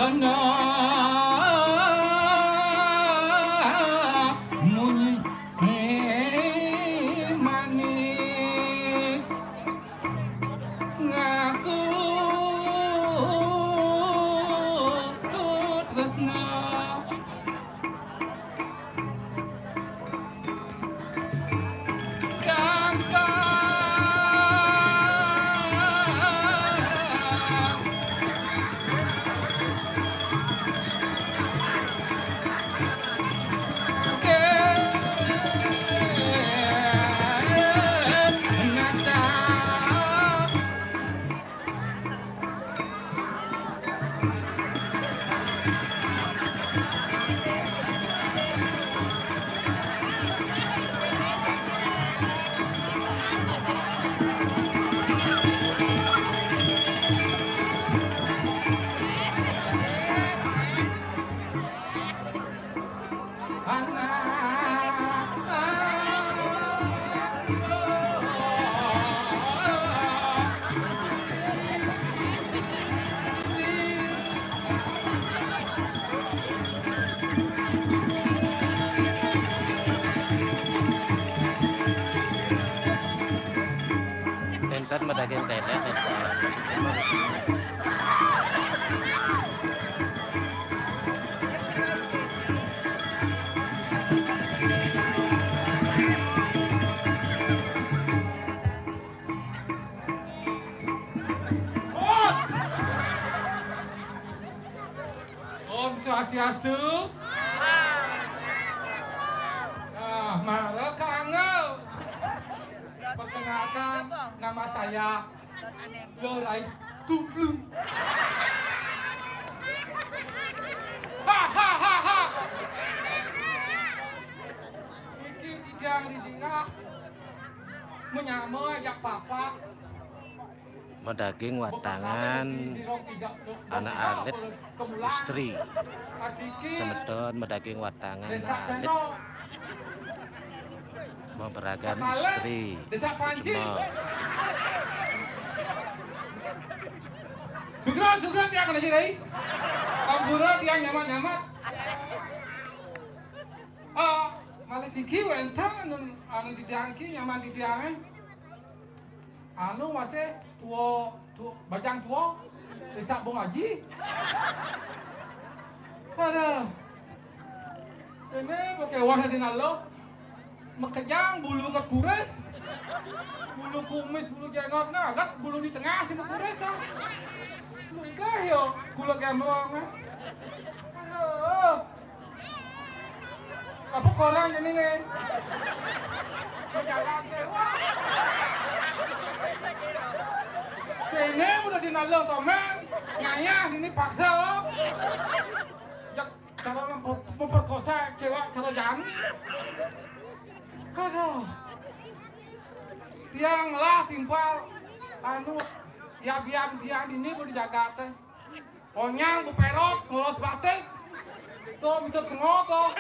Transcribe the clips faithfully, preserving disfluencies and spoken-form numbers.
Ana munyi manis ngaku tresna. Nénten madaging ténéh, nénten. Om Swastiastu. Nah, mara kanggo. Perkenalkan, nama saya Lorai Tumplung. Hahaha. Iki titiang di dirah menyama ajak papat. Madaging watangan anak alit istri. Semeton madaging watangan alit mabaragan istri. Sugra, sugra tiang kena jirai. Ampura tiang nyamat-nyamat. Ah, malih siki wénten anu, anu titiang ki nyaman titiangé. Anu masih tua, tua, bajang tua, Désa Bung Aji. Aduh. Ini pakai wah di nalo. Makejang bulu ket kuris. Bulu kumis, bulu jenggot, nah, ket bulu di tengah sih kuris, ah. Munggah yo, kula gembrong, ah. Aduh. Apa koran ini nih? Jalan deh. Ini udah dinalung komen. Ngayah ini paksa, oh. Jak cara memper-, memperkosa cewek cara jani. Aduh. Tiang lah timpal anu, ya biang tiang ini udah dijaga teh. Onyang bepérot, ngoros batis. Tuh, mitut sengok, tuh.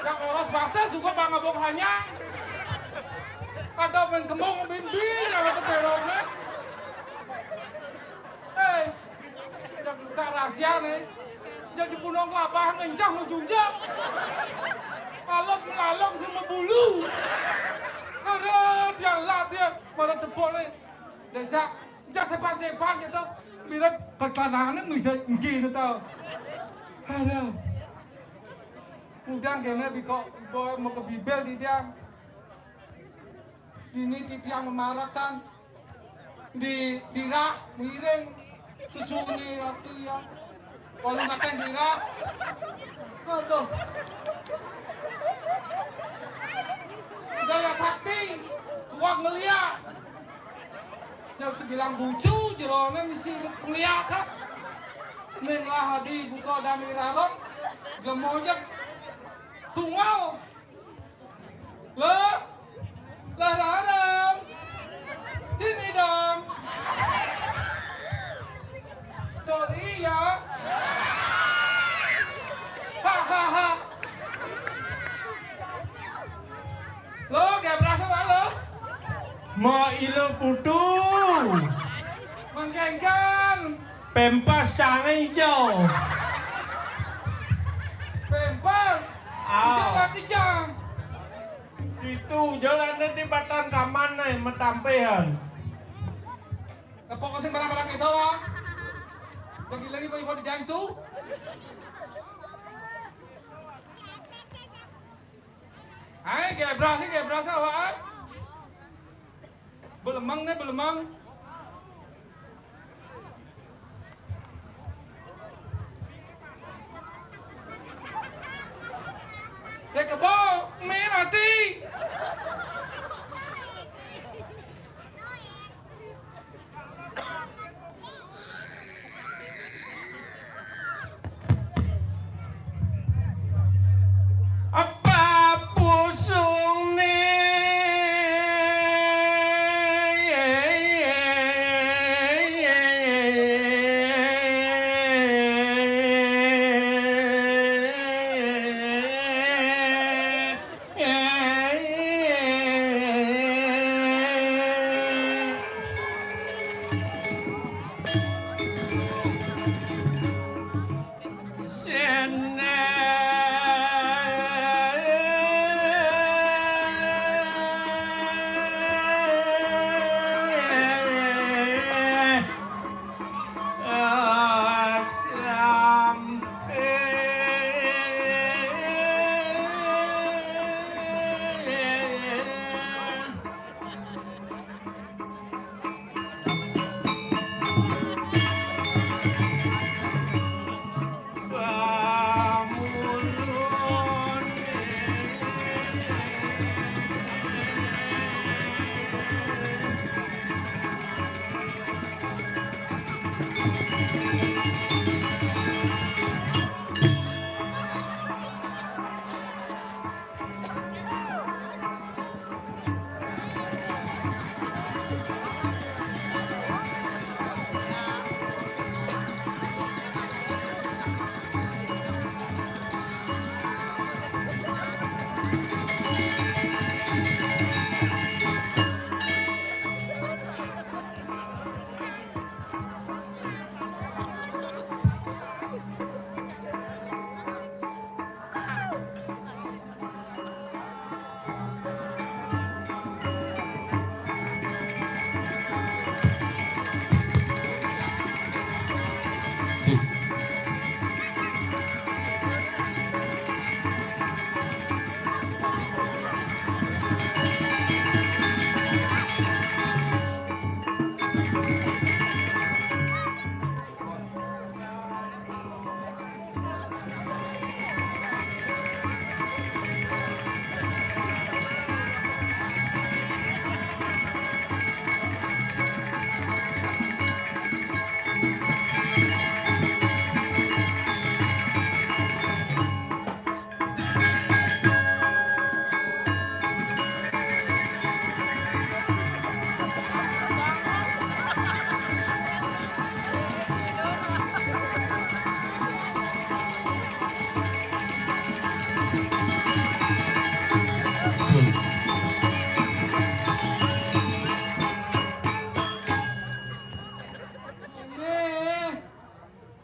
Yang ngoros batis juga bang abok hanyang. Ada main kembung, binti, yang bepérot, nih. Héi, tidak buka rahasia, nih. Tidak dibunuh kelapa, ngencang, mau junjang. Alok, ngelalok, sama bulu. Aduh, dia lah, dia. Mana tepuk, nih. Désa, jak sepan-sepan gitu. Mirip pertanahannya bisa nji gitu. Aduh. Udah kena biko, boy mau ke bibel di dia. Ini titiang memarakan di dirah miring susunya waktu ya. Walu makan dirah. Aduh. Jaya Sakti, tuak ngeliat. Yang sebilang bucu, jerone misi ngeliat, Kak. Ning lah adi buka dani rarong, gemojek, tunggal. Loh, lah rarong. Sini dong. Sorry ya. Hahaha. Lo, gak berasa, Pak, lo? Mau ilo putu. Menggenggang. Pempas cangé ijo. Pempas? Ao. Ijo lagi jang. Ditu, jalané di Batan Kaman né, matampihan. Ngepok sing barang-barang kéto, ah. Lagi-lagi mau ibu di jang tu. Ai, gebras, gebras awak, ai. Belemang né, belemang. Dek kebo, mi mati. Apa pusung né?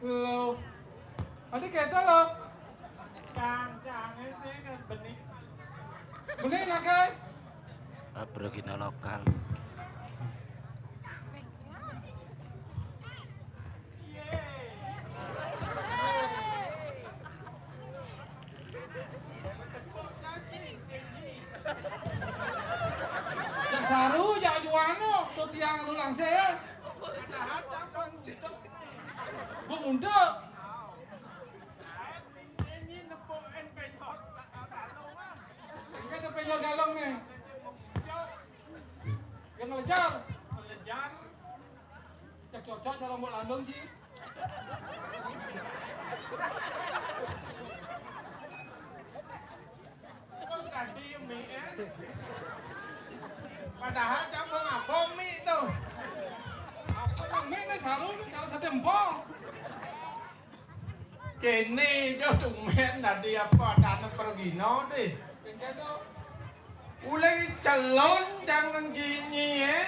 Lho. Adi kéto lho. Cang, cang, iki kan benih. Benih nak, Kak? Abregina lokal. Jak saru, jak juano, to tiang anu langsé ya. Bu mundur. Engké ada penyok galong nih. Yang ngelejar. Ngelejar. Jak cocok cara mbok landung, Ci. Terus ganti mie, eh. Padahal cak mau ngabom mie tuh. Apa yang mie nih, saru nih, cara sedempol. Kéné, Jo, tumben dadi apa, adané pergina deh. Ulih celon cang nang gini, eh.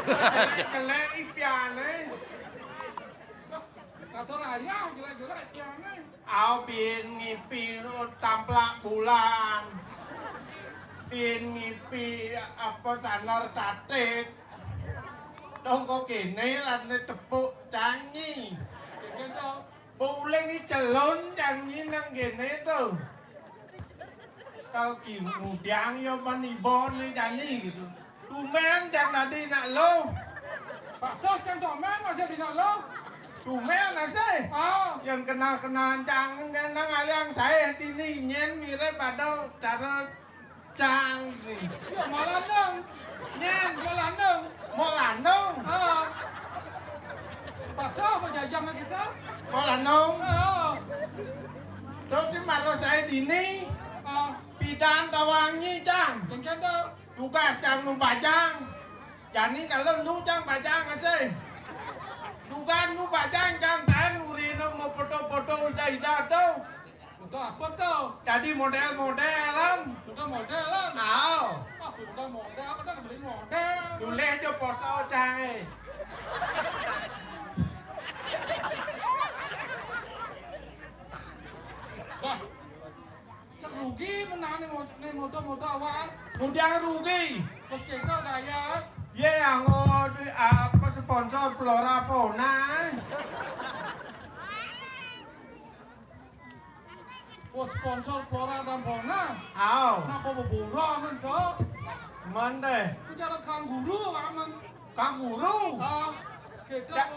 Celek-celek ipiané. Gaya jelek-jelek tiangé. Au bin ngipi tamplak bulan. Bin ngipi apa saner tatik. Tongko kéné lan tepuk canyi. Kéné to. Buling celun canyi nang kéné to. Kal ki mudiang ya ban iboné jani gitu. Tumén jang tadi nak lo. Patuh jang tumén masih di nak lo. Tumén masih. Ah. Yang kenal-kenal jang nang aliang saya tini nyen mirip pada cara jang ni. Ya malah dong. Nyen. Malah dong. Mau landung. Ah. Patuh apa jajang kita? Mau landung. Ah. Terus si Marlo saya dini. Ah. Pidan tawangi jang. Yang kata. Tugas jang nu bajang. Jani kalau nu jang bajang asih. Tugas nu bajang jang tan urina mau foto-foto udah ida tu. Foto apa tu? Jadi model-modelan. Foto modelan. Au. Ah, foto model apa tu beli model? Tulis aja poso cai. Bah. Nek rugi menane mo-, ne moto-moto awake. Mudiang rugi. Wis ketok gaya. Ye anggo di apa sponsor Flora Pona. Wah, sponsor Flora dan Pona. Au. Napa beburon to? Mende. Bicara kanguru amen. Kanguru. Ah, ketok. Cak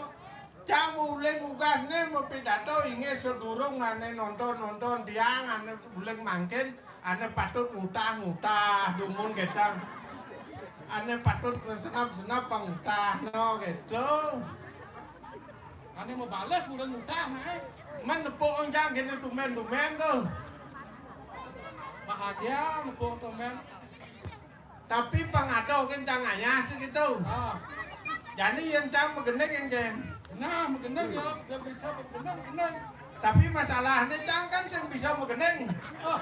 Cang uling ugasne mapidato inggih sadurung ane nonton-nonton tiang ane uling mangkin ane patut ngutah-ngutah dumun ketang. Ane patut senap-senap pangutah no gitu. Ane mabalih kurang ngutah nae. Men nepuk cang kene tumen-tumen tuh. Bahagia nepuk tumen. Tapi pangado kan cang ayah sih gitu. Ah. Jadi yang cang magending yang jen. Nah, magending ya, ya bisa magending, magending. Tapi masalahnya cang kan sing bisa magending. Oh.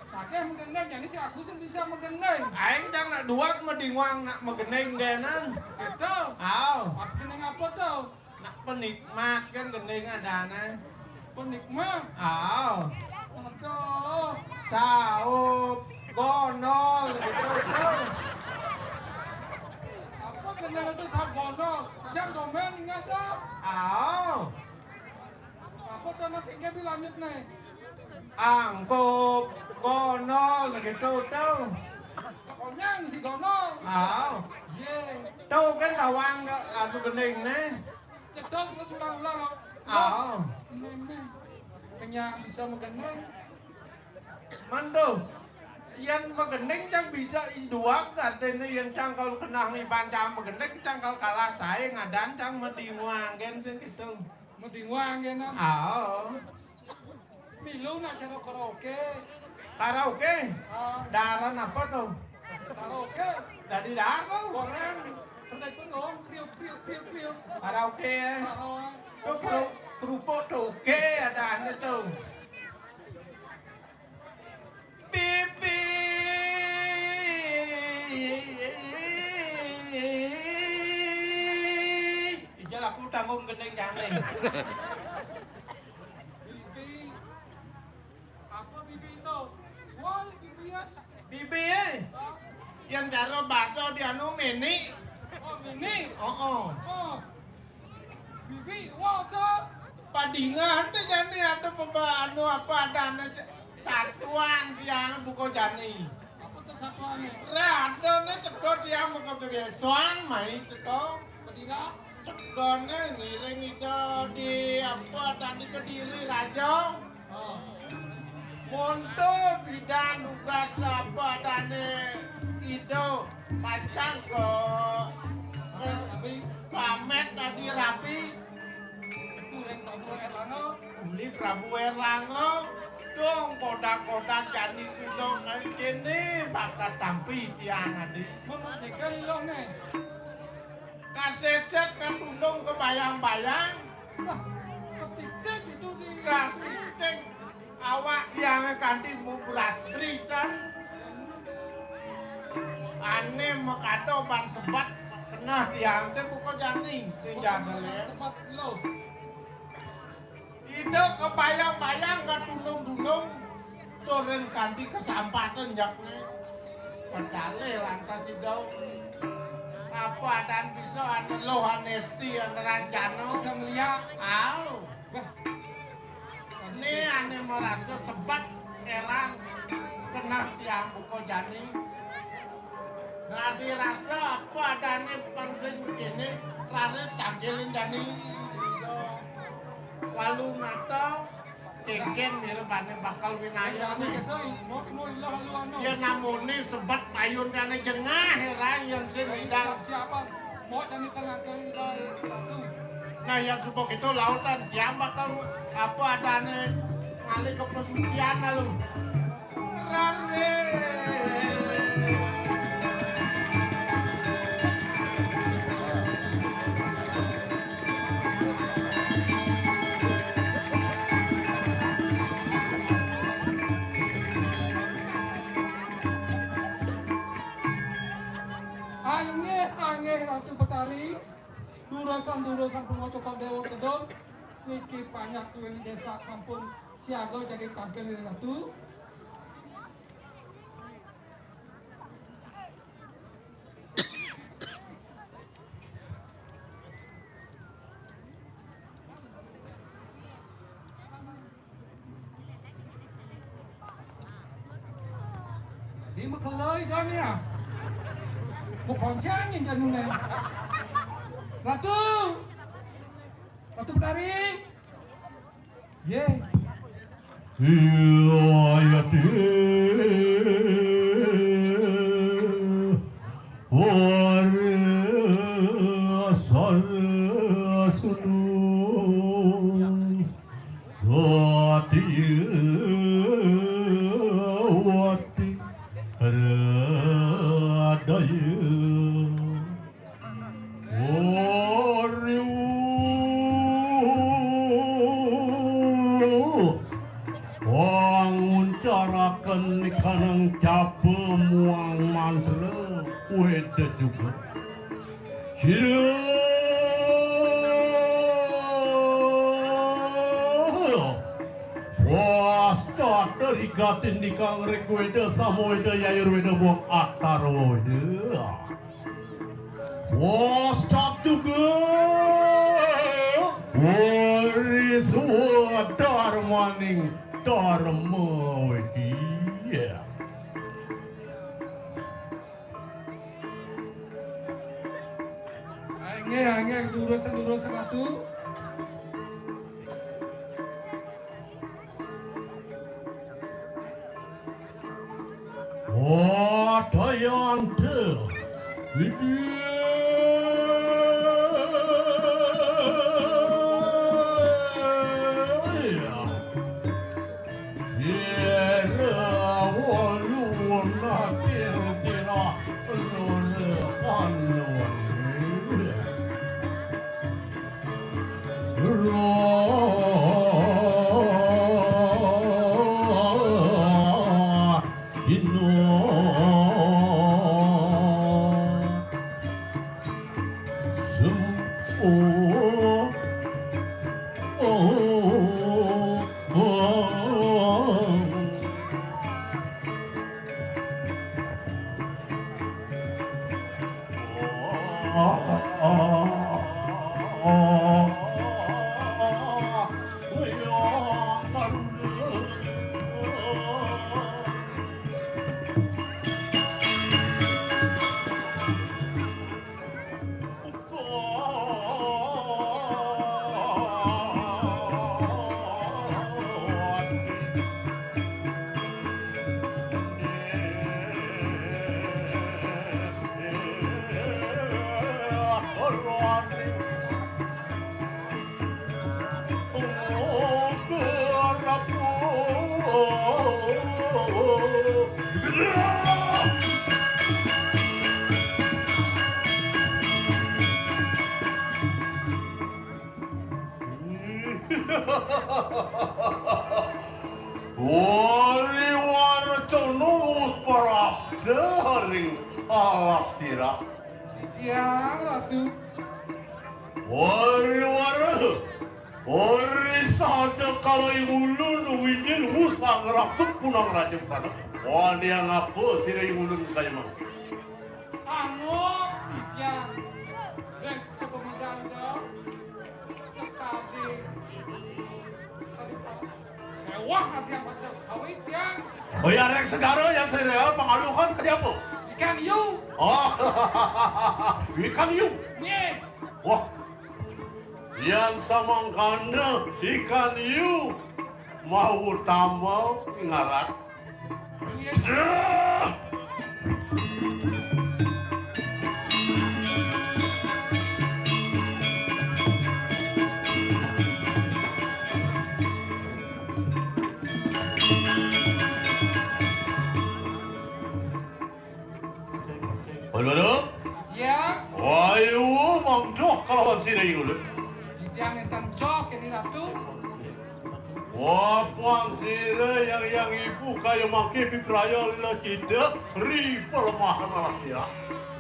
Pakai magending, jadi si aku sing bisa magending. Aing cang nak duat madinguang nak magending denan. Gitu. Aw. Apa gending apa tuh? Nak penikmat kan gending adane. Penikmat? Aw. Aduh. Saup, gondol gitu tuh. Apa gending itu saup gondol? Cang komen ingat dah. Aw. Apa tuh nak tinggal dilanjut nih? Angkup, gondol gitu tuh. Konyang si gondol. Aw. Ye. Tuh kan tawang anu gending nih. Cedok terus ulang-ulang. Aw. Ini, ini. Kenyang bisa magending. Mantu. Yen magending cang bisa iduak artine yen cang kalau kenah ngiban cang magending cang kalau kalah sae ngadan cang madinguang gen sing gitu. Madinguang gen. Aw. Milu nak cara karaoke. Karaoke? Ah. Daran apa tuh? Karaoke. Dari daran tuh. Goreng. Kertas bengong, kriuk, kriuk, kriuk, kriuk. Karaoke ya. Karaoke. Tuh keru-, kerupuk tuh oke ada ane tuh. Bibi. Ijal aku tanggung gending jane. Bibi. Apa bibi itu? Woi, bibi ya. Bibi, eh. Yang cara bahasa di anu meni. Oh, meni. Oh, oh. Oh. Bibi, wah, tuh. Padingan tuh jani ada pemba-, anu apa ada anu c-, satuan tiang buko jani. Apa tuh satuannya? Radone teko tiang buko bebesoan mai teko. Padingan? Tegone ngiring ida di apa tadi Kediri Raja. Oh. Monto bidan tugas apa tane ida pacang ke, ke Rabi. Pamit tadi Rabi. Itu ring Prabu Erlangga. Uli Prabu Erlangga. Dong kodak-kodak jani kuda kene bakat tampi tiang adi. Mengejekkan iloh nih. Kasejet katundung kebayang-bayang. Wah, ketitik itu di ketitik. Awak tiangnya kanti mubras brisan. Ane mekato ban sebat kenah tiang te buka jani sing jadel ya. Sebat lo. Ida kabayang-bayang katundung-tundung tur ring kanti kasampatan jakné. Pedalih lantas Ida. Apa adan bisa ané luh, ané esti, ané rancana? Bisa ngeliak. Au. Bah. Né ané marasa sebet éra keneh tiang buka jani. Nah, dirasa apa adané pang sing kéné, raris tangkilin jani. Walu mata, kénkén mirib ané bakal winaya né. Yén amoné sebet payun ané jengah, éra yén sing ngidang. Nah, yén suba kéto lautan tiang bakal apa adané ngalih ka pasucian lalu. Rare. Anggih, anggih, Ratu Betari, durusang-durusang pangucukan Déwa Tedun, niki panjak tuwin désak sampun siaga jagi tangkil ring Ratu. Di makelai dan ya. Mau konjang yang janu ne. Ratu. Ratu Betari. Ye. Iya, ya, di. Wara sara sunu. Satya wati radaya. Wariwuh. Wanguncaraken nikanang capa muang mantra weda juga. Sira wasta dari gatin nikang rik weda sama weda yayur weda buang atar weda. Wasta juga wari suwa darmaning darma wiki. Nggih, nggih, durus, durus, Ratu. Wadayanta. Widi. Yera walu natil tira lore kanuan. Lore ino. Sem-, oh, oh, oh, oh. Wariwara wus prapta ring alas tira. Titiang, Ratu. Wariwara. Ori sada kala ing ulun wijil wus angraksuk punang raja sana. Wani angapa sira ing ulun kaya mangke? Anu, titiang. Rek sepemedal ida. Sekadi. Kadi kewah ati yang pasal kawit ya. Oh ya, rek segara yang saya pangaluhan kadi apa? Ikan hiu. Oh, ikan hiu. Nggih. Wah, yan samangkana ikan hiu mau tamba ngarat. Nggih. Dah. Waduh, waduh. Ya. Wayu, mangdoh kalawan sira ing ulun. Titiang enten joh kene Ratu. Wah, puang sira yang, yang ibu kaya mangke pipraya lila cida, ri pelemahan alas ya.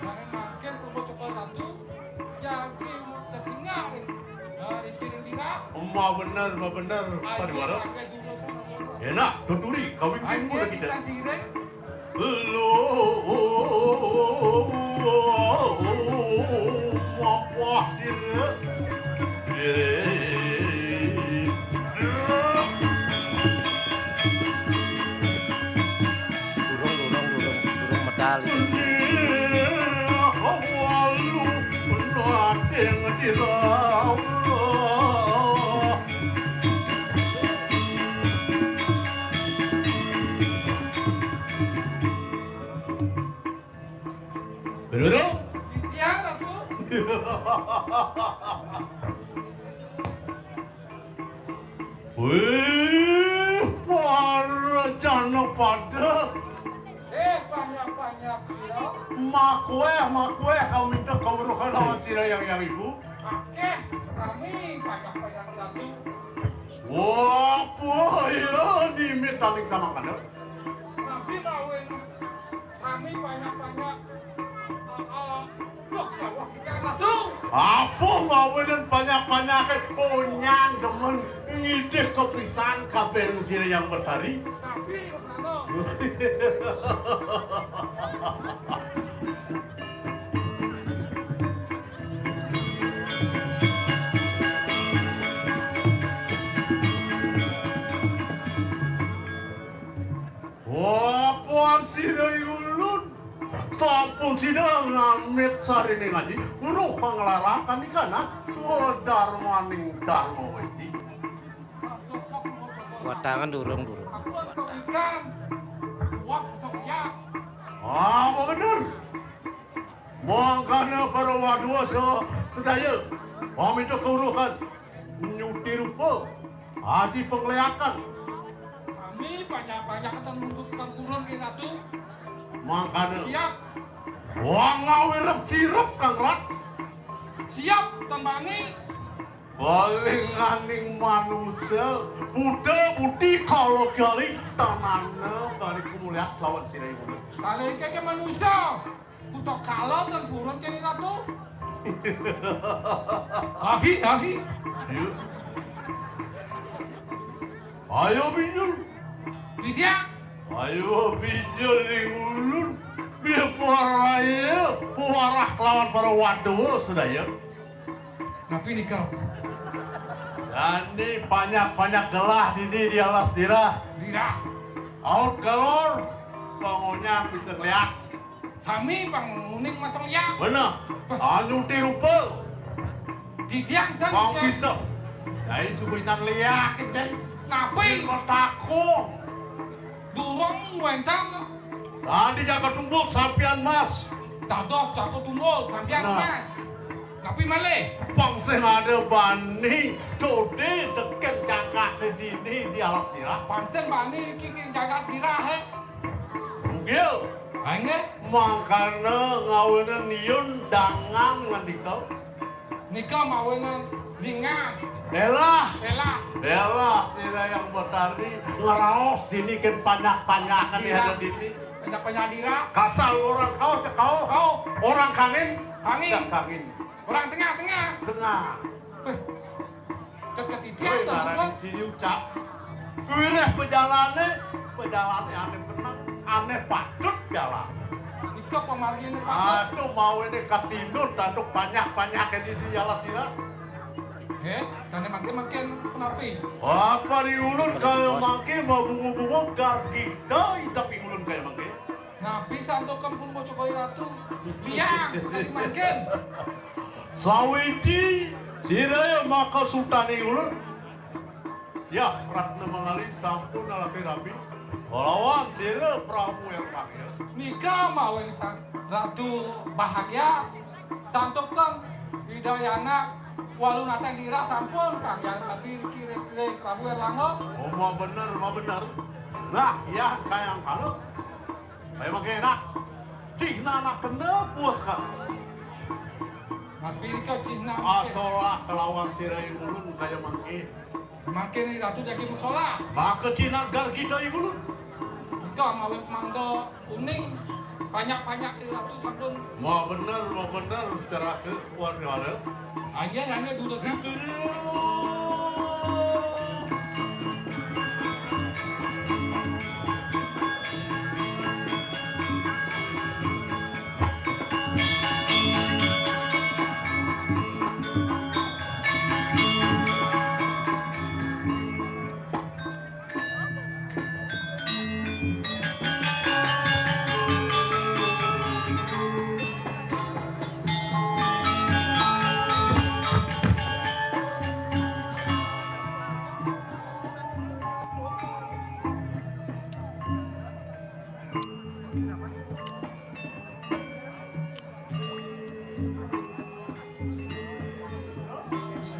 Jangan makin tunggu coba Ratu. Yang ibu tersinga ring, eh, ring kiring dira. Emma bener, emma bener, Ayo, pariwara. Pakai dulu sama orang. Enak, tuturi, kawin Ayo, pun kita. Kita siring. Lo, mapah sira. Durung, durung, durung, durung medal. Walu, penuh hati yang dilawa. Bener dong? Titiang, Ratu. Wih, para jana pada. Eh, banyak-banyak pira? Makueh, makueh, kami minta kawruhan lawan sira yang, yang ibu. Akeh, sami banyak-banyak Ratu. Wah, apa ya, nimit saling sama kada? Nabi kawin. Sami banyak-banyak. Ah, ah. Duh, ya Allah, kita Ratu. Apa mawinan banyak-banyak punyan demen ngidih kepisan kabeh sira yang betari. Tapi, Ratu. Wah, puan sira ulun. Sampun sida ngamit sarine ngaji, weruh panglarang kandikana, swadarmaning Dharma Weti. Watangan durung, durung. Watang. Ah, bener. Mangkana para wadua se-, sedaya, pamita kauruhan nyuti rupa, adi pangleakan. Sami banyak-banyak ten nuntut Kang Purun, Kang Ratu. Mangkana. Siap. Wang ngawirep sirep, Kang Rat. Siap, tembani. Palinganing manusa, buta buti kala kali tanana balik kumuliat lawan sira ibu. Salingke ke manusa. Buta kala ten purun kene Ratu. Ahi, ahi. Iya. Ayo, Binjul. Titiang. Ayo, Binjul ning ulun. Biar paraya, warah lawan para wadua sedaya. Napi nika? Jani banyak-banyak gelah dini di alas dirah. Dirah. Aut galor, pangonyah bisa ngeliat. Sami pang uning masang ya. Bener. Bah. Anu ti rupa. Titiang dan pang bisa. Jai suku inang liak, ceng. Napi? Kok takut? Durung wénten. Tadi jaga tumbuk sampian mas. Dados jaga tumbuk sampian mas. Napi malih? Pang sing ada bani, dode deken jagat dini di alas dirah. Pang sing bani kiki jagat dirah, he. Bugil. Inggih. Mangkana ngawinang nyun dangan ngandika. Nika mawinan lingan. Elah. Elah. Elah, sira yang betari ngeraos dini ken panyak-panyakan. Iya. Ada dini. Panyak-panyak dirah. Kasar orang kau cek kau. Kau. Orang kangin. Kangin. Cek kangin. Orang tengah-tengah. Tengah. Weh. Ket ketitian. Woi, to, ngarani Bang. Sini ucap. Wiréh pejalané, pejalané ané peneng, ané patut jalan. Nika pamarginé patut. Aduh, mawiné katinut, aduh, panyak-panyaké di, di jalan sira. Eh, sané mangkin-mangkin punapi? Apa di ulun kaya mangkin mabunga-bunga gargita, tapi ulun kaya mangkin. Napi santukan pun bocah kaya ratu? Liang, sakali mangkin. Sawiji, sira ya maka sutani ulun. Ya, Ratna Mangali sampun rapi-rapi. Kalawan sira Prabu Ermangga. Nika mawen sang ratu bahagia. Santukan Ida Yana walu nateng dira sampun kang yang rapi riki riki Prabu Erlangga. Oh, mau bener, mau bener. Nah, ya, kayang kalau. Ayo, mangke enak. Cihna anak bener, puas, Kak. Napi nika cihna mangke? Asolah kalawan sira ulun kaya mangke. Mangke ni Ratu jagi musola. Maka cihna gargita ulun. Nika mawi pemangga uning, banyak-banyak ni Ratu sampun. Mau bener, mau bener, cerake. Warga-warga. Aja, aja, duda sa.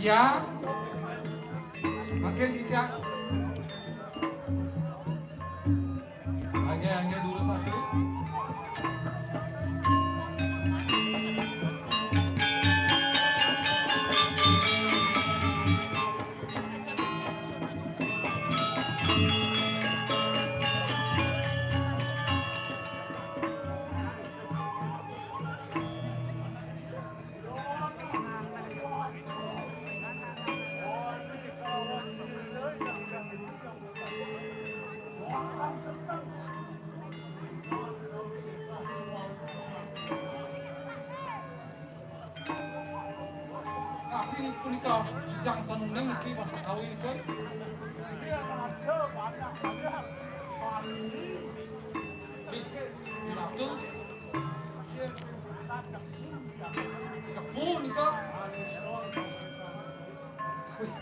Ya, makin tidak. Hanya, hanya dulu satu. Tapi ini punika jang tenuning iki masa kawin kowe. Wis, ratu. Kebun nika. Wih.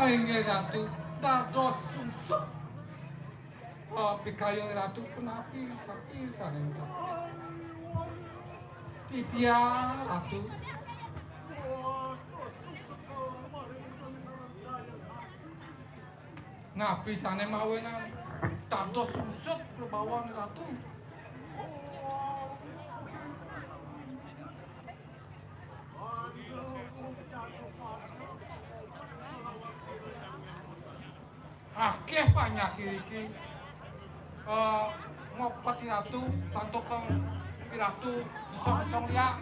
Inggih Ratu, dados sungsut. Oh, pikayun Ratu punapi sapi sané. Titiang Ratu. Napi sané mawinan dados sungsut prabawan Ratu? Akéh panyakit iki, eh, ngopet Ratu, santukan Ratu bisa mesong liak.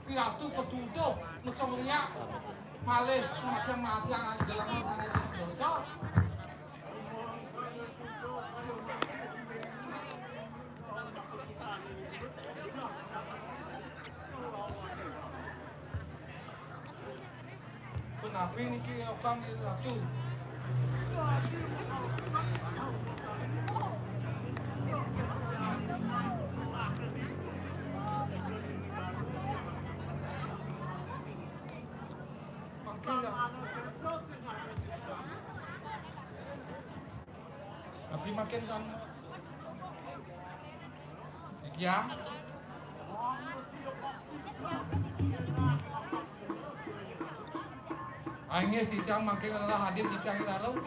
Piratu ketuduh mesong liak, malih mati-matian jelema sané dosa. Punapi niki, Ratu? Tapi makin sama. Iki ya. Aing geus titiang mangké ngala hadir titiang iraréh.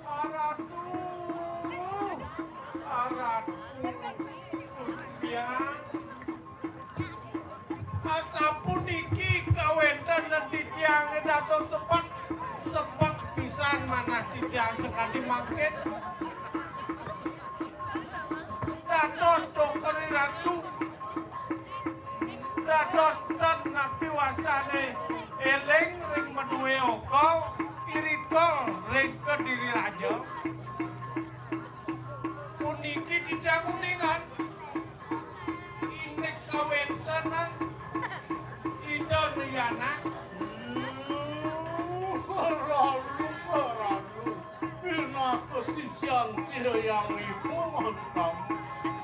Aratu, aratu, Gusti. Asapuniki kawéntenan titiangé dados sebet, sebet pisan manah titiang sakadi mangkin. Dados dongkeri ratu, dados ten napi wastané éling ring madué oka, irika ring Kediri Raja. Puniki titiang uningan. Indik kawéntenan Ida Dayana. Hmm, Ratu, Ratu. Pinaka sisian sira yang ibu maksud kamu.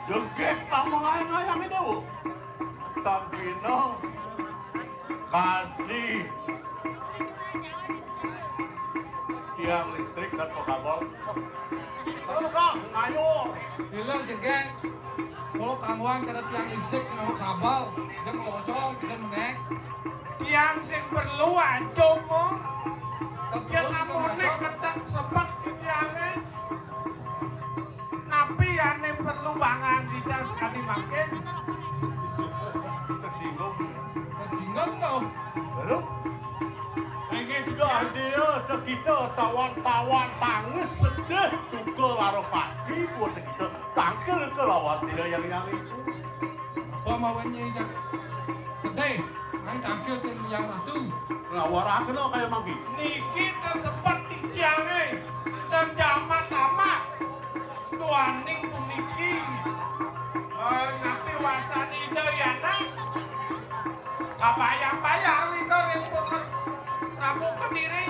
Degét tamangan ngayang dewa. Tan pina kadi tiang listrik dan kabel. Terus, Kang, ayo. Ilang jegég. Kalau kangguan kada tiang listrik, kenapa kabel? Kita ngocol, kita menek. Tiang sing perlu acung, mo. Yén amoné ketek sebet di tiangé. Napi ané perlu bangan dicas kadi mangkin? Tersinggung. Tersinggung to. Baru? Inggih, Ida. Ida, sekita tawan-tawan tangis sedih duka lara pati buat sekita tangkil kelawan sira yang yang itu. Apa mawennya jak sedih, main tangkil ke yang ratu. Ngawaraken kaya mangki. Niki kasebet di tiangé dan jaman amat. Tuaning puniki, eh, napi wastané Ida Yana? Kabayang-bayang nika ring Prabu Kediri.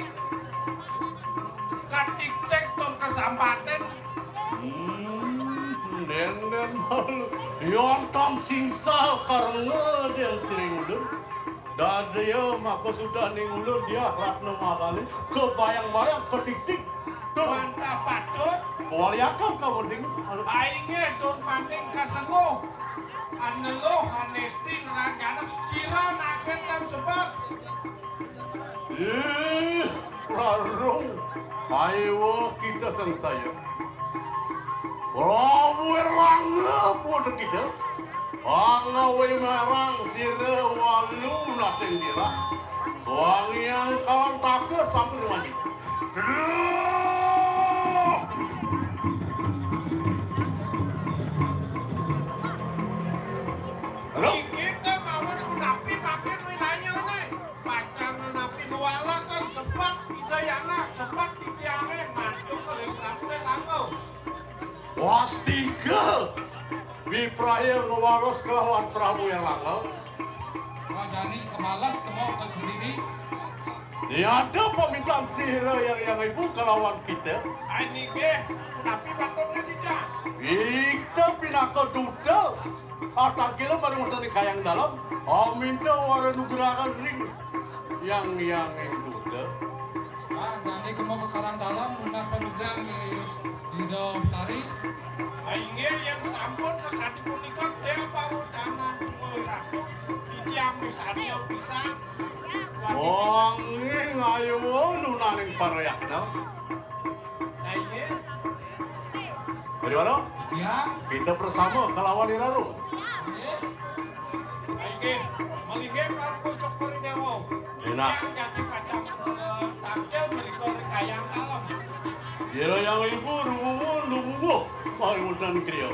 Katiktik tur kasambatin. Hmm, den-den malu. Yonton singsal karena den siring ulun. Dadaya maka sudah ning ulun dia Ratna Makali. Kebayang-bayang ketiktik. Tur. Mantap, patut. Kawaliakan kamu ding. Aingé tur maning kasengguh. Aneluh, anesti, neranjana. Sira naken dan sebab. Ih, rarung. Aiwa kita sangsaya. Prabu Erlangga pun kita. Pangawi marang sira walu nating dira. Suang yang kalang taka sampun mandi. Aduh! Halo? Kita mawon punapi makin wilayahné. Pacang napi nuwalasan sebab Ida Yana, sebab titiangé mantuk oleh Prabu Erlangga. Wastika! Bipraya ngwalos kelawan Prabu Erlangga. Rajani kemalas kemau ke kediri. Niada pamitan sira yang yang ibu kelawan kita. Ai nggih, punapi patutnya tidak? Kita pinaka duta. Atangkila mari wonten ing kayang dalem. Aminta wara nugrahaken ring yang yang ing duta. Ah, jani kemo ke karang dalem, nunas panugrahan ring Ida Betari. Ah, inggih, yen sampun sakadi punika, Déwa Pawacanan Dewa Ratu, titiang misadia pisan. Wong ing ayu nunaning parayakna. Ah, inggih. Bagaimana? Ya. Kita bersama kelawan Iraru. Inggih, malinggih Prabu Cokor Dewa. Enak. Yang jadi pacang, eh, tangkil berikut kayang kalem. Kira yang ibu rumungun lumubuh. Kau udan kriya.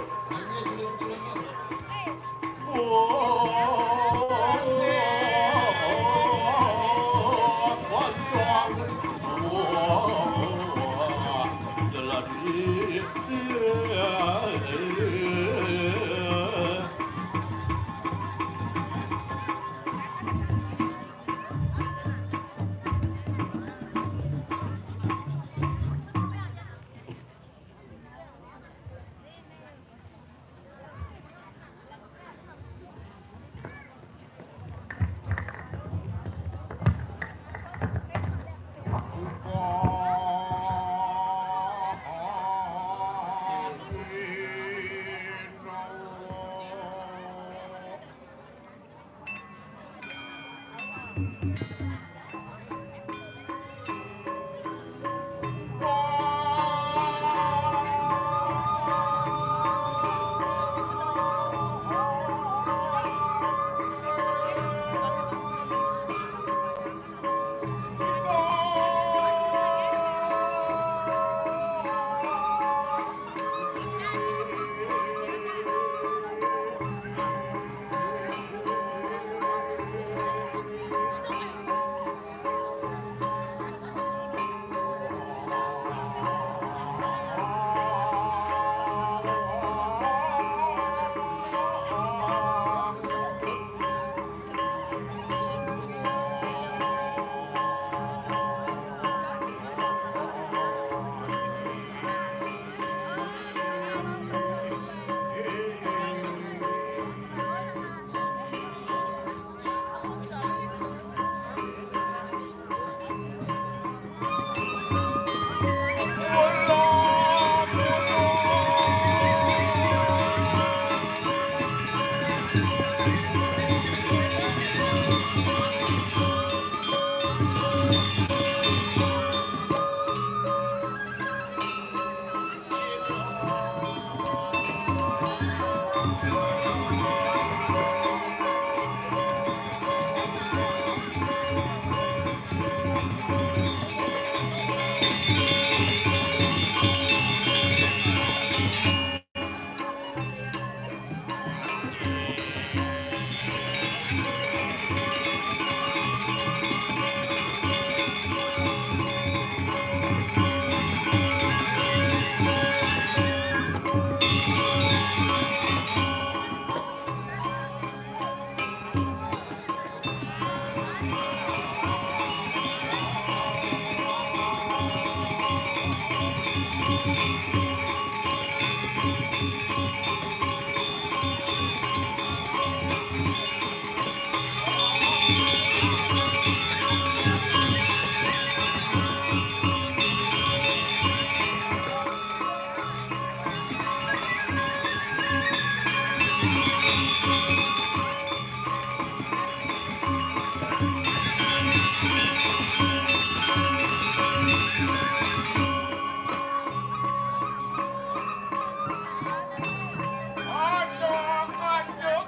Aja kanjut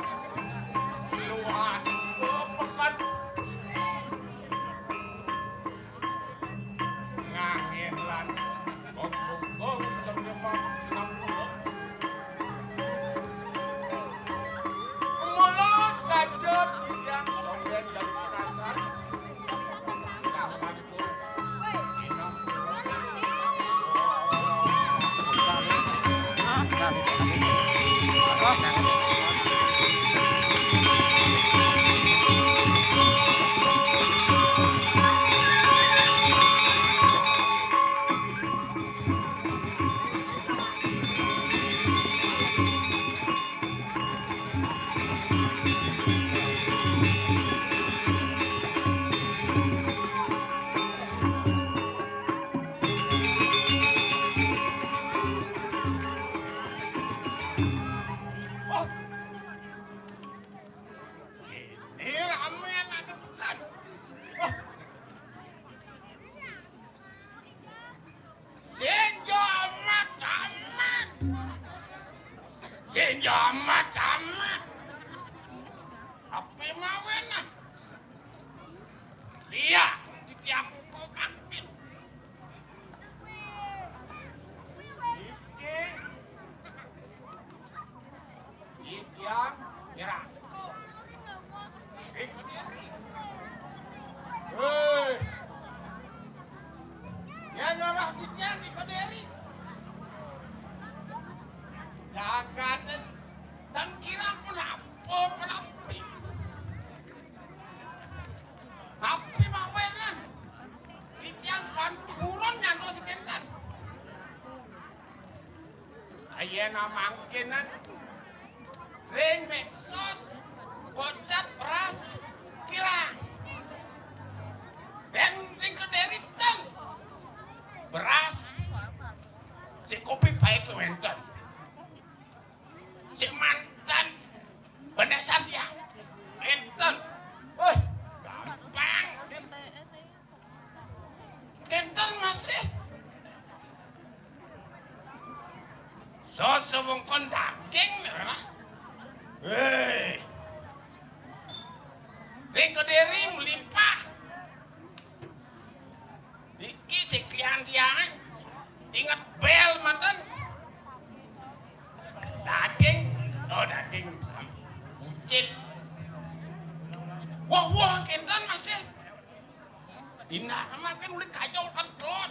luas ke pekan. Ngangin lan gong-gong senyuman senang peluk. Mula kanjut titiang dongeng yang panasan. Kapan Ini ramen ada pekan. Wah. Sing jamat-jamat. Sing jamat-jamat. Apa mawon, ah? Lihat, titiang kokakin. Iki. Titiang nyerang. Titiang di Kediri. Jagaté dan kirang pun apa penapi. Tapi mawenan. Titiang pan purun nyantos kénten. Ayeuna mangkinan ring medsos kocap beras kirang. Dan ring Kediri ten beras si kopi pait wénten. Si manten benesan ya wénten. Wah, gampang. Kénten masih. Sesewengkon daging, ya. Héi. Ring Kediri melimpah. Iki si kian-kian. Inget bél manten. Daging, oh, daging. Bucin. Wah, wah, kénten masih. Indah mah kan udah kacau kan telon.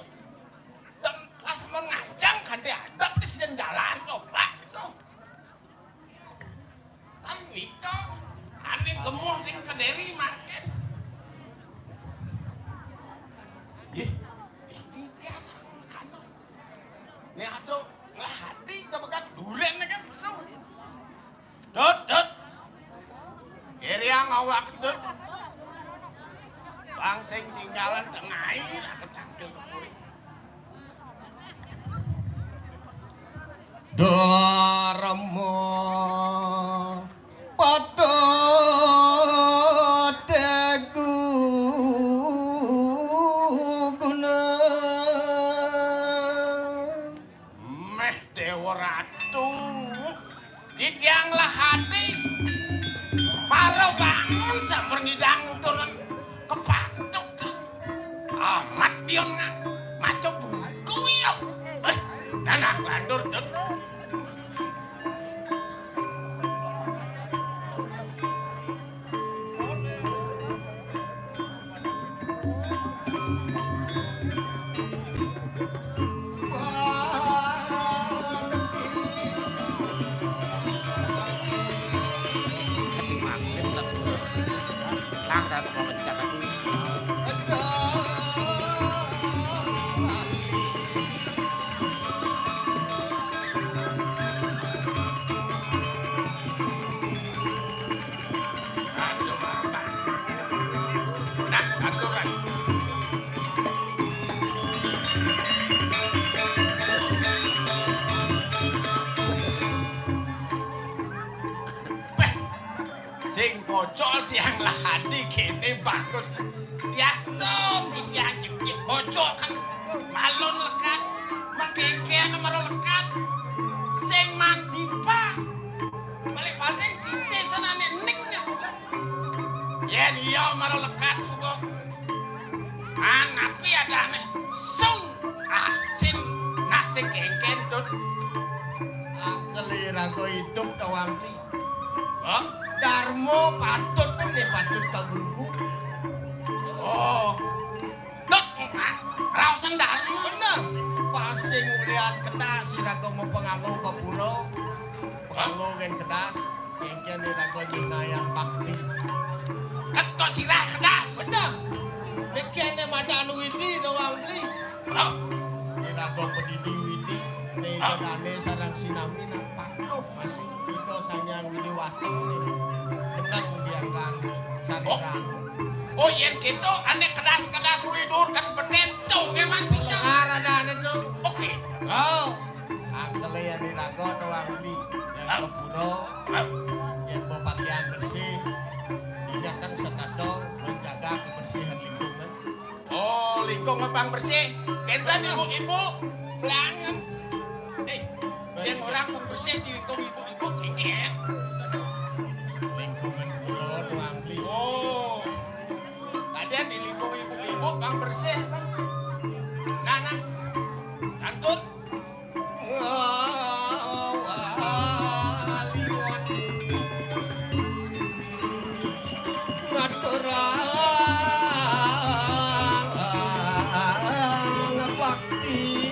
Dan kelas mengajang kan diadap di sisi jalan coba gitu. Tan nika ané gemuh ring Kediri mangkin. Yéh, yang titiang kana. Né aduh, lah hadi tebegat durén kan pesu. Dut, dut. Kiriang awak dut. Bang sing singgalan tengah air aku tangkil ke kulit. Dharma pada tegu guna. Méh Déwa Ratu, titiang lah ati. Para bangun sampun ngidang nuturan kepatut. Amat dion nga-, maca buku ya. Eh, nah, nah, lantur, Dut. Nah, aturan. Béh, sing pocol tiang lah ati kéné bagus. Yastung titiang jek-jek pocol kan malun lekad, makéngkén mara lekad. Sing mandipa. Balik paling titik sanané ning aku. Yén iya mara lekad subuh. Anapi adané sung asin nasi kéngkén, Dut. Angkel iraga idup tawang beli. Hah? Darma patut né patut kagunggu. Oh. Dut, ah, raosan darma. Bener. Pasing ulian kedas iraga mapanganggo ka pura. Panganggo gén kedas. Kéngkén iraga nyinayang bakti. Keto sirah kedas. Bener. Né kéné madan Widi doang beli. Oh. Iraga pedidi Widi, né ibadané sareng sinami nang patuh masih. Ida Sang Hyang Widi Wasa né. Geneng biangkan sariran. Oh, yén kéto, ané kedas-kedas uli dur kan beten to, éman pica. Lengar ada ané to. Oké. Oh. Angkelé yén iraga doang beli. Yén ka pura, yén bepakaian bersih, dinyatang setata menjaga kebersihan lingkungan. Oh, lingkungan pang bersih. Kénten ibu-ibu, belangen. Eh, yén orang pang bersih di lingkungan ibu-ibu, kéngkén. Lingkungan pura doang beli. Oh. Kadén di lingkungan ibu-ibu pang bersih, kan? Nah, nah. Lantur. Ngaturang bakti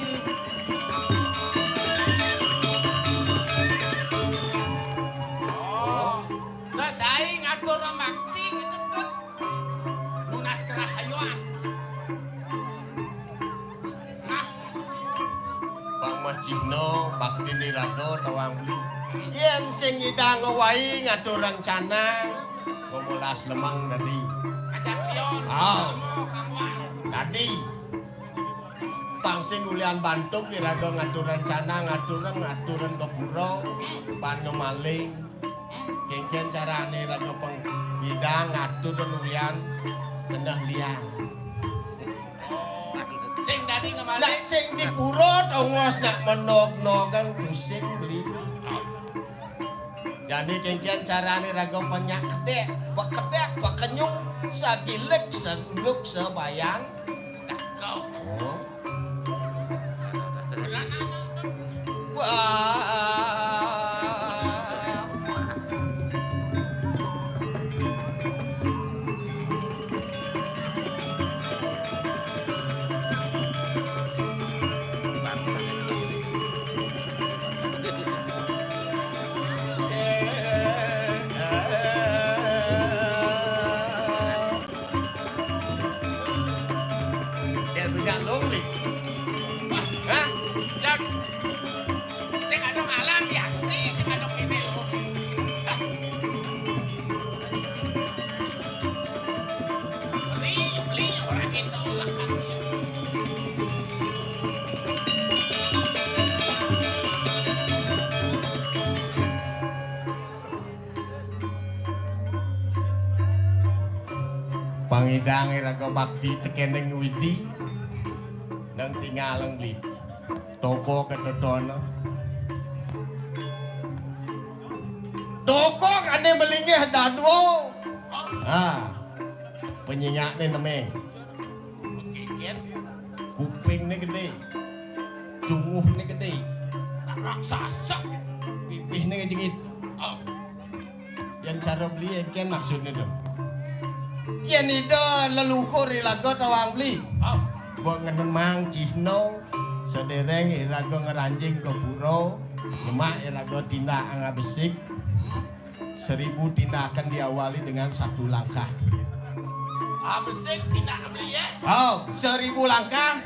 Cihna baktin iraga tawang beli. Yén sing ngidang wai ngaturang canang, pemulas lemeng dadi. Ajan pion. Ah. Dadi. Pang sing ulian bantuk iraga ngaturang canang, ngaturang, ngaturang ka pura, pan ngemaling. Kénkén carané raga pang ngidang ngatur nulian keneh liang. Sing dadi ngemalik. Nak sing di pura tongos nak menog-nogang pusing beli. Jani kénkén carané raga penyak kedék, pekedék, pekenyung, sagilik, saguluk, sabayang. Teko. Oh. Wah. Dia punya lonely. Hah? Jak. Sing ada ngalang, ya, sing ada kene, lho. Hah? Beli, beli orang itu, lakan. Pangidang iraga bakti tekening Widi, nang tingalang beli. Toko ketotona. Toko kane melinggih dadua. Ah. Penyingakne nemeng. Kupingné gedé, cunguhné gedé, raksasa, pipihné ngejengit. Oh. Yén cara beli engkén maksudné to. Yén ida leluhur iraga tawang beli. Oh. Mbok ngenemang cihna, sadéréng iraga ngranjing ka pura, nyemak iraga tindak ngabesik. Seribu tindakan diawali dengan satu langkah. Abesik tindakan beli, ya? Oh, seribu langkah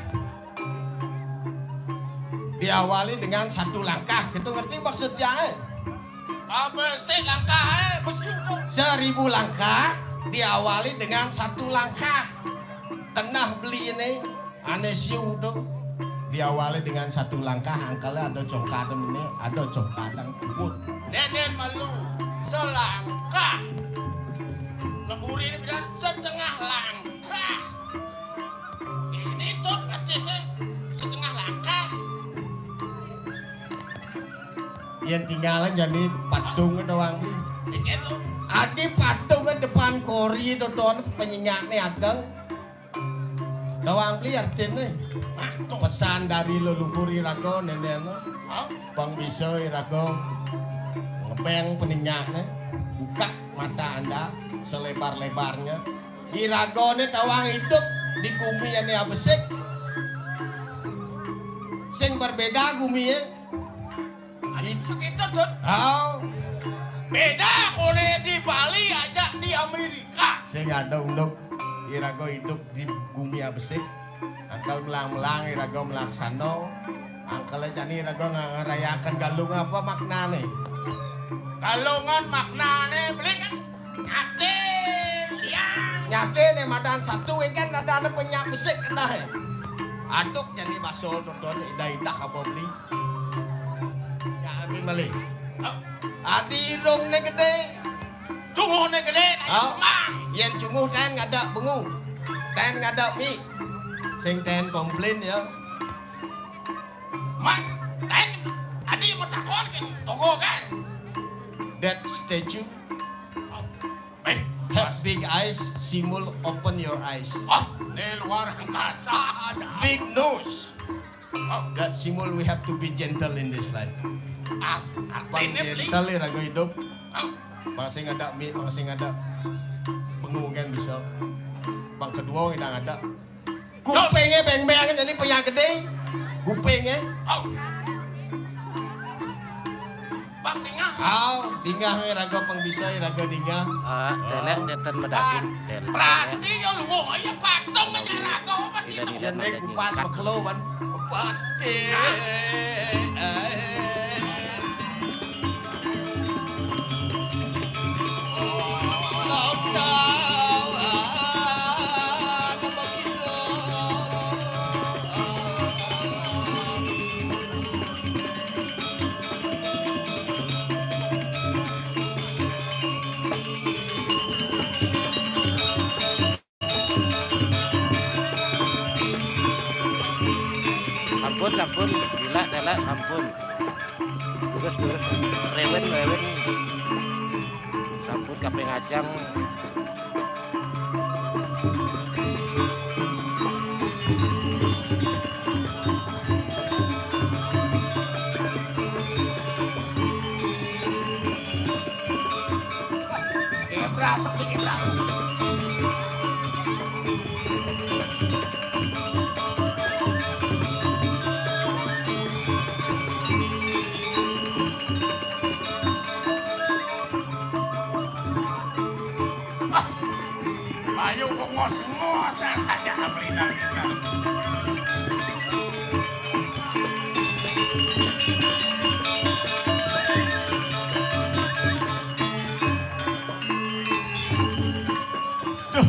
diawali dengan satu langkah. Kita ngerti maksudnya, eh? Abesik langkah, eh, besi itu. Seribu langkah diawali dengan satu langkah. Keneh beli ini. Ané siu to diawali dengan satu langkah, angkala ada congkadan ini, ada congkadan kubut. Nénén malu, selangkah. Neguri ini bidan setengah langkah. Ini to batisnya setengah langkah. Yén tingalan jani patung doang beli. Dikit to. Adi patung depan kori to, ton penyingakné ageng. Doang beli artiné. Pesan dari leluhur iraga, nénéna. Hah? Pang bisa iraga ngebeng peninggakné, buka mata anda selebar-lebarnya. Iragané tawang idup di gumi ané abesik. Sing berbeda gumi, ya. Adi sekitar, Dut. Oh. Beda kone di Bali aja di Amerika. Sing ada unduk iraga idup di gumi abesik. Angkal melang-melang iraga melaksana. Angkal jani iraga nga-, ngerayakan Galungan apa maknane? Galungan maknane beli kan nyate, liang. Nyate ne madan satu, kan ada, ada penyak besik kena, eh. Aduk jani baso tonton ida-ida apa beli. Ya, ambil malih. Adi irung ne gede. Cunguh ne gede, naik kemang. Yen cunguh ten ngada bengu. Ten ngada mi. Sing ten komplain ya. Man, ten adi mau takon kan, tonggo kan. That statue have big eyes, Simul, open your eyes. Oh, ini luar angkasa aja. Big nose. Oh. That Simul, we have to be gentle in this life. Ah, artinya beli. Gentle ya raga hidup. Oh. Pang sing ada mi, pang sing ada bengu kan bisa. Pang kedua kita ada. Kupingnya beng-beng jadi penyak gede. Kupingnya. Oh. Pang dingah. Aw, dingah raga pang bisa, raga dingah. Ah, denek neten medaging, den. Berarti ya lu, ya patung aja raga apa sih? Yen kupas makelo kan. Sampun, sampun, dilak, delak, sampun. Terus, terus, rewen, rewen. Sampun kaping ajang. Gebrak, sepi gebrak. Ah, ayo, bengos-ngos, aja, aja, aja. Duh.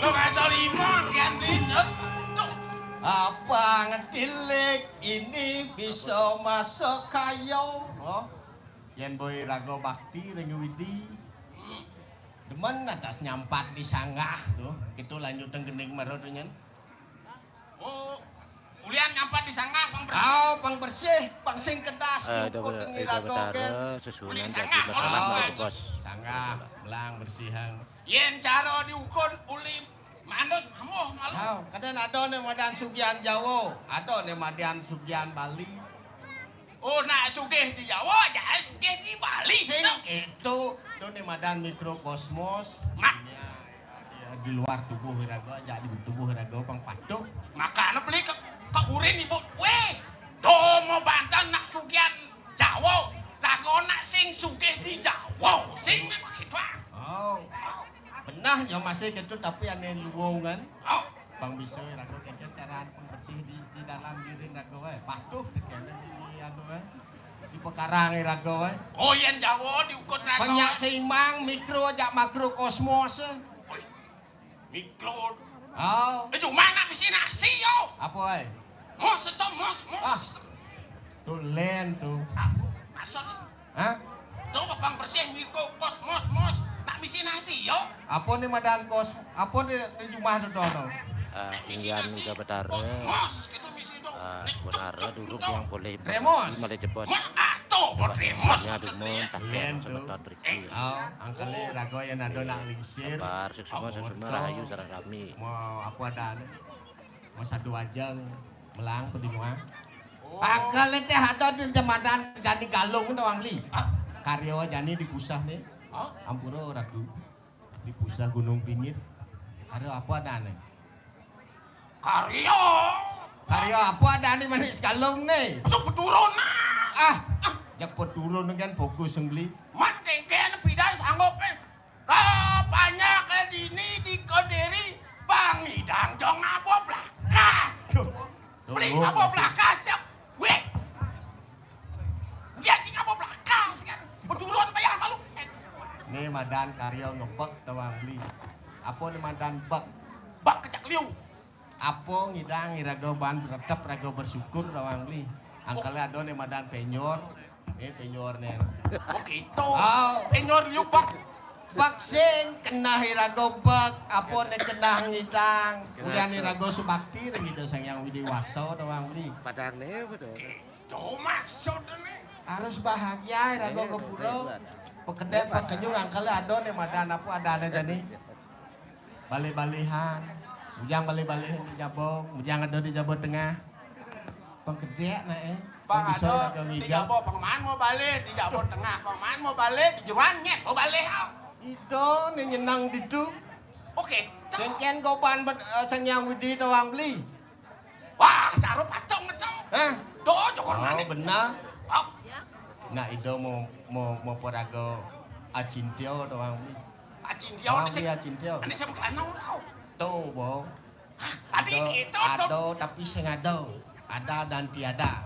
Lo ngaso limon kan, Dit? Duh. Abang tilik ini bisa masuk kayo. Oh. Yen boi raga bakti ring Widi. Demen atas nyampat di sanggah tuh. Kita lanjut teng gending mara tuh, nyen. Oh, ulian nyampat di sanggah, pang bersih. Ah, pang bersih, pang sing kedas, eh, nyukut Dawe-, ring eh, iraga, Dawetara, ken. Sesuunan. Uli di dadi sanggah, masalah, oh, Dawetara, Bos. Sanggah, belang, bersihan. Yen cara diukur uli mandus mamuh malu. Ah, kadang ada né madan sugihan Jawa, ada né madan sugihan Bali. Oh, nak sugih di Jawa, ajak sugih di Bali. Sing to. Itu, itu né madan mikrokosmos. Mak. Ya, ya, di luar tubuh iraga, ajak di tubuh iraga pang patuh. Makane beli ke, ke urin ibu. Weh, domo banten nak sugihan Jawa. Lah kok nak sing sugih di Jawa, sing mek begitu. Oh. Benah ya masih gitu, tapi ané luwungan. Oh. Pang bisa iraga kéngkén caraan pang bersih di, di dalam diri iraga waé. Patuh kéné di anu waé. Di pekarang iraga waé. Oh, yén Jawa diukur raga. Penyak seimbang, mikro ajak makrokosmos. Wih, mikro. Oh. Eh, cuma nak misi nasi yo. Apa waé? Mos to, mos, mos. Ah. Tulen tuh. Ah, maksud. Hah? Tuh, pang bersih mikro kosmos, mos. Nak misi nasi yo. Apa né madan kos-, apa né, né jumah to, to? Ah, inggihan Ida Betara. Mos, gitu misi to. Ah, Betara durung yang boleh. Remos. Malih jebos. Mak ato, Remos. Dumun, taken semeton riki. Oh, angkele raga yén ada nak lingsir. Sabar, suksma, suksma, rahayu sareng sami. Mau apa adané? Mau sadu ajeng, melang pedingoan. Oh. Angkele téh ada di jamadan jani Galung to, Wangli. Ah. Karya jani di Puseh né. Hah? Ampura Ratu. Di Puseh Gunung Pingit. Ada apa adané? Karya. Karya apa adané manik Galung né? Masuk peturun, nah. Ah, jak peturun kan fokus sing beli. Man kéngkén pidan sanggup, eh. Rupanya ke dini di Kediri, pang nyidang jong ngaba blakas. Duh. Beli ngaba blakas, ya. Wéh. Dia cing ngaba blakas, kan. Peturun bayar malu. Né madan karya ngebek tawang beli. Apa né madan bek? Bek kecak liu. Apa ngidang iraga ban retep raga bersyukur tawang beli. Angkele ada né madan penyor. Né penyor né. Oh, gitu. Oh. Penyor liu bek. Bek sing keneh iraga bek, apa né keneh ngidang. Ulian iraga subakti ring Ida Sang Hyang Widi Wasa tawang beli. Padang né apa to? Gitu maksudné. Harus bahagia iraga gapura. Pekedék pekenyung angkele ada né madan apa adané jani. Balih-balihan. Ujang balih-balihan di jaba, ujang ada di jaba tengah. Pengkedék naé. Pang bisa ada di jaba, pang maan mau balih di jaba tengah, pang maan mau balih di jeroan nyén mau balih. Ida né nyeneng ditu. Oké. Kéngkén goban bet, eh, Sang Hyang Widi tawang beli. Wah, cara pacong ngeco. Hah? Tuh, cukur manik. Oh, benar. Oh. Nak Ida mau, mau, mau paraga acintya tawang beli. Acintio. Ane sing, ane sing kelana ora. Tuh, Bo. Adi kita tuh. Ada, tapi sing ada. Ada dan tiada.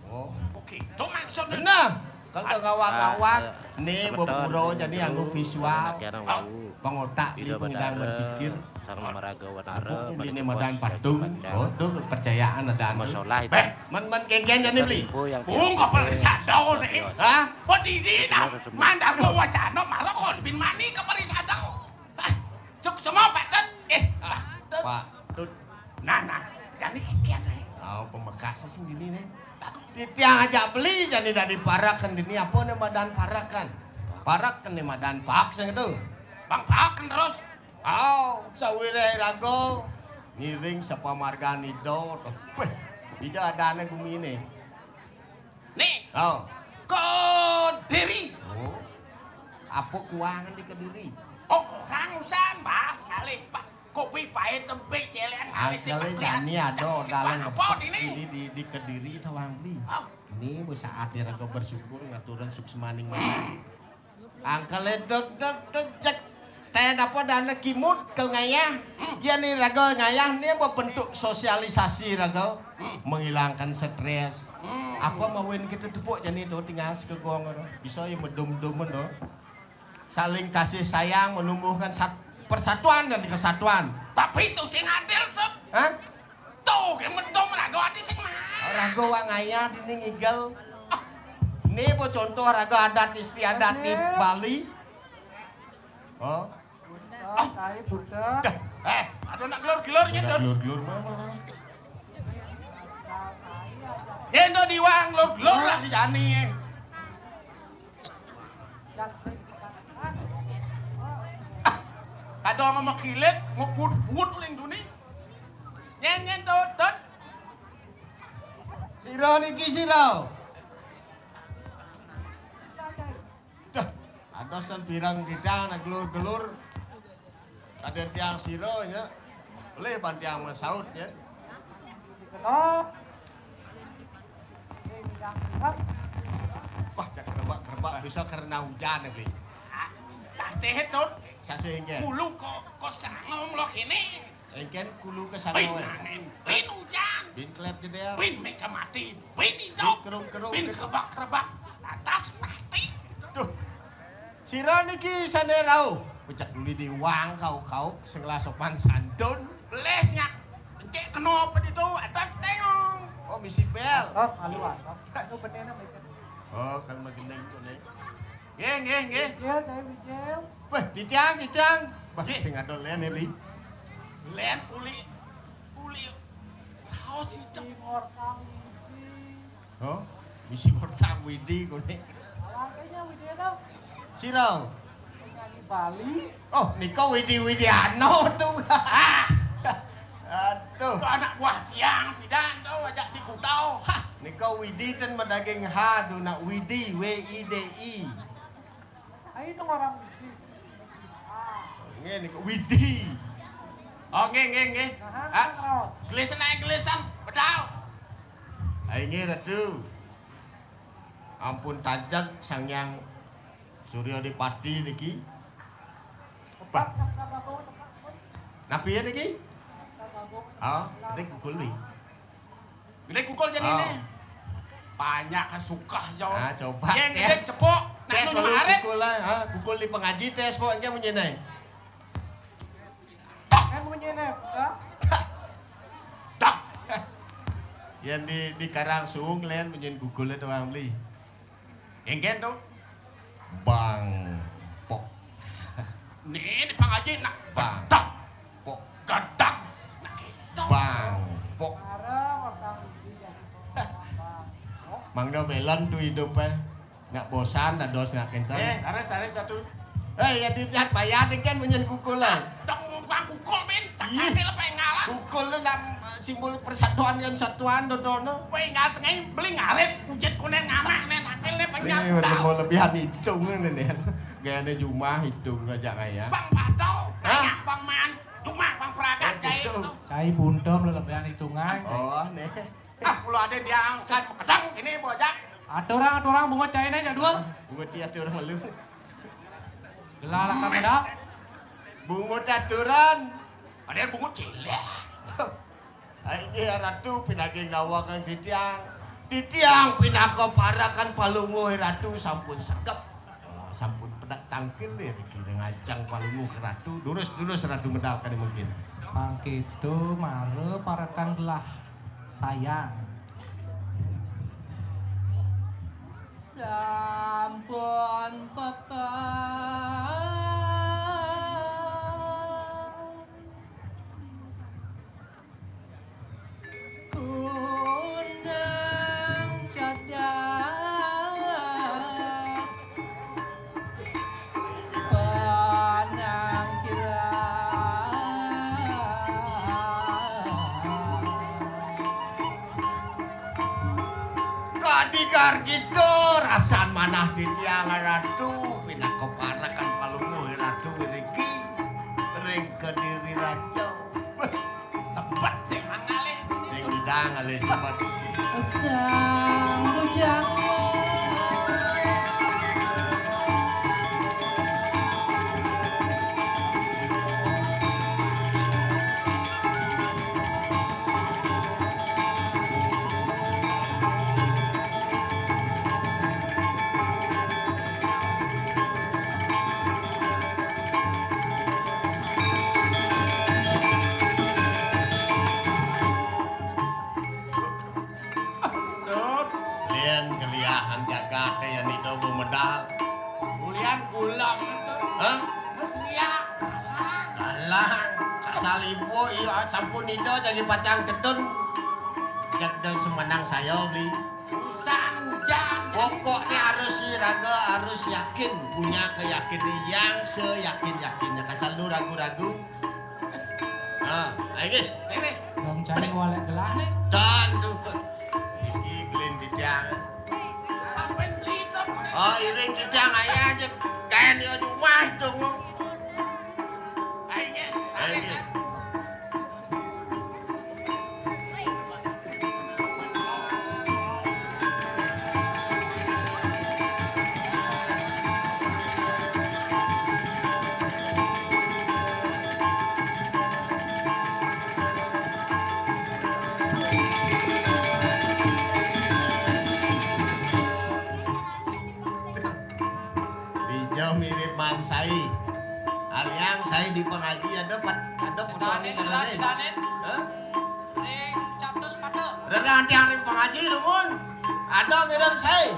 Oh. Oke, itu maksudnya. Bener. Kalau ngawak-ngawak, nih, Bo Puro jadi anu visual. Pengotak di pengendang berpikir. Sareng maraga wanara. Ini madan patung. Oh, tuh kepercayaan ada anu. Masalah itu. Men-men genggen jane beli. Bung kok percaya nih. Hah? Kok didi nah? Mandar wacana malah kon bin mani ke perisada. Cuk semua Pak Tut. Eh, Pak Tut. Nah, nah, jani kikian nih. Oh, pemekasnya sing gini nih. Titiang aja beli jani dari parak kan dini apa nih madan parak kan? Parak kan nih madan pak sing itu. Bang pak kan terus. Oh, sawireh raga ngiring sapa margani do. Weh, ija adane gumine. Nih. Oh. Kediri. Oh. Apa kuangan di Kediri? Oh, orang usan, Mas, ngalih, Pak. Kopi pahit tembe celekan ngalih sing. Angkele jani ada dalan apa ini? Di, di, di Kediri tawang beli. Oh. Ini wis saate raga bersyukur ngaturan suksmaning mana. Angkele dot dot dot jek. Ten apa dana kimut ke ngayah. Iya nih raga ngayah nih apa bentuk sosialisasi raga. Menghilangkan stres. Apa mawin kita tepuk jani tuh tinggal sekegong tuh. Bisa ya medum-dumun tuh. Saling kasih sayang menumbuhkan sat-, persatuan dan kesatuan. Tapi itu sing adil, Sep. Hah? Tuh, ge metu meraga ati sing mah. Raga wak ngayah dini ngigel. Ini apa contoh raga adat istiadat di Bali? Oh. Bunta, kai bunta. Dah. Eh, ada nak gelur-gelur gitu. Gelur-gelur mana? Yen to diwang gelur-gelur lah dijani. Kadang sama kilit, ngebut-but ling duni. Nyen-nyen dodot. Sira niki sira. Dah, ada sen pirang kita nak gelur-gelur. Ada tiang sira nya. Boleh ban tiang mesaut nya. Wah, cak kerebak-kerebak bisa karena hujan nih. Sasih, Tut. Sasih nggih. Kulo kok, kok sangom lo kene. Engken kulo ke sangom. Bin angin, bin hujan. Bin klep jeder. Bin mega mati, bin hidup. Bin kerung-kerung. Bin kerebak-kerebak. Lantas mati. Duh. Sira niki sane rauh. Pecak duli diwang kau-kau sing la sopan santun. Beles nyak. Encik kena apa itu? Ada tengong. Oh, misi bel. Oh, alu, ah. Itu benena misi. Oh, kan magendeng kene. Nggih, nggih, nggih. Wijil, saya Wijil. Weh, titiang, titiang. Wah, nggih. Sing ada len ini. Len uli, uli. Raos itu. Timur Kang Widi. Oh, misi Kang Widi kene. Alangkahnya Widi itu. Sira. Penyanyi Bali. Oh, nika Widi Widiano tuh. Aduh. Itu anak buah tiang, pidan tuh ajak di kutau. Hah. Nika Widi ten medaging H, duh nak Widi, W I D I. Ayo dong orang Widi. Nggih nika Widi. Oh, nggih, nggih, nggih. Nah, ah, terus. Gelisan ae gelisan, bedal. Ayo nggih Ratu. Ampun tajak Sang Hyang Surya Dipati niki. Bah. Napi ya niki? Oh, niki kukul nih. Gede kukul jadi ini. Banyak kan suka jauh. Ah, coba. Yang gede cepok. Tes dulu kukul lah. Ha, kukul di pengaji tes pok engke munyi neng. Kan munyi neng. Dah. Yang di, di Karang Sung len munyi kukul itu orang beli. Engken tuh. Bang pok. Nih di pengaji nak bang. Bedak. Pok. Gadak. Nah, gitu. Bang pok. Mangda belon tu hidup eh. Nak bosan dados nak kenten. Eh, taris, taris satu. Eh, ya dilihat bayar kan munyen kukul lah. Dong muka kukul bin, tak kate lepe ngalan. Kukul lu nak simbol persatuan kan satuan dodono. Kowe ingat ngai beli ngarit kucit kunen ngamah nen akil ne penyal. Ini udah mau lebihan hitung ini nih. Gayane jumah hitung aja kaya. Bang Pato, hah? Bang Man, jumah Bang Pragat. Oh, kayak gitu. Cai buntung lelebihan hitungan. Oh, nih. Ah, kalau ada diangkat kedang ini bojak. Aturang, aturang bunga caina jadul. Bunga cia aturang malu. Salah kamu dah. Bungut aturan. Padahal bungut cilik. Ai, inggih Ratu, pinaging nawakang titiang. Titiang pinaka parekan Palungguh Ratu sampun sregep. Ah, sampun pedek tangkil ya niki ngajeng Palungguh Ratu. Durus, durus Ratu medal kadi mangkin. Pang kitu mara parekan gelah sayang. Sampun pepes. Kunang cadak panampilan. Kadigar kita rasan manah titiang Ratu, pinaka parekan Palungguh Ratu iriki ring Kediri Raja. Sebet sing ngalih. Sing ngidang ngalih sebet. Sang Bujang. Tut, lén keliahan jagaté yén ida bumedal. Ulian gula ngentut. Hah? Mas Ria, kalah. Kalah. Asal ibu, iya, sampun ida jagi pacang tedun. Jak da semenang saya beli. Usan hujan. Pokoknya harus iraga harus yakin, punya keyakinan yang seyakin-yakinnya. Kasal nu ragu-ragu. Nah, ayo nggih. Beres. Dong cari walek gelah nih. Dan tuh. Iki gelin titiang. Sampai beli itu. Oh, iring titiang aja aja. Kain ya rumah itu. Ayo nggih. Ayo nggih. Dija mirip Mang Sai. Aliang Sai di pengaji ada pat-, ada cedanin lah, cedanin. Hah? Ring catus mata. Rerang tiang ring pengaji, dumun. Ada mirip Sai.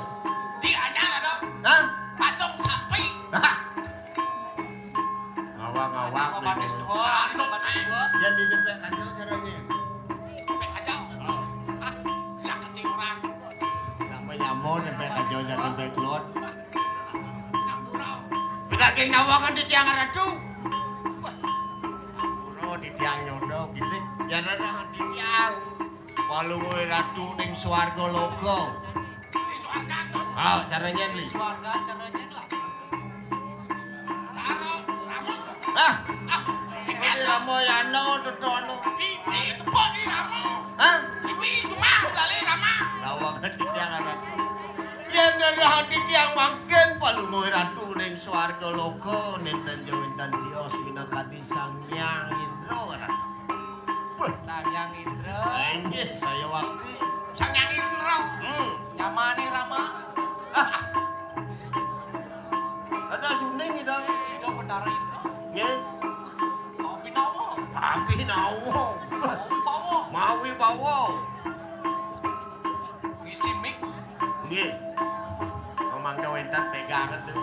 Di anyar ada. Hah? Patung sampi. Hah? Ngawak-ngawak. Batis dua, anu batis dua. Yang di dempet kacau caranya. Dempet kacau. Oh. Ah, ya kecil orang. Kenapa nyamur dempet kacau jadi dempet keluar? Pedaging nawangan di tiang ratu. Pura di tiang nyodo gitu. Yang ada di tiang. Palungguh ratu ning swarga loka. Di swarga, Tut. Ah, caranya, Li. Di swarga, caranya lah. Cara Rama. Ah. Ah, ini Rama ya no, Tut, no. Ibi tepuk di Rama. Hah? Ibi cuma kali Rama. Lawakan di tiang anak. Yen nerahang titiang mangkin palungguh ratu ning swarga loka, nénten ja wénten tios minakadi Sang Hyang Indra. Beuh. Sang Hyang Indra. Inggih, saya wakti. Sang Hyang Indra. Hmm. Nyamané Rama. Ah. Ada suning ida. Ida Betara Indra. Nggih. Abhinawa. Abhinawa. Mawi bawa. Mawi bawa. Ngisi mik. Nggih. Memang da wénten pegangan tuh.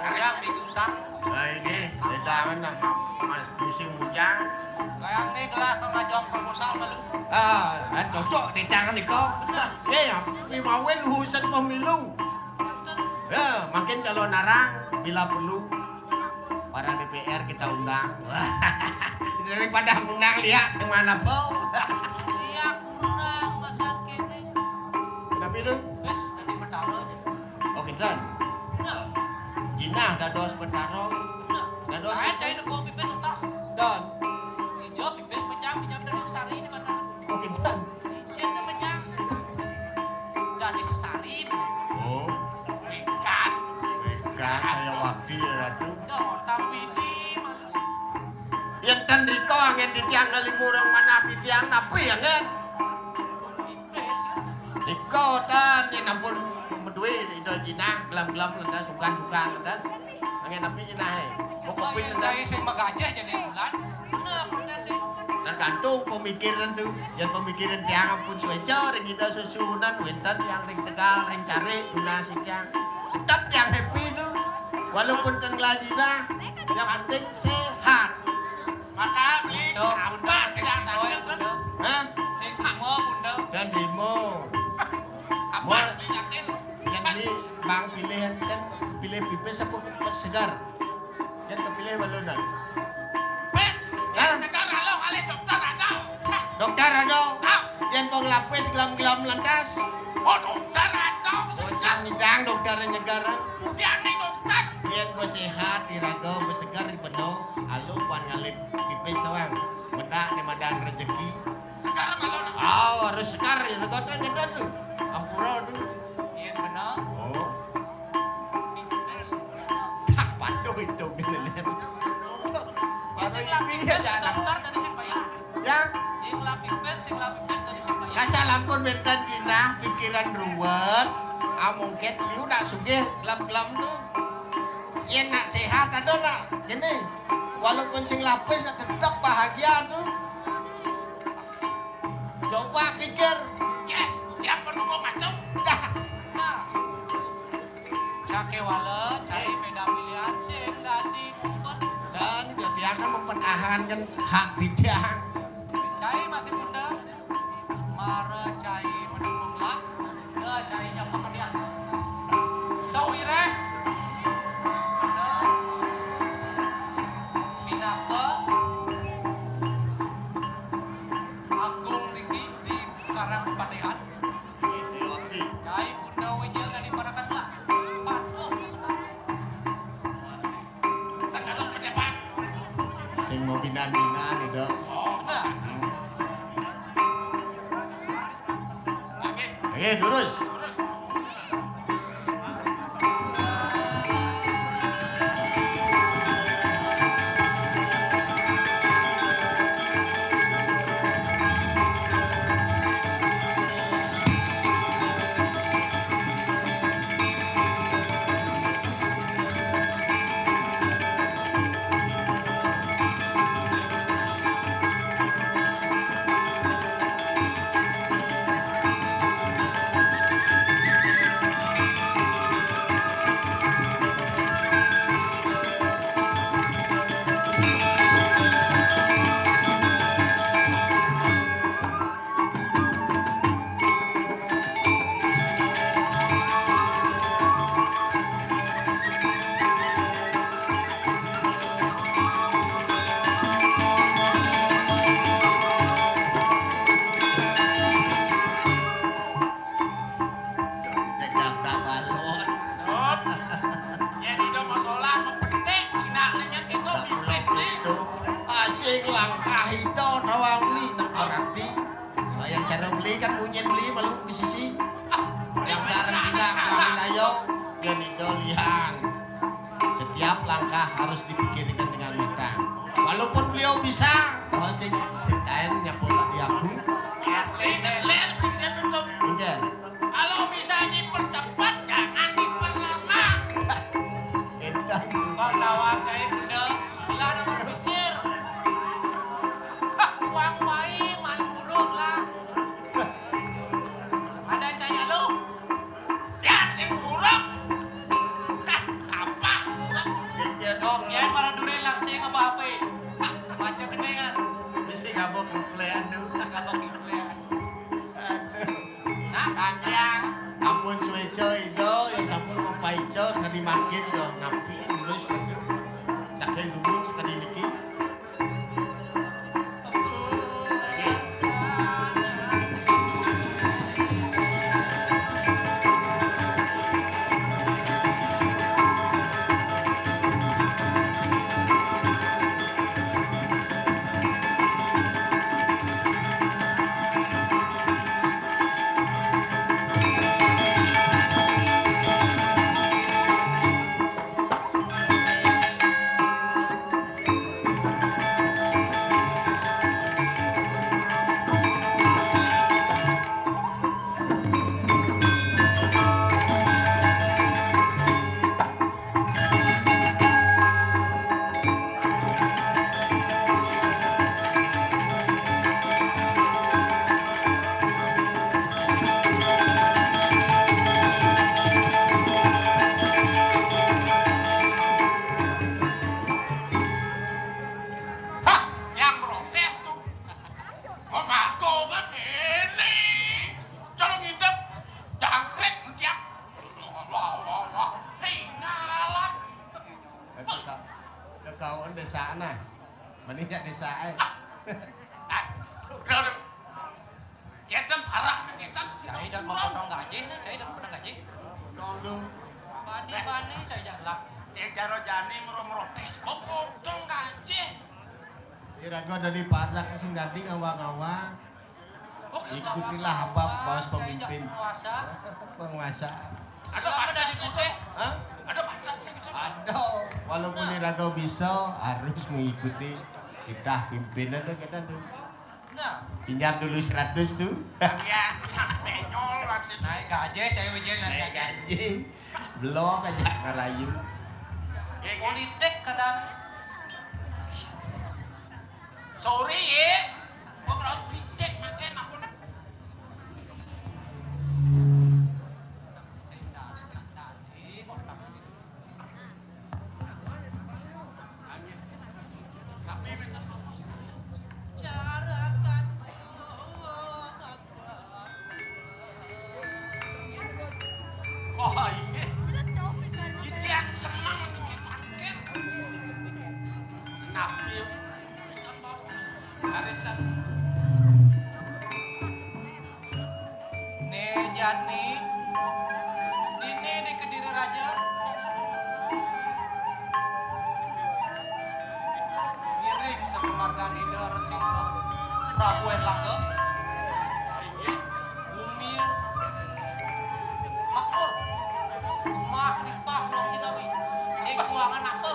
Yang mik usang. Nah, ini pegangan nah, Mas musim hujan. Kayang nih gelah ke ngajong proposal malu. Ah, kan cocok di tangan iko. Bener. Nggih, ya, wi mawin urusan pemilu. Ya, makin calon arang bila perlu. Para D P R kita undang. Daripada ngundang lihat sing mana po. Lihat ngundang masalah kene. Kenapa itu? Wes, tadi Betara aja. Oh, kinten. Bener. Jinah dados Betara. Bener. Dados. Lain cai nepuk pipis entah. Don. Ijo pipis pejang, pejang dari sesari di mana? Oh, kinten. Ijen tuh pejang. Dari sesari. Oh. Ikan. Ikan saya wakti ya, Ratu. Yén ten rika anggén titiang ngalih mureng manah titiang napi anggén? Pipis. Rika ten yén ampun madué Ida Jinah gelem-gelem lantas sukan-sukan lantas. Anggén napi Jinah é? Moko Apa yén pinenan. Cai sing magajah jani bulan? Bener, bener sih. Tergantung pemikiran tu. Yén pemikiran tiang ampun suéca ring Ida sesuhunan wénten tiang ring Tegal, ring Carik, tunas tiang. Tetep tiang happy tu. Walaupun ten ngelah Jinah, yang penting sehat. Maka beli Bunda, apa Bunda, sing sedang tahu ya, tancep kan? Bunda? Hah? Sing trima, Bunda. Dan trima. Apa Wah. Beli yakin? Yang ini Bang pilih kan pilih pipis apa segar? Yang kepilih balon dah. Pipis. Hah? Segar alo ngalih dokter ada. Hah? Dokter ada. Ah. Yang kong lapis gelam-gelam lantas. Oh, dokter ada. Oh, segar. Sang ngidang dokter nyegar. Udah nih dokter. Yén bos sehat, iraga bos seger di beno, alu pan ngalih pipis tawang. Mendak né madan rejeki. Segar malu. Oh, harus segar ya, negara ngedon tu. Ampura tu. Iya, benar. Oh. Pipis. Tak patuh itu bener. Baru ini aja anak. Dokter tadi sih, Pak, ya? Ya. Sing lapipis, sing lapipis tadi sing payah. Kasal ampun wénten jinah pikiran ruwet, amongket liu nak sugih gelem-gelem tu. Yén nak séhat ada nak. Kéné. Walaupun sing lapis nak tetep bahagia tu. Coba pikir. Yes, tiang pendukung macam. Dah. Nah. Cai kéwala, cai béda pilihan, sing dadi mumpet. Dan dia tiang kan mempertahankan hak tiang. Cai masih muda, mara cai mendukung lah, da cai nyapa kediak. Sawiréh, benda, pinaka, agung niki di Karang Padean. Cai bunda wijil dadi barakan lah. Patuh. Sing mau binan-binan itu. Oh, nah. Oke. Oke, lurus. Lurus. Cekap ka balon. Dot. Yén ida masalah mepetik, tindak nanya kita bibit ni. Asing langkah ida tawang beli nak berarti. Yang cara beli kan munyin beli malu ke sisi. Yang sarang tindak kami layo, yén ida lian. Setiap langkah harus dipikirkan dengan matang. Walaupun beliau bisa, bahwa sing, sing kain nyapu tadi aku. Beli kedelai, beli saya tutup. Mungkin. Kalau bisa dipercepat, jangan diperlama. Bang tawang cai bunda, bila nak berpikir. Uang baik, malu buruk lah. Ada cai alo. Yang sing buruk. Kah, apa buruk? Dong, yang mana durin langsing apa apa? Baca keningan. Mesti ngabok keplean tu. Ngabok keplean. Aduh. Nah, kanjang. Ampun suéca ida yang sampun mapaica sekadi mangkin ida napi lurus. Saking dulu sekadi niki. Kawan desa nah. Mani jak desa ai. Ah, udah, udah. Ya kan parah nih kan. Cai dan potong gaji nih, cai dan potong gaji. Potong tuh. Bani-bani saya jalan. Ya jaro jani merotes, oh, potong gaji. Iraga dari parak sing dadi ngawa-ngawa. Ikutilah apa baos pemimpin. Penguasa. Ada batas itu. Hah? Ada batas yang gitu. Ada. Walaupun iraga bisa, harus mengikuti titah pimpinan deh kita tuh. Nah. Pinjam dulu seratus tuh. Iya, benyol maksudnya. Naik gaji, saya ujian naik gaji. Belum aja ngerayu. Politik kadang. Sorry ya, gua harus beli cek makan apa. Oh, iya. Titiang seneng niki tangkil. Nabi. Arisan. Né jani dini di Kediri Raja. Ngiring sakeluarga Ida Resi Prabu Erlangga. Bumi makmur. Mah ripah nuh jinawi. Sing kuangan apa?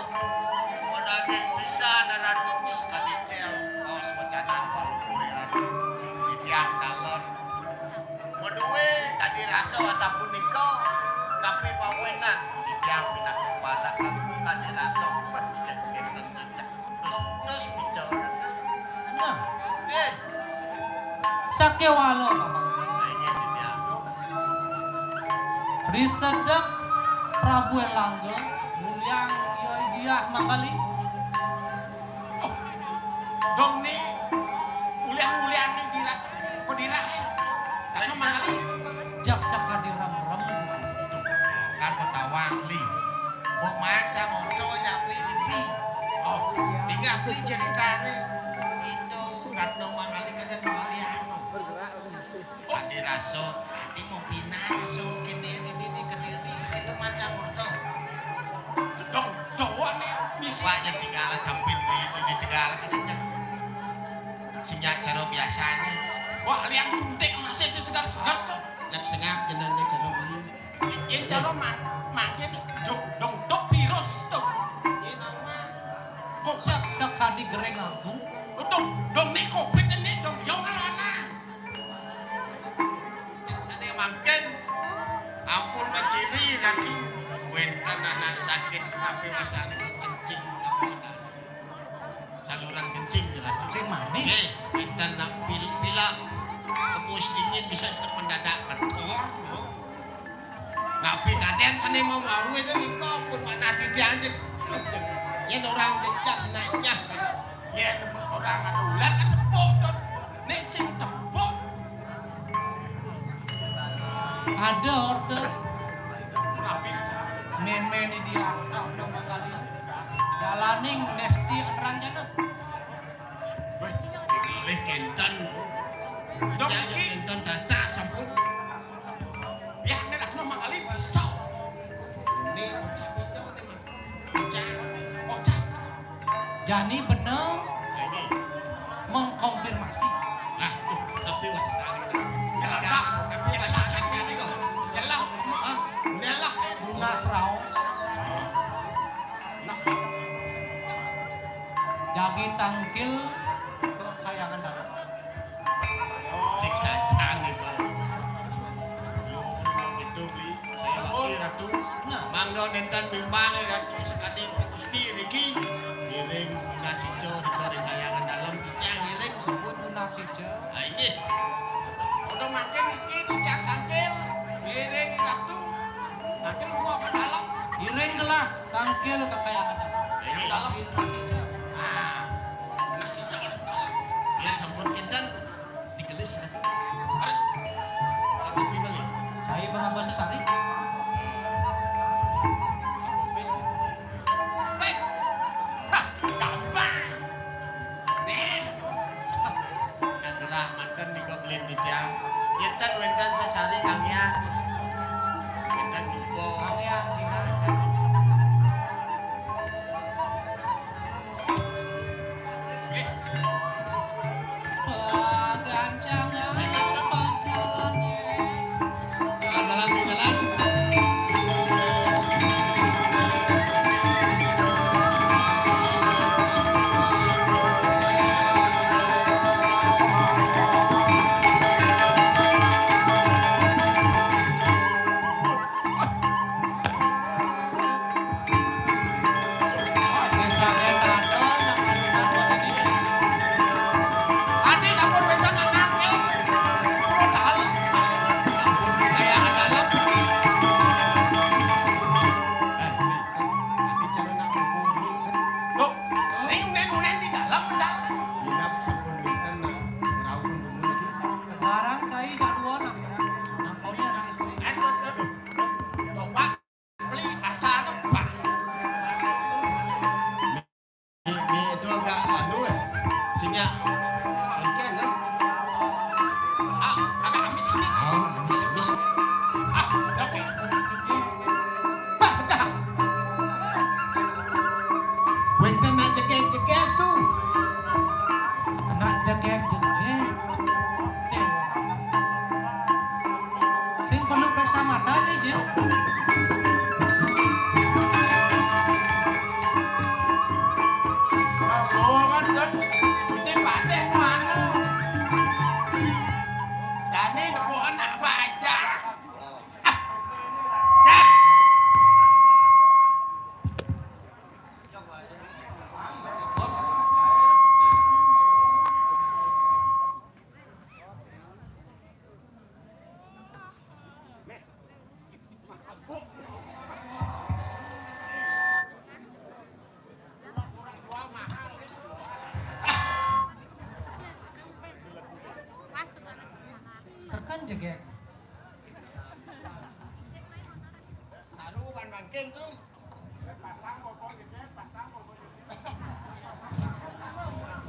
Modaging pisan Ratu sakadi tel. Aos wacanan Prabu Ratu. Titiang dalem. Madué kadi rasa sapunika, tapi mawinan titiang pinaka parak kadi rasa. Terus, terus bicara. Nah. Eh. Sakéwala, Bapak. Nah, ini titiang. Risedek Prabu Erlangga, muliang iya jiah manggali. Oh, dong ni uliang-uliangan dira, kok dirahe? Karena mali. Jak sakadi rem-rem. Kan kok tawang li. Kok macam moto jak beli pipi. Oh, tinggal beli ceritane. Itu Ratna Mangali kadang mali anu. Adi rasa, adi mau pindah, so, kene, ini, ini, kediri, itu macam moto. Dong, doang nih, misi. Pak, ya tinggal sampai di, di, di tinggal, kan, kan. Sing jak cara biasanya. Wah, liang suntik masih segar-segar tuh. Jak sengap jenenge cara beli. Yang cara mang, makin dong, dong, dong virus tuh. Ini nama. Kok jak sakadi gereng aku? Tuh, dong, nih covid ini, dong, yang ngarana. Sane mangkin, ampun maciri, Ratu. Wénten anak sakit, tapi wasane kencing, apa, saluran kencing, Ratu. Sing manis. Nggih, wénten nak pil-, pilek, kebus dingin bisa mendadak metuar, lho. Napi kadén sane mau mawi nika ampun manah didianjek. Yen orang jencah nanyah. Yen orang ada ular kan tepuk, Don. Nek sing tepuk. Ada order. Napi? Mémé ni dia, udah manggali. Dalaning Nesti Anranjana. Wéh, malih kénten. Dong, ya, iki kénten dadak sampun. Ya, nek aku manggali bisa. Ini kocak itu nih, Mas. Kocak, kocak. Jani bener. Nah, ini. Mengkonfirmasi. Nah, tuh, tapi wastane. Nyelah. Tapi wastane ini kok. Nyelah, hah? Nyelah. Lunas raos. Lunas. Jagi tangkil ke kayangan dalam. Cik sajan nih, Pak. Belum, belum itu, Bli. Saya lagi, Ratu. Nah. Mangda nénten bimbang, Ratu, sekadi Pak Gusti niki. Ngiring Nasija ring kayangan dalam, titiang ngiring sampun. Nasija. Ah, inggih. Udah mangkin niki titiang tangkil, ngiring Ratu. Tangkil lunga ke dalam. Ngiring gelah tangkil ke kayangan dalam. Ngiring dalam. Ngiring Nasija. Ah, Nasija ring dalam. Ya, sampun kinten. Digelis, Ratu. Harus. Tapi balik. Cai pangabasa sari. Apa pes? Pes. Hah. Ya. Engke, no. Ah, agak amis-amis. Oh, amis-amis. Ah, oke. Bah, dah. Wénten nak jegég-jegég tuh. Nak jegég-jegég. Téh. Sing perlu periksa mata aja, Jin. Aduh, kan, kan. Gusti Patih manu. Dani nepuk anak baja. Ah. Ya. Serkan jegég. Saru kan mangkin tuh.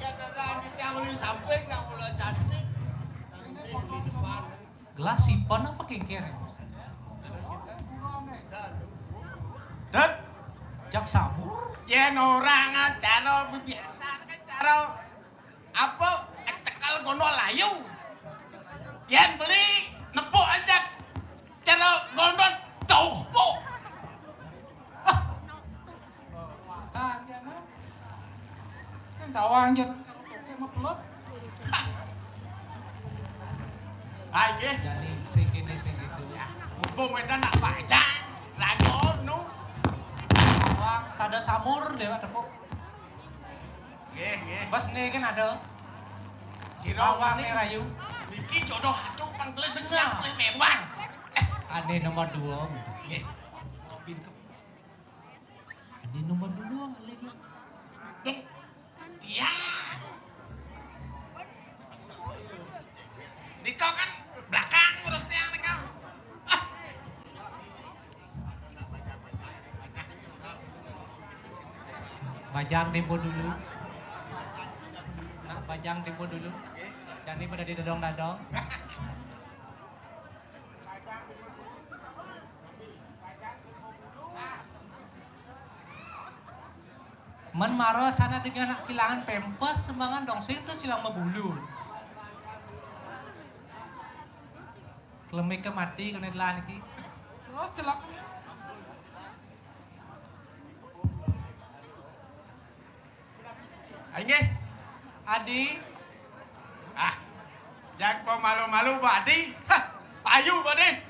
Ya kagak, ane tiang uli samping, nang uli cantik. Nang di depan. Gelas sipen apa kékér? Dan jak sabur. Yén orang cara biasa kan cara apa, cekel gondol layu. Yén beli nepuk aja cara gondol jauh po. Ah. Kan tawang jan karo toké mah pelot. Ah, nggih. Jani sing kéné sing gitu. Mumpung wénten nak baca, raja nu. Wah, sada samur déwa tepuk. Nggih, nggih. Bas né kan ada. Sira bawang né rayu. Niki jodoh atuh pang kelih senyap kelih mewah. Ané nomor dua. Nggih. Kopi ke Adi nomor dua lagi. Dong, tiang. Nika kan belakang ngurus tiang nika. Ah. Bajang tempo dulu. Nak bajang tempo dulu. Jani pada didodong-dadong. Men mara sana dengan nak kilangan pempes sembangan dong sing tu silang mabulu. Klemik ke mati kena telan iki. Terus celak. Ayo nggih. Adi. Ah. Jangan pemalu-malu, Pak Adi. Hah, payu, Pak Adi.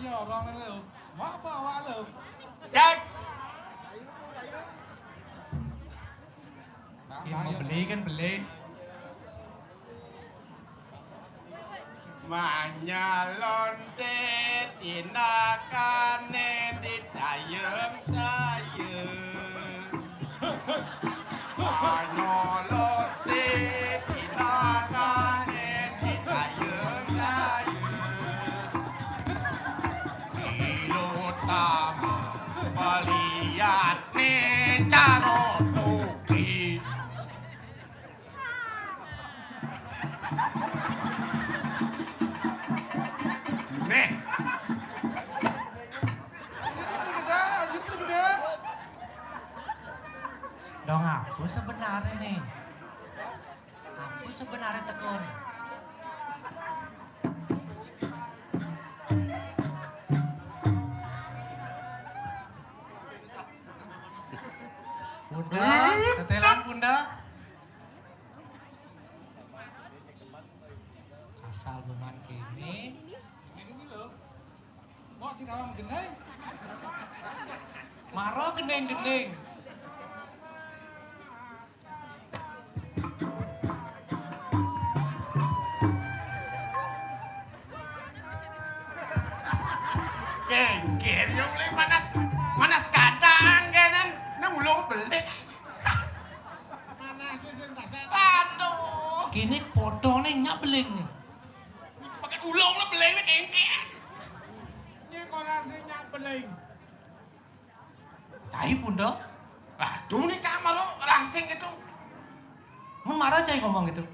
Iya, orang lho. Mau apa awak lho? Jak. Yang mau beli kan beli. Manyalon tinakane ditayeng-tayeng. Manyalon tinakane ditayeng-tayeng. Ilu tamu peliatne caro tuki. Nih. Dong aku sebenarnya nih. Aku sebenarnya tekun. Bunda, setelan Bunda. Asal buman kene. Ini lho. Mau sing kawang gendeng. Maro gendeng-gendeng. Kengken yo mulai manas, manas kadang kenen nang ulung belik. Panas sing tasek. Aduh. Kene potone nyak beling nih. Pakai ulung lah beling nih kengken. Ini orang sing nyak beling. Cai pun dong. Aduh nih kamar lo rangsing gitu. Mun mara cai ngomong gitu.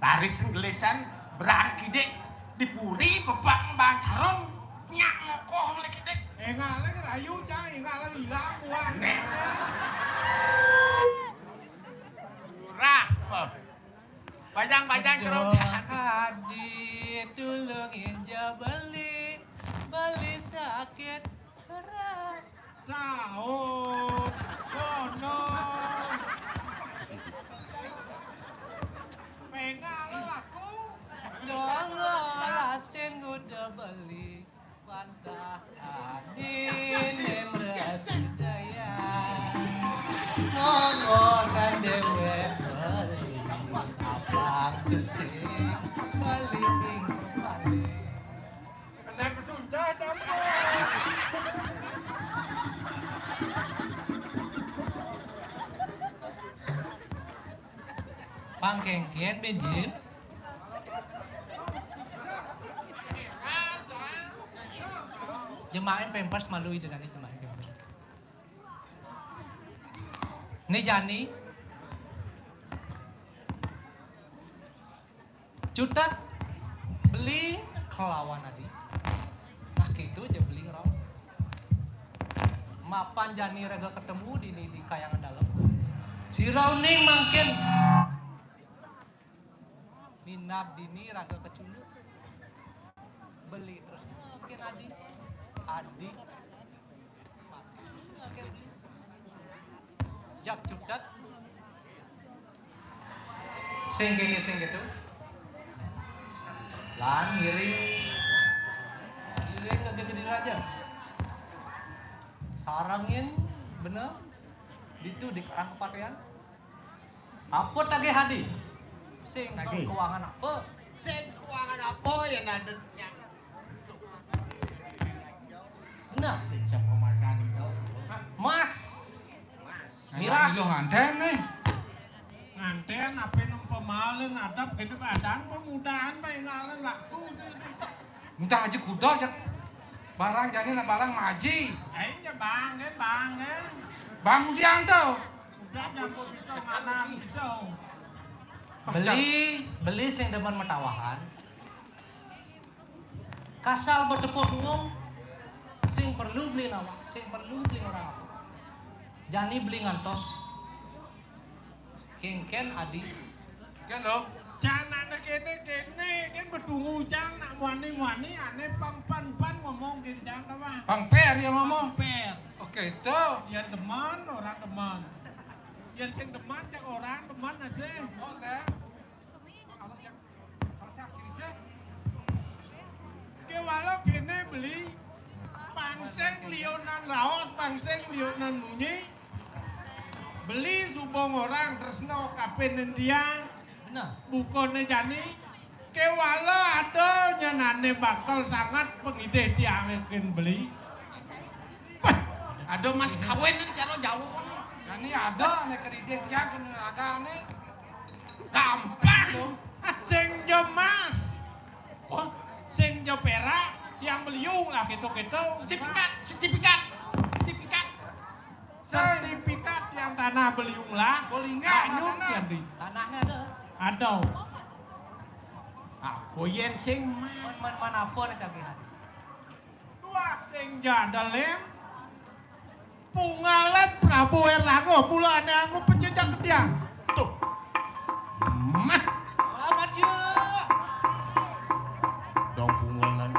Raris nggelisan berang kidik di puri bebak bantarung nyak mokoh oleh kidik. Enggak lagi rayu cai, enggak lagi hilang buah. Nek. Lurah. Bajang-bajang kerong jahat. Adi tulungin ja beli, beli sakit keras. Saut kono. Pengal aku. Dongol asin kuda beli. Bantah adine mresudaya. Nongonan dhewe beli. Abang tusing beli ning bali. Kena kesunca campur. Pangkengken benjin. Jemain pampers malu ide dan jemain pampers. Ni jani. Cutet beli kelawan adi. Nah, gitu aja beli ngeraos. Mapan jani raga ketemu dini di kayangan dalam. Sira uning mangkin. Minab dini raga kecunduk. Beli terus mangkin adi. Adi. Masih terus mangkin adi. Jak cutet. Sing kene sing gitu. Lan ngiring. Ngiring ke gede raja. Sarangin bener. Ditu di karang kepatean. Apa tagih adi? Sing keuangan apa? Sing keuangan apa ya nadetnya? Bener. Mas. Mirah. Nah, lu nganten nih. Nganten apa nempa malin adap gede badan pemudahan bae ngalen laku sih. Entah aja kuda cek. Barang jani lah barang maji. Aing ya bang, kan bang, kan. Bang Udiang tuh. Udah jago bisa mana bisa. Beli, beli sing demen metawahan. Kasal bertepuk ngom, sing perlu beli nawa, sing perlu beli orang apa. Jani beli ngantos. Kengken adi. Kan lo? Canakne kene kene kan bedungu cang nak muani-muani ane pang pan pan ngomong kencang apa? Pang per ya ngomong. Pang per. Oke, itu. Yang demen orang demen. Yang sing demen cak orang demen asih. Boleh. Awas ya. Salah sih sih. Kewala kene beli pangseng lionan raos, pangseng lionan munyi. Beli subong orang tresno kapen nentia. Bener. Bukone jani. Kewala ada nyenane bakal sangat pengidih tiang ken beli. Ada mas kawin cara jauh. Jani ada nek keridih tiang kena agane. Gampang. Sing jemas. Oh, sing jepera tiang beliung lah gitu-gitu. Sertifikat, sertifikat, sertifikat. Sertifikat yang tanah beliung lah. Bolinga. Anyun tanah. Ganti. Tanahnya ada. Ada. Apa yen sing mas? Man, man, man apa nih kagihan? Tuah sing jadalen. Pungalan Prabu Erlangga, mulane aku pececak dia. Tuh. Mah. Selamat ya. Dong pungalan.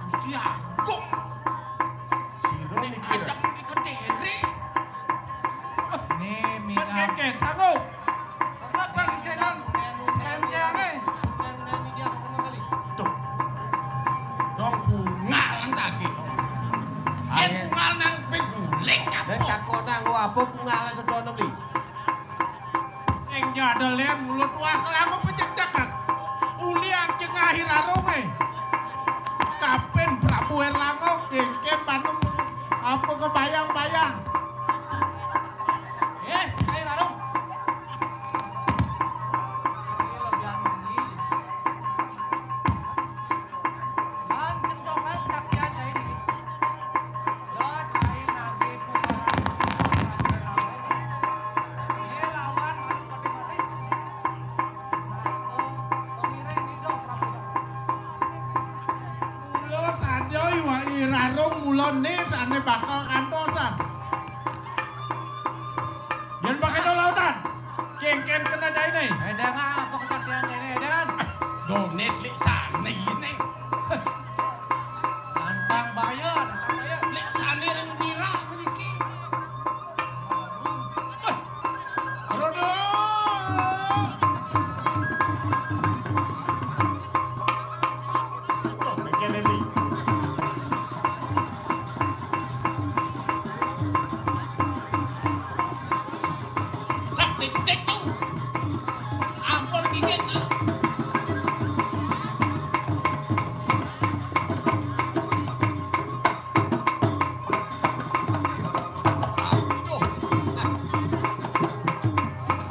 Gusti Agung. Sira niki. Ajak di Kediri. Ini minat. Keken, sanggup. Apa parisenan? Kenten, eh. Tuh. Dong pungal nang tadi. Yen pungal nang peguling apa? Nek takon nang apa pungal nang dono beli? Sing jadel yen mulut wah kelamu pecek-cekan. Ulian cengah hirarunge. Kapen Prabu Erlangga kengken banem apa kebayang-bayang. Eh, cair arung. Kula né sané bakal kantosan. Yén pakai to lautan, kéngkén kena cainé. Édéngang, apa kesaktian cainé, édéngang? Donét lik sané ini. Nantang baya, nantang baya. Lik sané ring dira mriki. Aduh. Tuh, mikir ini. Tak, tik, tik, tuh. Ampun, gigis lu. Aduh.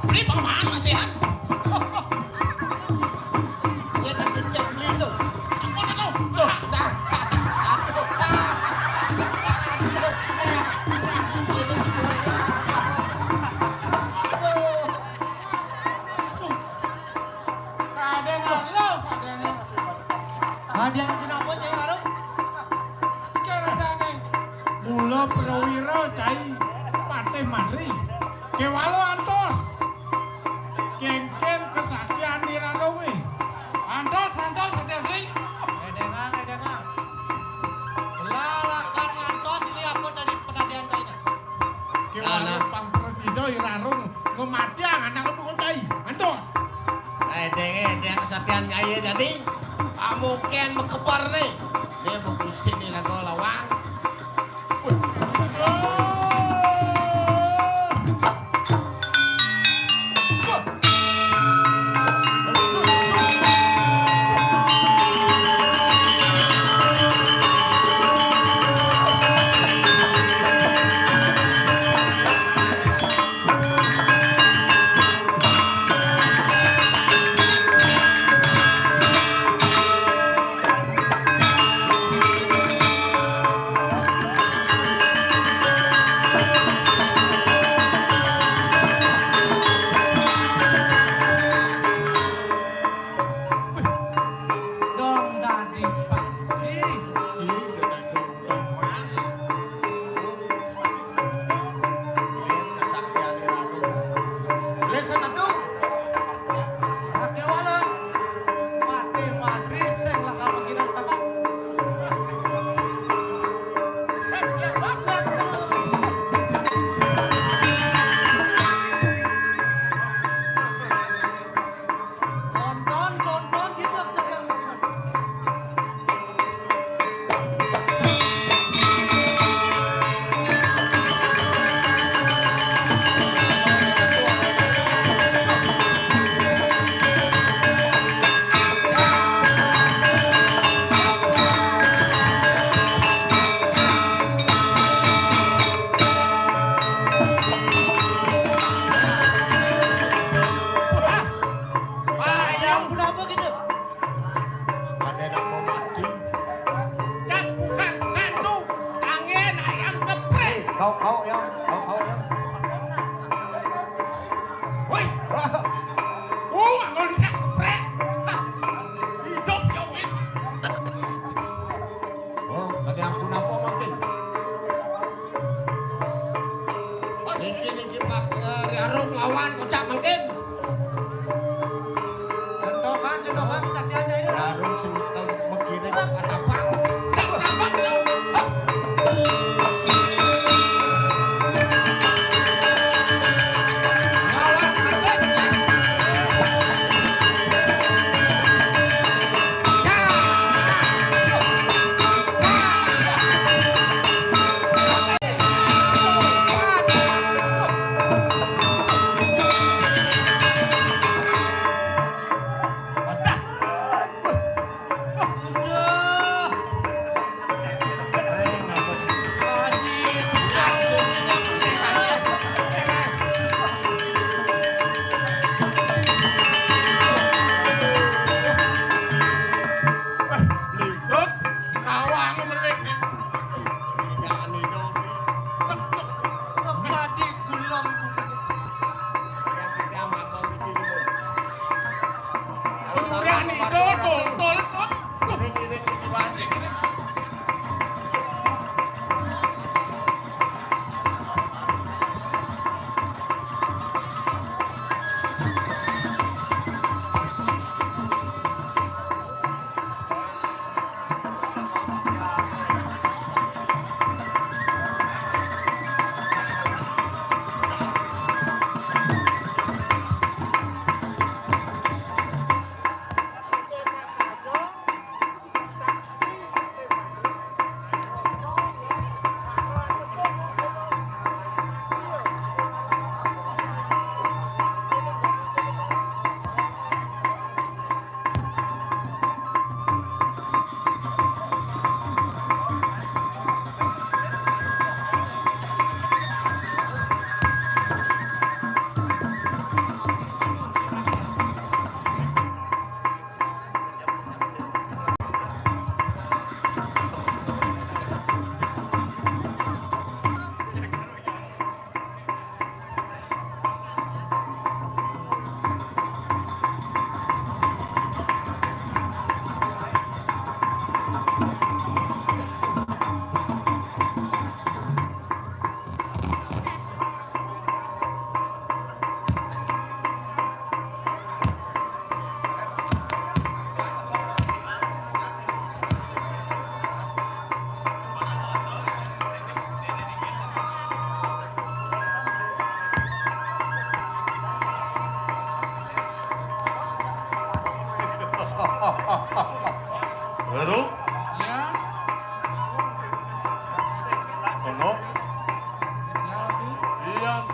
Beli pang mana sih, Han? Ya, kan cek beli tuh. Ampun, tuh. Tuh, dah. Aduh. Aduh. Aduh. Kadang lo, kadang. Kadang kenapa, Cai Rarung? Karasané mula prawira cai Patih Madri. Kéwala antos. Kéngkén kesaktian Ni Rarungé. Antos, antos, Satya Dwi. Édéngang, édéngang. Lah lakar ngantos ini apa tadi penadian cainé? Kéwala pang prasida I Rarung ngematiang anaké Pungut Cai. Antos. Édéngé, édéng kesaktian cainé jadi. Amungkén makeber né. Dia begusti ni lagu lawan. Dong dadi paksi. Si, gedang gedang emas. Yen kesaktian Ratu. Lesen atuh. Sakéwala. Patih Madri sing lakar mengkirang kakak. Tonton, tonton, gitu, sedang. Wah, yang berapa gitu? Ada nak mau mati. Cak, bukan, bukan tuh. Angin ayam geprek. Kau, kau ya, kau, kau ya. Woi. Oh, angin ayam geprek. Hah. Hidup ya, Win. Oh, tadi ampun apa mungkin? Niki, niki Pak, eh, Riarung lawan kocak mungkin. Cendokan, cendokan, kesaktiannya ini. Riarung sing tau mengkini kok katapak. Katapak, hah?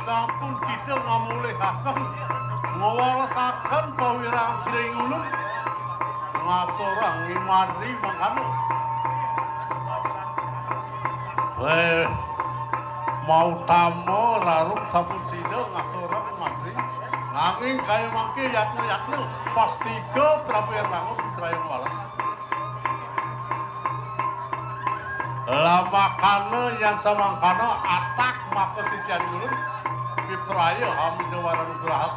Sampun kita ngamulihaken, ngwalesaken pawirang siring ulun, ngasorang ngimadri mangkana. Wéh, mautama rarup sampun sida ngasorang ngimadri, nanging kaya mangke yatna-yatna pastika Prabu Erlangga praya ngwales. Lamakana yan samangkana atak maka sisian ulun, pipraya hamida waranugraha.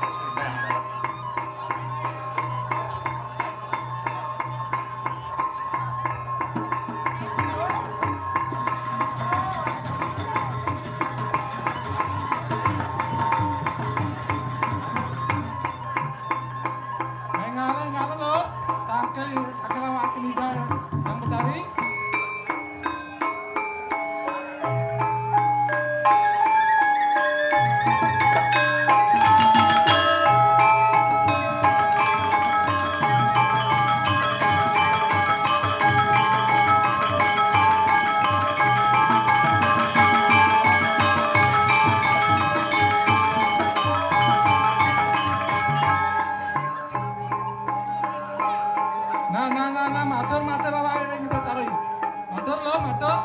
Mengala-ngala lo, tangkel, tangkel awak Ida Yang Betari. Nah, nah, nah, nah, matur, matur awake ring Betari. Matur lo, matur.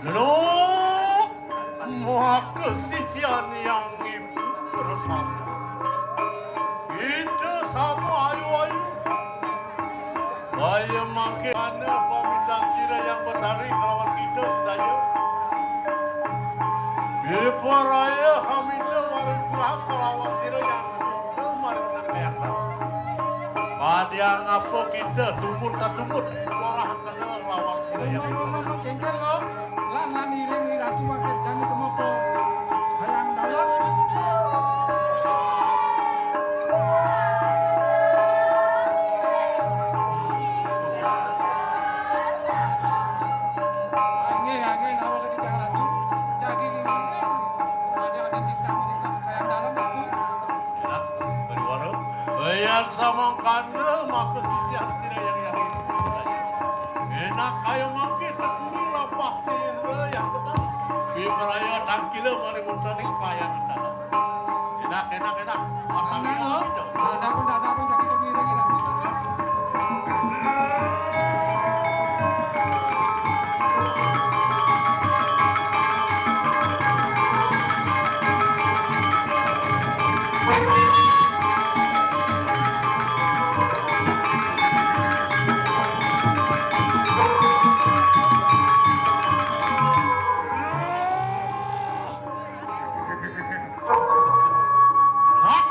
Lo, maka sisian yang ibu bersama. Kita sama ayu-ayu. Kaya mangke ana pamitan sira Yang Betari kalawan kita sedaya. Pipraya hamida waranugraha kalawan sira Yang Betari maring kakayang. Padiang apa kita tumut katumut, lorah kena lawan sira Yang Betari. Ngomong-ngomong, cengkel lo. Lan, lan iring Ratu mangke dane temoko. Hayang dalem. Nggih, nggih, nawa ketiga Ratu. Jagi ngiring. Raja Raden Titah menika hayang dalem, Ratu. Enak, beriwara. Wayang samangkana maka sisian sira Yang Betari. Enak kaya mangke teguri lampah sira Yang Betari. Pipraya tangkila mari muntaning kayan dalam. Enak, enak, enak. Makan enak lo. Ada pun, ada pun jadi kemiring enak. Nah,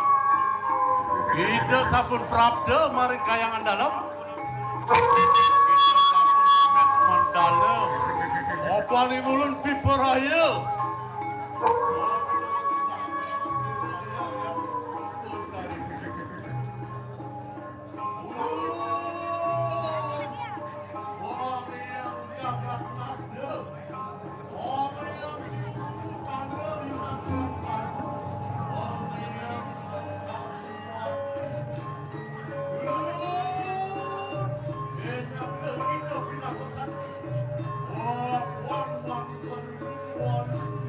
kita sampun prapta maring kayangan dalem. Kita sampun met mendalem. Opaning ulun pipraya. Wong yang jagat raja, wong yang siuku tanda lintang terangkat, wong yang kakuat. Enak kita pindah pesan. Wong, wong, wong, wong, wong.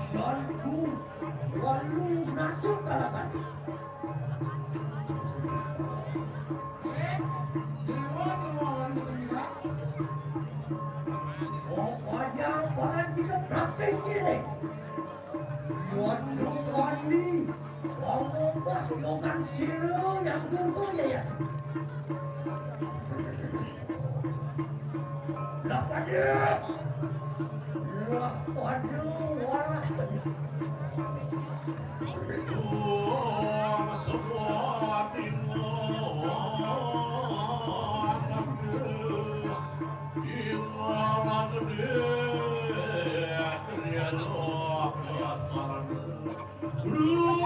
Sanku, walu natu talakan. Dewa, dewa, walu pengira. Oh, panjang, panjang, tapi gini. Waduh, wani. Wong mubah yogan sira yang guru ya, ya. Lah pada. Lah pada, walah pada. Wah, semua bingung. Bingung gede. Ternyata biasa. Duh,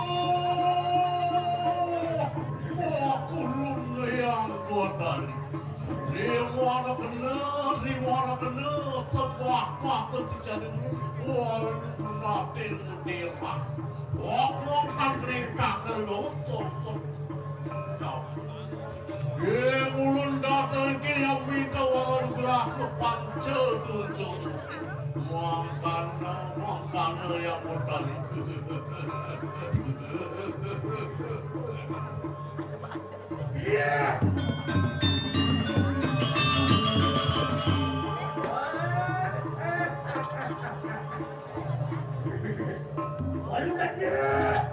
aku lung yang kotari. Lima anak kena, lima anak kena, sembah maka sejadi. Walau natin dewa. Wong wong kan ringkah kelo, sok sok. Ye, ulun dateng iki yang minta wara nugrah ke panca tuntung. Mangkana, mangkana yang bertali. Iya. Walu dah dia.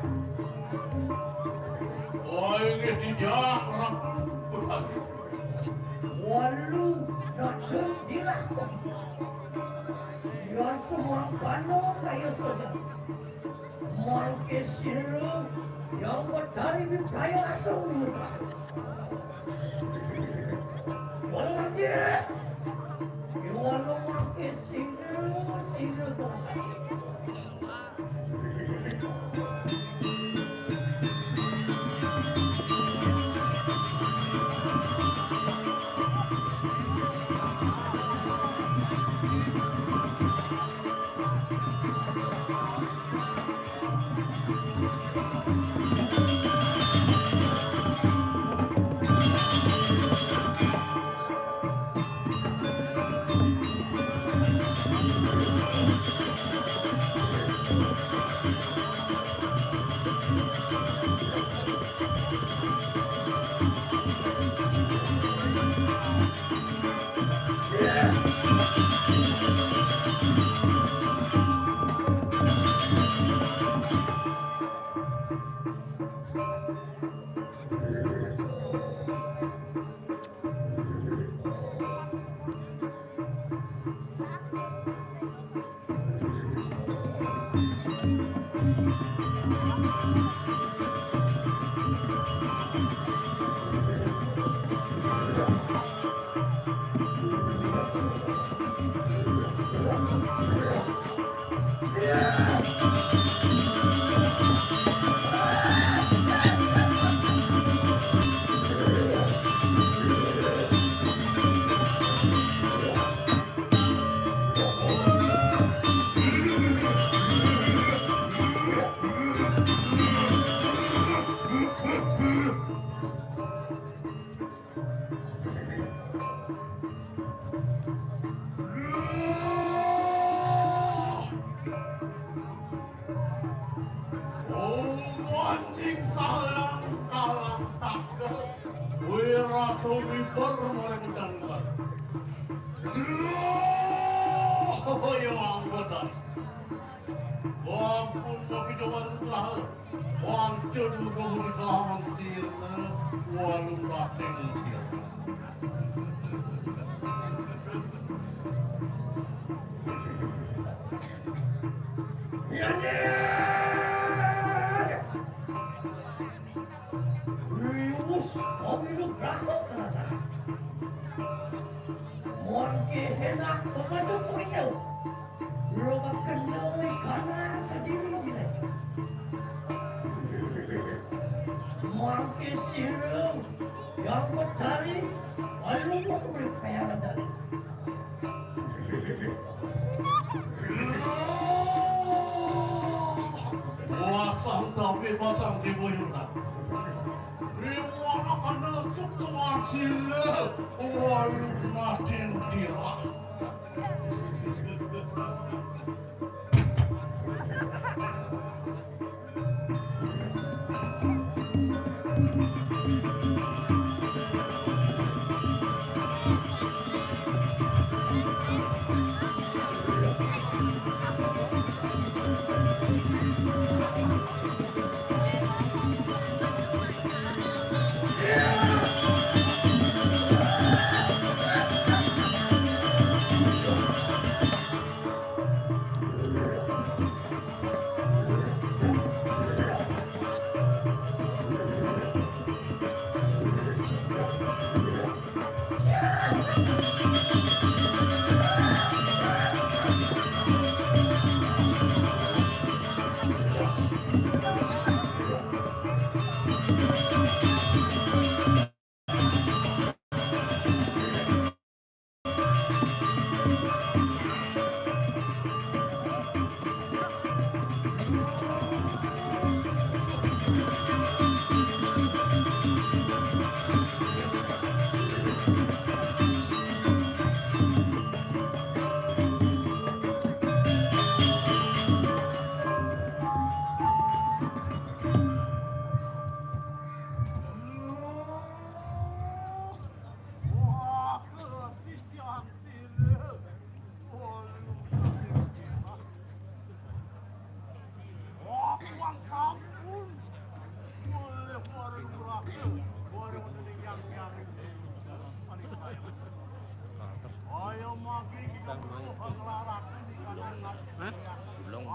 Oh, inggih dijang, Ratu. Walu dah dia. Yang semua kano kaya saja. Mangke sira yang medari bibaya asung murah. Walau mangke, walau mangke sira, sira. Oh, anjing salang kalang takel. Wira sumiber maring dangdar. Duh, ya anggotan. Ampun, tapi jangan telah. Wangca duga muni kahangan sirna, walung rating. Riwus, kau hidup rakyat. Mangke henak pemadu puriu. Roba kenoi kana kediri diri. Mangke sira yang medari, alumuk mereka yang medari. Wasang tapi pasang di buyuran. Rimuana kana Sukma cila, walu natin dirah. Hah? Belum.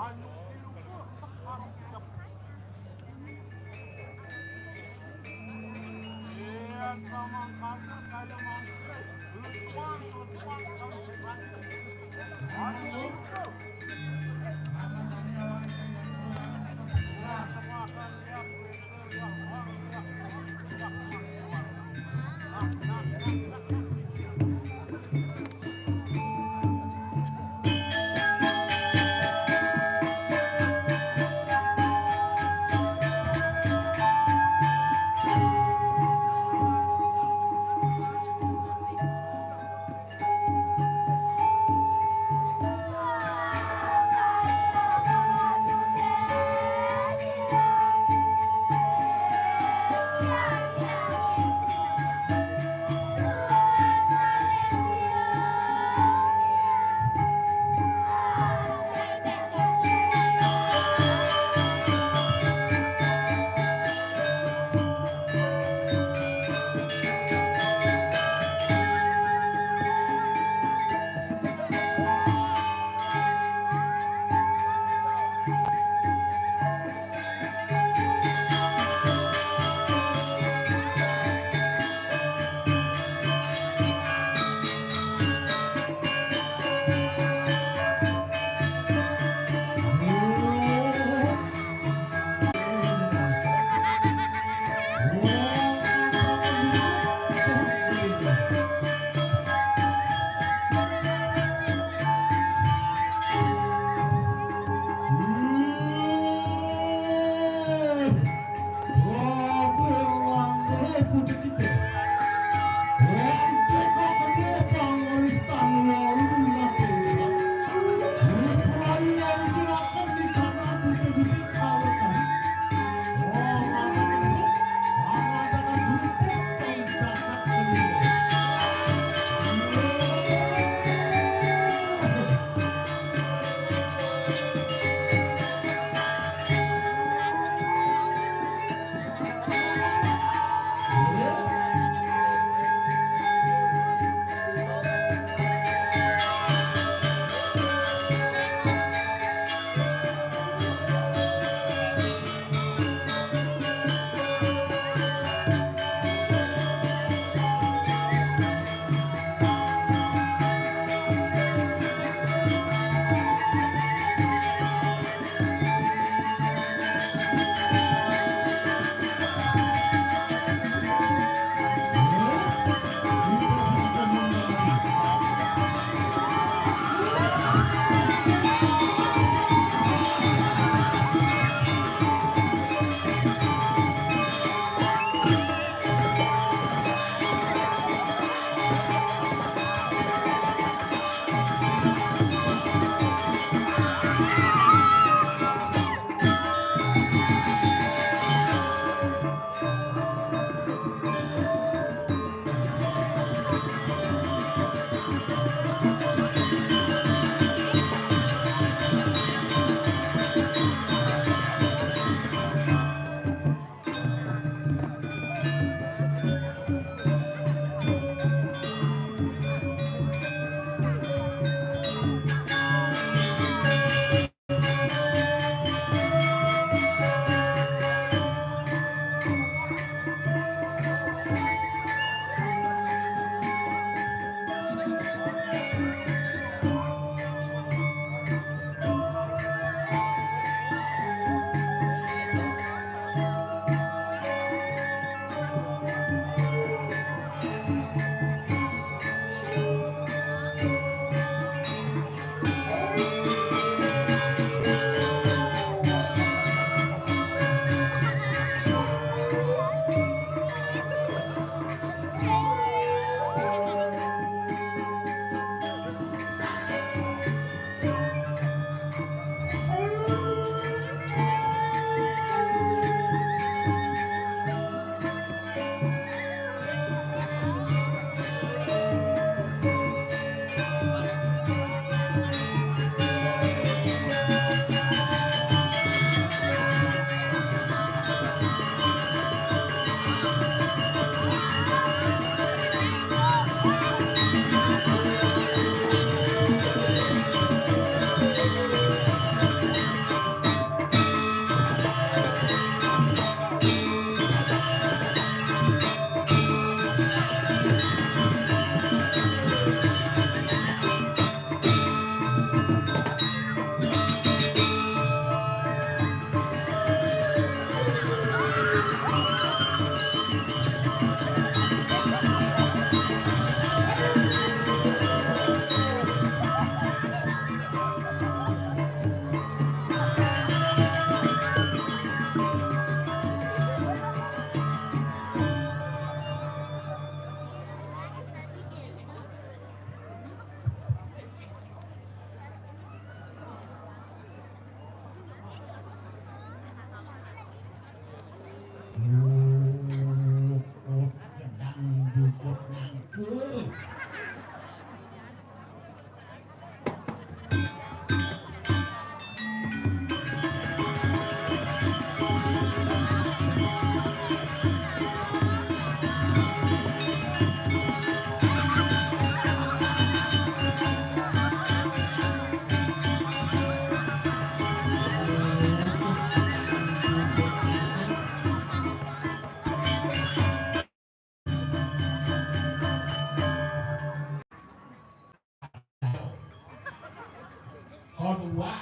Kedua,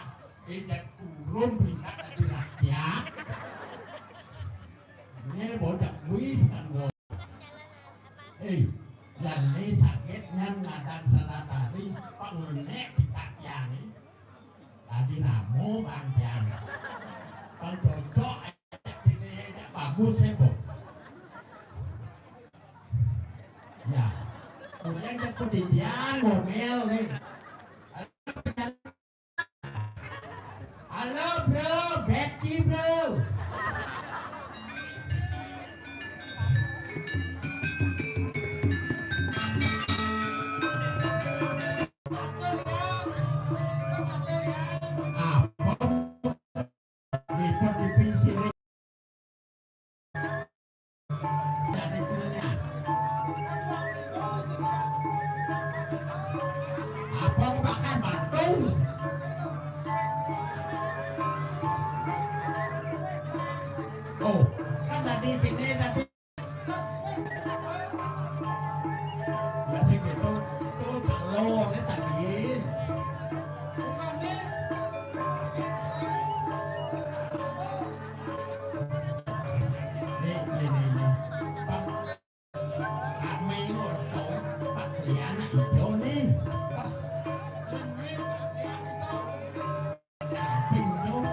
indak turun peringkat dari rakyat. Ini bocah kuis kan, bocah. Eh, yang ini sakitnya ngadang salah tadi, pengenek di kaki ini. Tadi ramo, Bang Tiang. Bang cocok, eh, sini aja bagus, eh, Bang. Ya. Kemudian ke pendidikan, ngomel nih. Halo, bro, Betty, bro. Apa? Report di P C. Apa bakar batu? Oh, kan tadi sini tadi. Ya sih gitu. Tuh calon tadi. Nih, nih, nih, nih. Bang, rame ngono, Pak Triana ijo nih. Rame, Pak Triana ijo.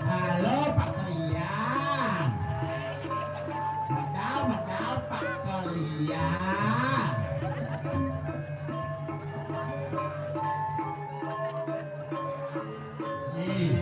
Halo, Pak Kelian. Medal, medal, Pak Kelian. Ih.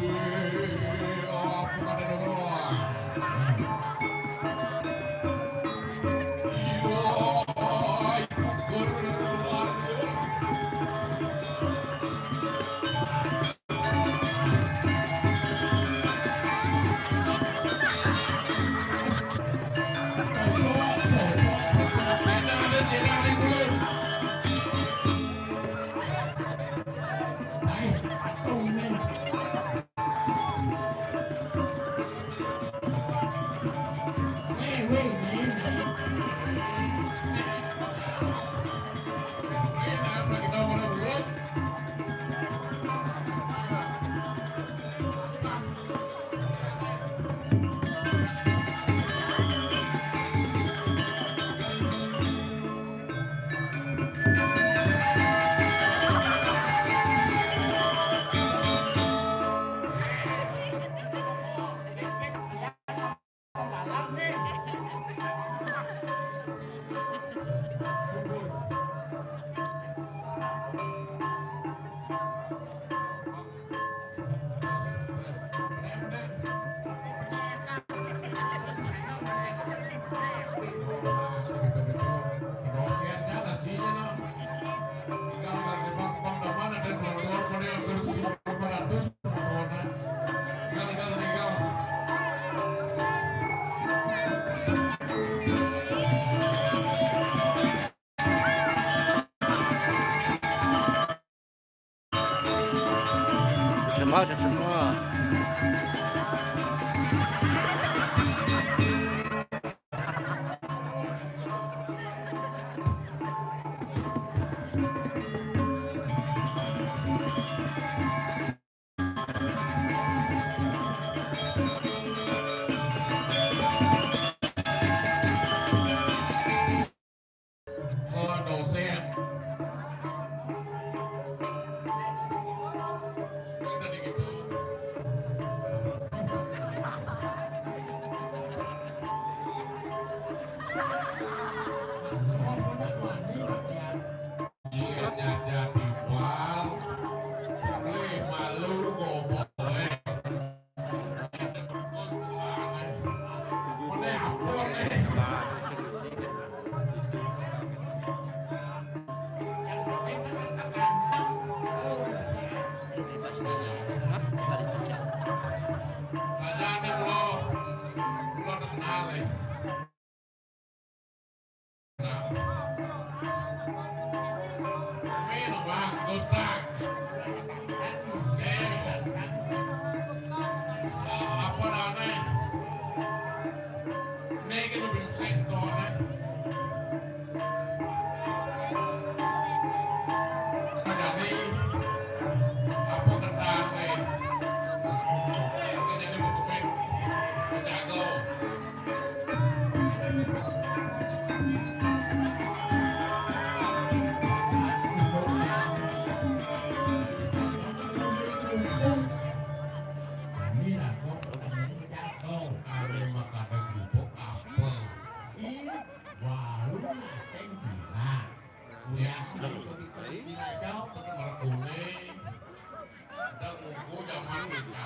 Semua, semua. Oh, dosen. Kita di gitu.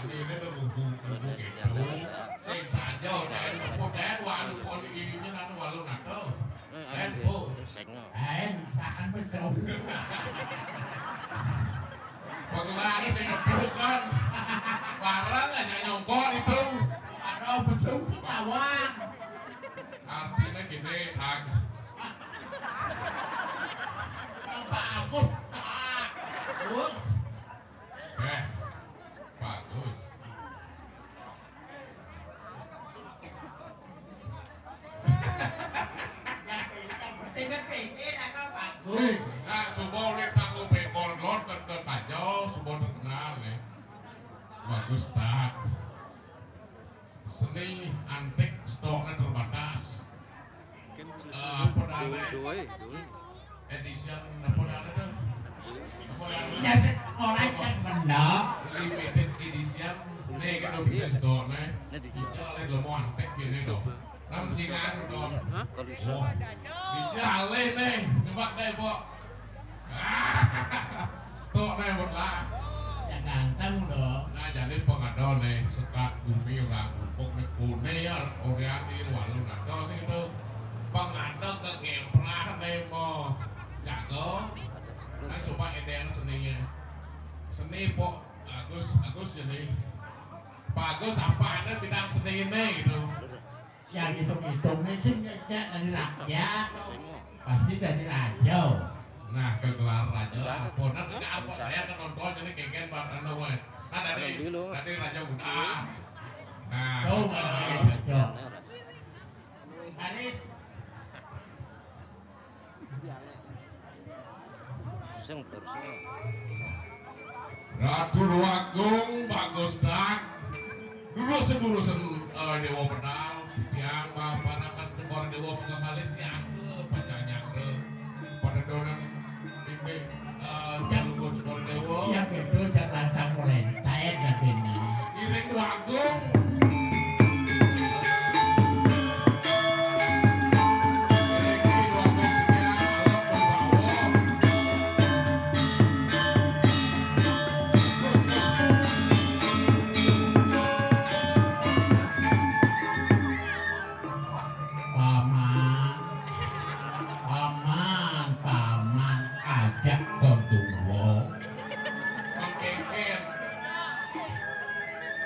Ini tuh gunggung, gunggung gitu. Sing saja, kan, poten walu pon iki nang walu nato. Kan, Bu? Sing. Kan, sakan betul. Pengelar sing ngebruk kan. Barang aja nyongkok itu. Ada betul ketahuan. Artinya gini, Kang. Bagus, Kak. Bagus. Eh, bagus. Yang penting kan P P, nah, kan bagus. Nah, semua oleh tanggung bekol, lor, ke, ke Tanjung, semua terkenal, nih. Bagus, tak. Seni antik stoknya terbatas. Eh, apa namanya? Edition apa namanya tuh? Apa namanya? Ya, sih, orang yang benar. Limited edition. Nih, kan udah bisa stoknya. Ijo oleh lo mau antik gini loh. Nang singan dong. Hah? Wah, dijale nih, nembak deh, Pok. Stok nih, Pok, lah. Ya ganteng dong. Nah, jadi pengadol nih, sekat bumi orang rupuk nih, kune ya, orian di warung nato sih itu. Pengadol ke geprah nih, mau jago. Nah, coba edeng seninya. Seni, Pok, Agus, Agus jadi. Pak Agus, apa anda bidang seni ini gitu? Ya, hitung-hitung nih sih, ya, ya, dari rakyat. Pasti dari raja. Nah, kegelar raja, apa? Nah, tidak apa, saya kan nonton, jadi kengken, Pak, anu, weh. Nah, tadi, tadi raja muda. Nah, tuh, nggak ada yang cocok. Haris. Sing terus. Ratu Agung bagus dak. Durusen-durusen, eh, Dewa Pedal, tiang, Bapak, Rakan, Cekor Dewa, Muka Kalis, Siaga, Panjang Nyangre, pada donan, Bimbing, eh, Jalunggo Cekor Dewa. Yang itu jak lantang mulai, taet dan ini. Iring Agung. Paman, paman, paman, ajak kedua. Mangkengken.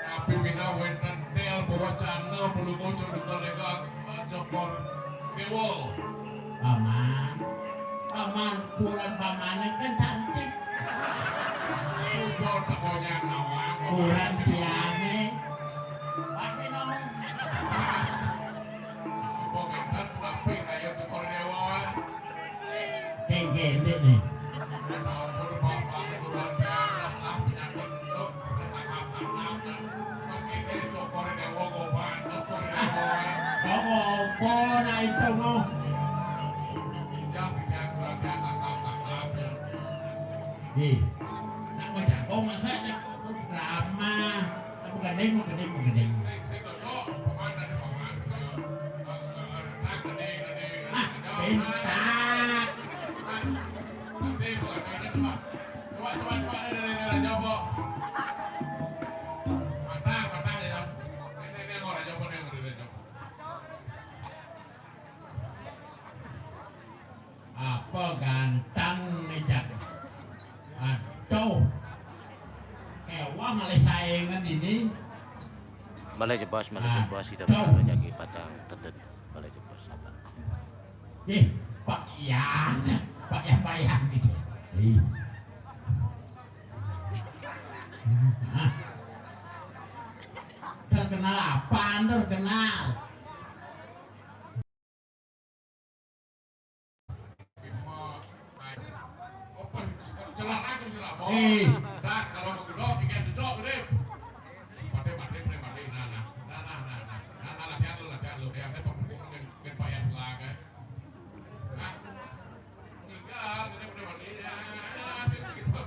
Tapi bina wenten tel, bawa cana, bulu bocor, duka lega, cokor. Dewa. Paman. Paman, kurang pamane kan cantik. Coba tekonya nawang. Kurang piane. Pasti dong. Coba kita tapi kayak cokor dewa. Kengkene nih. Sampun bapak kurang piane, ah, penyakit. Loh, cokor dewa, gopan, cokor dewa. Kok ngopo nak itu mau? Ijang, ijang, kurang piane, takap, takap, ya. Ih, nak mau jago masa aja terus lama. Aku gandeng, mau gandeng, mau gandeng. Sing, sing, cocok, paman, ada paman, eh, eh, eh, tak, gandeng, gandeng, ah, gandeng, pintar. Nanti, Bu, nanti, coba. Coba, coba, coba, nih, nih, nih, nih, Raja, Bu. Matang, matang, ya. Nih, nih, nih, mau Raja, Bu, nih, mau Raja, Bu. Apa ganteng nih, Cak? Aduh. Kewah malih saingan ini. Malih jebos, malih jebos, kita bakal nyagi pacang tedet. Malih jebos, sabar. Ih, Pak Yan, Pak Yan, Pak Yan gitu. Ih. Hah? Terkenal apa? Terkenal. Eh. Das, kalau mau gulung, bikin cocok, gede. Pade, pade, pade, pade. Nah, nah. Nah, nah, nah, nah. Nah, nah, latihan lu, latihan lu. Yang ada pemukul kan, kan payah selangkai. Nah. Tinggal, gede, pade, pade. Ya, sini gitu.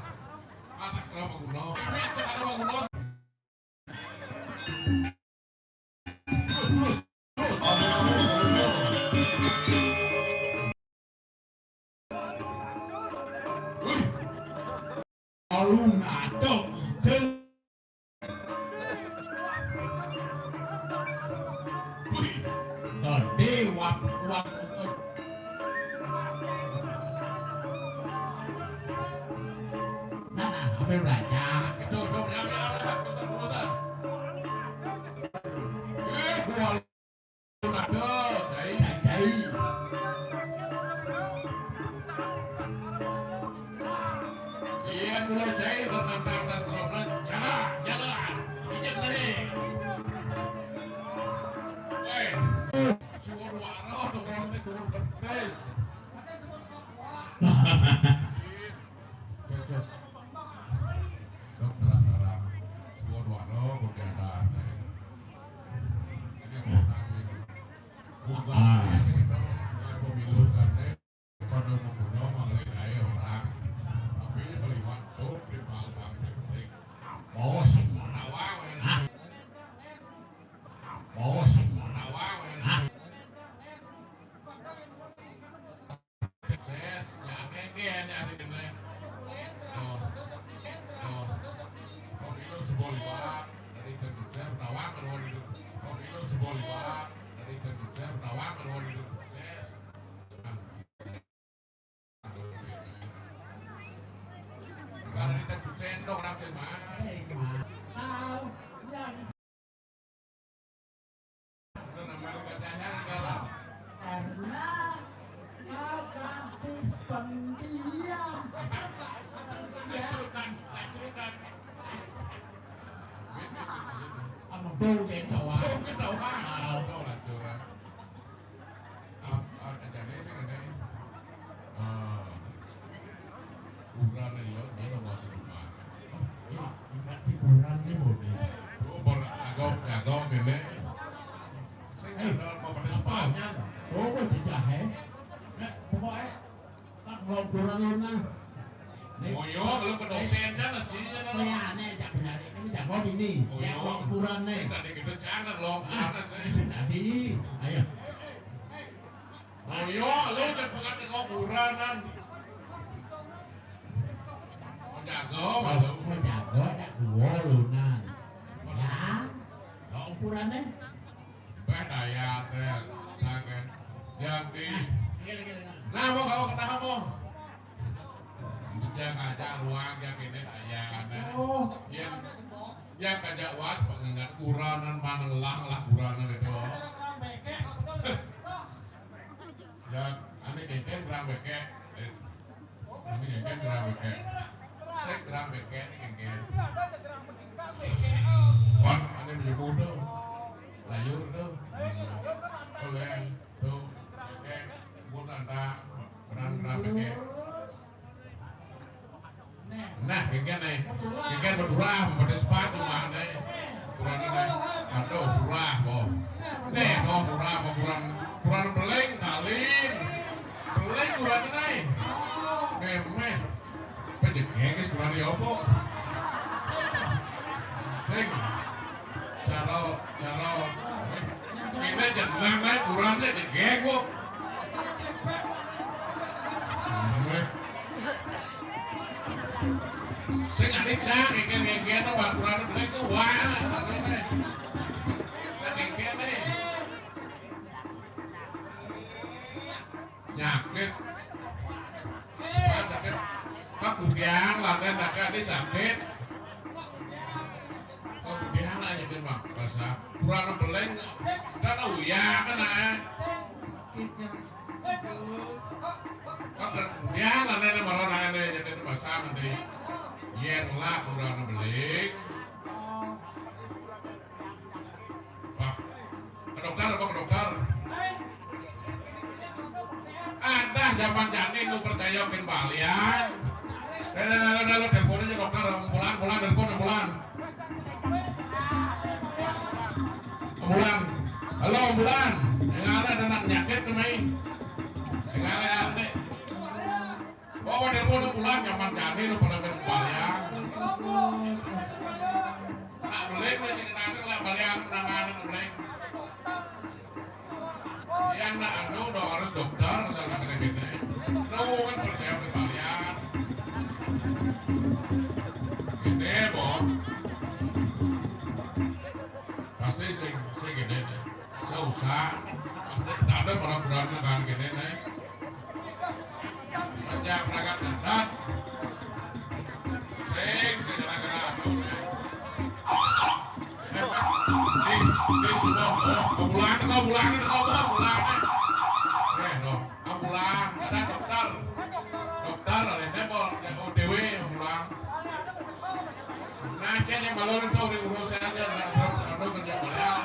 Atas kalau mau gulung. Kalau mau gulung. Lalu Belajar. Duduk, jangan, jangan, jangan, bosan, bosan. Eh, gua ada, Cai. Cai. Iya, mulai, Cai, bernantang tas gerobak. Jalan, jalan. Injek nih. Eh, suruh warna tuh, kalau nanti turun pedes. Cocok. Dok, terang-terang. Suwon wano, kok diantar. Ini kota ini. Bukan. Ah. Pemilu kan, eh, pada membunuh, mengenai orang. Tapi ini melihat, tuh, di Palembang, di Betik. Oh, semua. Nawang, ya. Ah. Oh, semua. Nawang, ya. Ah. Sukses, ya, kengken, ya, sing kene. Oh. Oh. Pemilu sebuah liwat, dari Indonesia, nawang, kalau itu. Pemilu sebuah liwat, dari Indonesia, nawang, kalau itu. Sukses. Kalau kita sukses, dong, langsung, Mas. Karena kau ganti pendiam. Ya. Sama bau kayak tawar. Bau kayak tawar. Bau lah, curang. Ah, ah, jane sing ngene. Ah. Urane ya, ngene masuk rumah. Iya, ibarat hiburan nih, Bu. Oh, bar agak, agak ngene. Sing ada mau pada sepanjang. Oh, kok dijahe? Nek pokoke tak melok ukuran lu nah. Nek moyo lu ke dosen kan sih ya kan. Liyane jak bener iki jago ini. Oh, ya, iya. Ukuran nih. Tadi kita jangan lo, ah, panas, eh. Tadi. Ayo. Ayo, lu cepet ke kuburan, Nan. Mau jago, malu. Mau jago, tak dua lu, Nan. Ya, lo ukurannya. Bah, daya, teh, tangan. Janti. Nah, iya, iya, iya. Nah, mau kau kenapa, mau? Dia ngajak ruang, dia kene daya, kan, eh. Oh. Dia, dia ngajak was, pengingat kuranan, mangelang lah kuranan itu. Ya, ane kengken gerang bekek. Eh, ane kengken gerang bekek. Sing gerang bekek, ane kengken. Wah, ane menyebut tuh. Layur tuh. Tuh, eh, tuh, bekek. Buat anda, gerang, gerang bekek. Nah, kengken nih. Kengken berdurah, pada sepatu mana? Kurang ini. Aduh, durah, kok. Nih, kok durah, kok kurang, kurang beling, kalin. Beling kurang ini. Memeh. Pejengek, guys, kurang di opo? Sing. Caro, caro. Kita jenang, eh, kurang sih, jengek, kok. Memeh. Sing ane cang, kengken, kengken, wah, kurang, beling, kok, wah, kengken, nih. Nyakit. Wah, sakit. Kagudian, latihan, latihan, ini sakit. Kagudian aja, Bin, Bang. Rasa kurang beling. Dan uya kan, eh. Kagudian, latihan, ini marah, nah, ini, jadi itu masa nanti. Yen lah kurang beling. Wah, ke dokter apa ke dokter? Ada zaman jani nu percaya kin balian. Dah, dah, dah, dah, dah, telepon aja dokter. Ambulan, ambulan, telepon, ambulan. Ambulan. Halo, ambulan. Yang ada anak nyakit nih. Yang ada, ada. Oh, telepon pulang zaman jani nu pada balian. Nak beling wis sing ngasih lah balian nangani beling. Iya, nak anu udah harus dokter asal kata gini. Lu kan percaya ke balian. Gini, Bon. Pasti sing sing gini deh. Susah. Pasti ada peraturan kan gini nih. Banyak perangkat adat. Eh, sing ora-ora. Eh, eh, sudah, oh, kepulangan, kepulangan, kepulangan. Eh, no. Kepulangan, ada dokter. Dokter, ada yang mau, yang mau dewe, kepulangan. Nah, cek yang malu itu diurus aja, nggak perlu kerja beliau.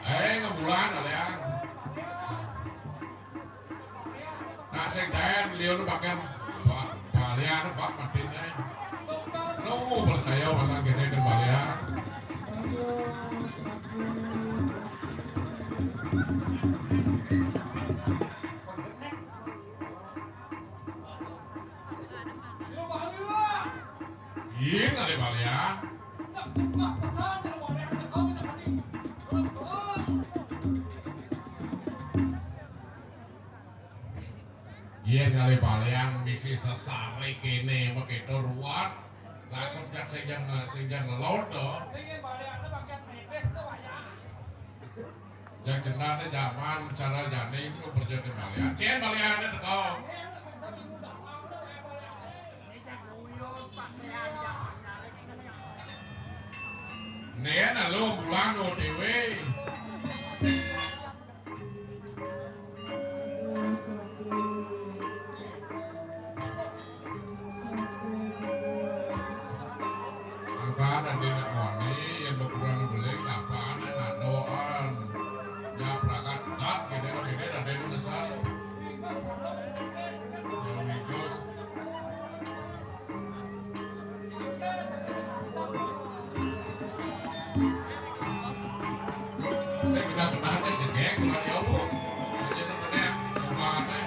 Eh, kepulangan, beliau. Nah, sing daen liya nu pakai ba-, balian, Pak, madine. Lu percaya masa gini ke balian? Iya, kali balian. Yen kali balian misi sesare kene mekita ruwet. Lah kok jak sing jang, sing jang lelot to. Sing yen baliane pakai pepes to, Pak, ya. Ya jenenge jaman cara jane iku lho percaya ke balian. Jen baliane teko. Nen lho pulang lho dhewe. Angkane dene moni yen bekurang beli kapane ngadoan. Ya berangkat dat gini lo gini dan dia menyesal. Yang migus. Saya kena kena aja jegek bulan ya bu. Aja tuh kena kemana?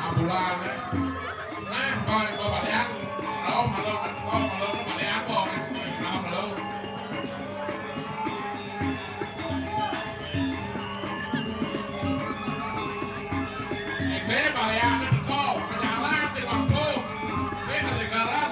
Ambulan, eh. Nah, boy, boy, balian. Lo malu, lo malu, balian, boy. Nah, malu. Ini balian, kok, penyalah, si mampu. Ini ketegaran.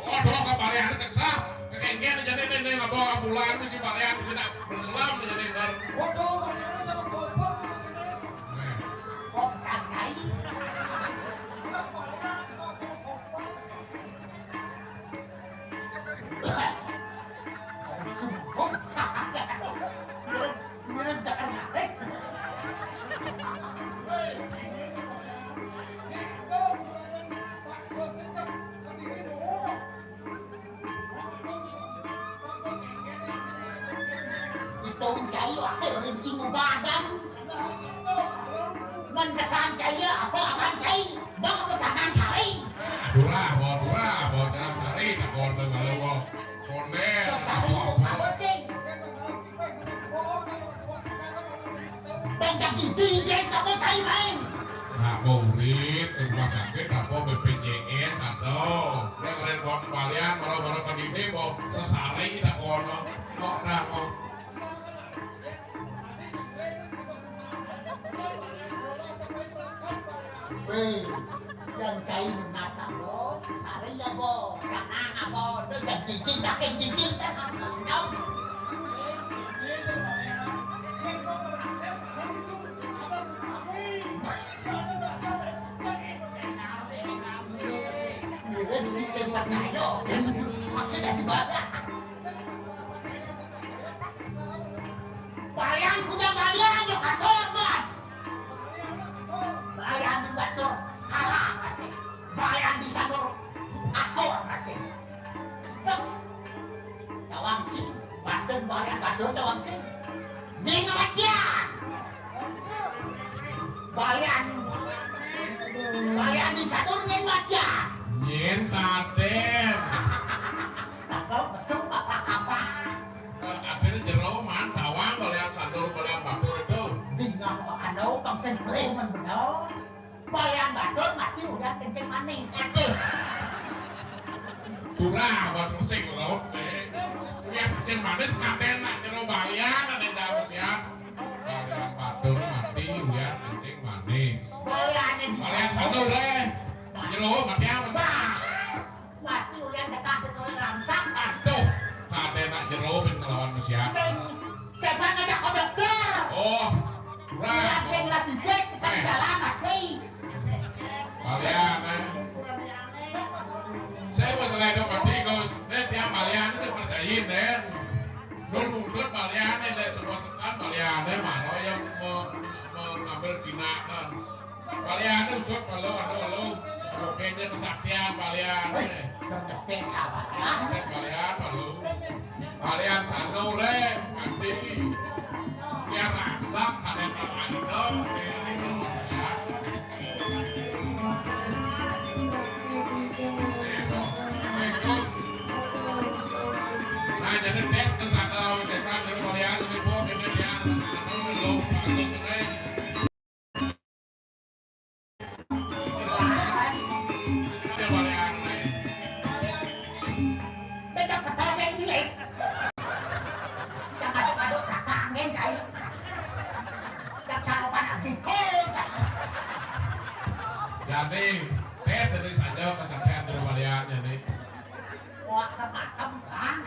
Waduh, kok balehan kekeh. Kekengken jane ning, ning apa ambulan mesti balehan mesti nak belam jane kan. Waduh, balehan terus goblok. Nah. Kok kakai? Ito ang kayo, ako rin sinubagan. Mandakan kayo, ako akan kayo. Bang, mandakan kayo. Dura, bo, dura, bo, jangan sari, tak bo, tak bo, bo. Sonde, sari, apa, bo, apa. Apa, cing? Bang, tak ditinggal, tak bo, kayo, main. Nak bo, urip, ke rumah sakit, tak bo, B P J S, aduh. Dia keren, bo, kembalian, baru-baru ke dini, bo, sesari, tak bo, no. Kok, tak bo. Wéh, yang cai menata lo, sare ya bo, jangan apa, lo jangan cincin, pakai cincin kan apa, tau? Mirip di tempat ayo, pakai dari mana? Balian kuda balian yo kasur, Bang. Balian di batur kalah masih. Balian di sanur kasur masih. Tuh. Tawangki, batur balian batur tawangki. Ning baca. Balian. Balian di sanur ning baca. Nyen saden. Takut betul apa-apa. Eh, akhirnya jero Lho, kok sing beli men bener. Balian batur mati ulian kencing manis. Aduh. Turah, batur sing laut, eh. Ulian kencing manis, kadén nak jero balian, ada jawab siap. Balian batur mati ulian kencing manis. Balian ini. Balian satu, eh. Jero, mati apa? Bah. Mati ulian tekah betul langsung. Aduh, kadén nak jero ben ngelawan manusia. Sing, siapa ngajak ke dokter? Oh, kurang. Ulian sing lagi bek, pas jalan mati. Balian, eh. Saya mau selain itu mati, Gus. Nih, tiang balian saya percayain, eh. Lu nuntut balian, eh, dari sebuah sekan balian, eh, mana yang me-, mengambil tindakan. Balian usut malu, aduh, lu. Lu kayaknya kesaktian balian, eh. Ternyata salah. Tes balian malu. Balian sanu, re, mati. Biar rasak, ada yang makan itu, eh, ini, ya. Nah, jadi tes ke sana, sesat, jadi balian, ini, Bu, ini, ya. Anu, lu, bagus, eh. Becak petol yang cilik. Yang aduk-aduk saka angin, cai. Yang sarapan abiko, cai. Jadi, tes ini saja kesampaian dari balian, jadi. Wah, kepakem, kan?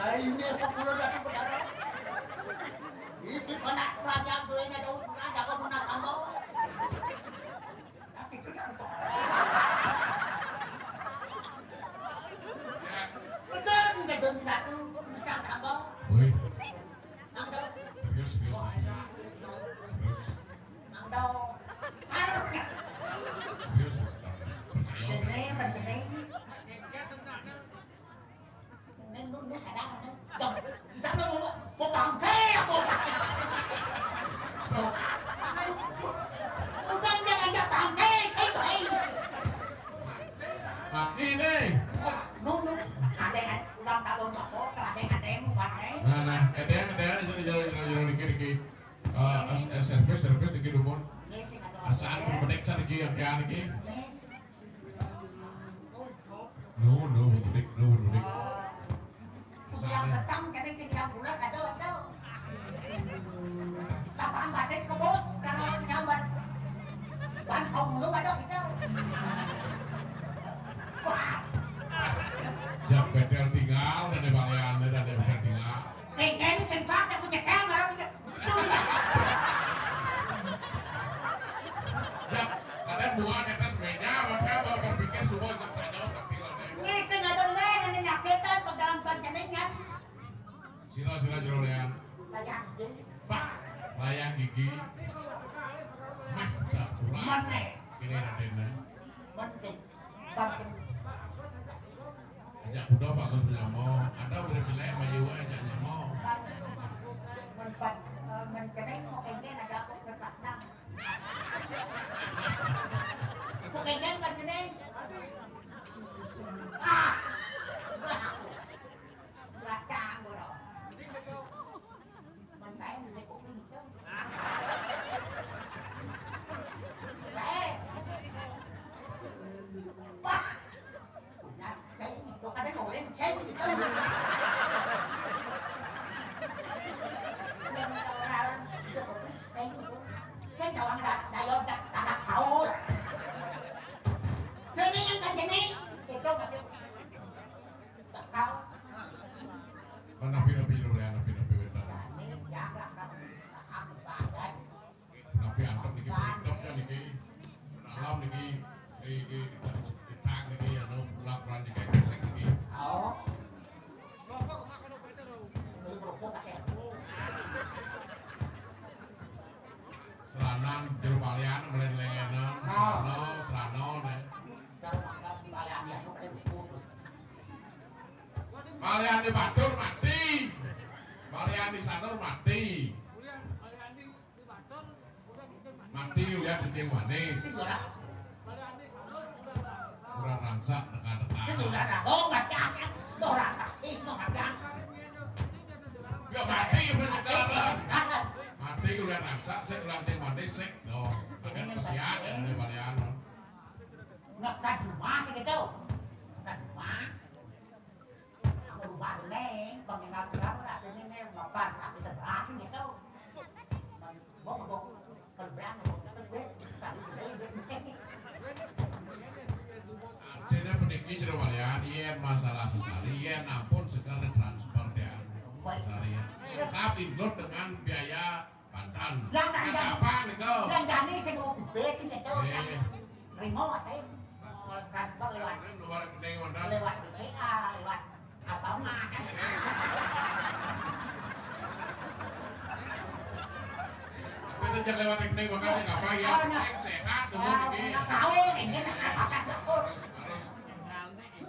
Ah, ini apa kula dadi betara? Iki kena kerajaan duwene Daud, ora jago guna tambah. Tapi itu kan. Betul, betul, satu, bisa tambah. Woi. Tambah. Serius, serius, serius. Serius. Tambah. Serius, serius. Percaya. Bener, bener. Ning, ning, ning, kadang, ning. Dong, kita mau, mau bangke apa? Udah, jangan, jangan bangke, cek, baik. Nah, ini. Nu, nu, ada kan, ulang tahun apa? Ada, ada yang mau pakai. Nah, nah, ada yang, ada yang, jero, jero, jero, jero, niki, niki. Eh, es-, es-, servis, servis, niki, dumun. Asal pendek, niki, yang kayak niki. Nu, nu, mudik, nu, mudik. Yang petang, kene sing yang bulat, ada, ada. Lapangan batis kebus, kalau nyambat. Ban kau mulu, ada, kita. Pas. Jam betel tinggal, dan balian, dan betel tinggal. Kengkeng, sing pakai punya kamar, kita. Ya, kadang buah di atas meja, maka mau berpikir semua untuk saja sambil ada. Ini sing ada leh, ini nyakitan, pegangan panjenengan. Sira, sira, jero lean. Layang gigi. Pak, layang gigi. Meh, gak kurang. Meneh. Ini Raden, eh. Penting. Bangkit. Ajak kuda bagus nyamo. Ada udah bilek mayu ajak nyamo. Men pan, eh, men keneng mau kengkeng aja aku berpasang. Mau kengkeng kan keneng. Ah. Belakang gua. Mentaen di kuping itu. Eh. Wah. Nah, saya ini, gua kata ngobrol, saya ini. Yang tahu orang itu kuping, saya ini. Saya tahu orang dah, dah, ya, dah, dah, dah, sahur. Jadi yang kan jenis, itu masih bakal. Napi-napi dulu ya, napi-napi wénten. Napi antep niki, penyedap ya niki. Alam niki, niki, niki, niki, anu, pulang-pulang niki, kosek niki. Selanan jero balian, melen-lenan, selana, selana, nih. Balian di batur mati. Balian di sanur mati. Mati ulian kencing manis. Kurang rangsak dekat-dekat. Ora tau, ora tau. Ora tau, ora tau. Ya mati ya penyegaran. Mati ulah rangsak, sik ulah cing mati, sik. Loh, ada kesian ya, ini balian. Nggak kaduma sih gitu. Kaduma. Aku lupa deh, pengingat berapa lah, ini nih, bapak sakit sebelah gitu. Bong, bong. Artinya peniki jero walian, yen masalah sesari, yen ampun sekali transfer ya. Sesari ya. Lengkap include dengan biaya bantan. Lah, tak ada. Apa niku? Yang jani sing mau bebas sih itu. Eh. Rimo sih. Transfer lewat. Luar rekening wonten. Lewat B C A, lewat apa mah? Itu jangan lewat rekening, makanya nggak bayar. Oh, nah. Yang sehat dulu ini. Nggak tahu, ini nggak tahu. Harus, harus.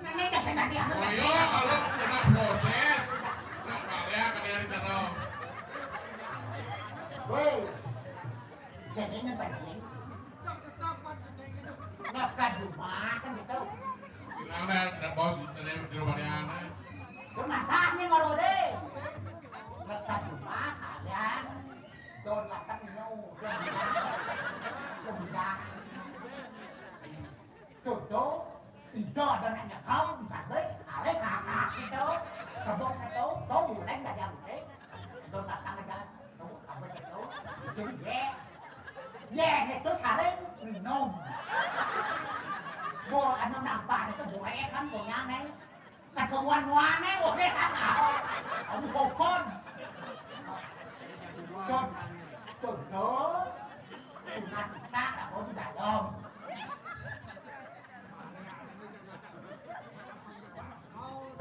Ini nggak sengaja. Oh iya, kalau kena proses. Nah, balik ke dari terus. Woi. Jadi ini penting. Nafkah rumah kan gitu. Bilang dah, dah bos, ini di rumah dia anak. Rumah tak nih, Marode. Nafkah rumah ada. Don makan nyu. Sudah. Tuh, tuh. Ijo ada nak nyekel, bisa deh. Alih kakak gitu. Kebun itu, tuh, uleng dah dia uleng. Don makan aja. Tuh, apa itu? Sini, ye. Ye, itu saling minum. Bo, anu nampak itu boleh kan, punya nih. Ketemuan muane, boleh kan? Kamu kokon. Con, con, con. Cuma kita, kamu di dalam.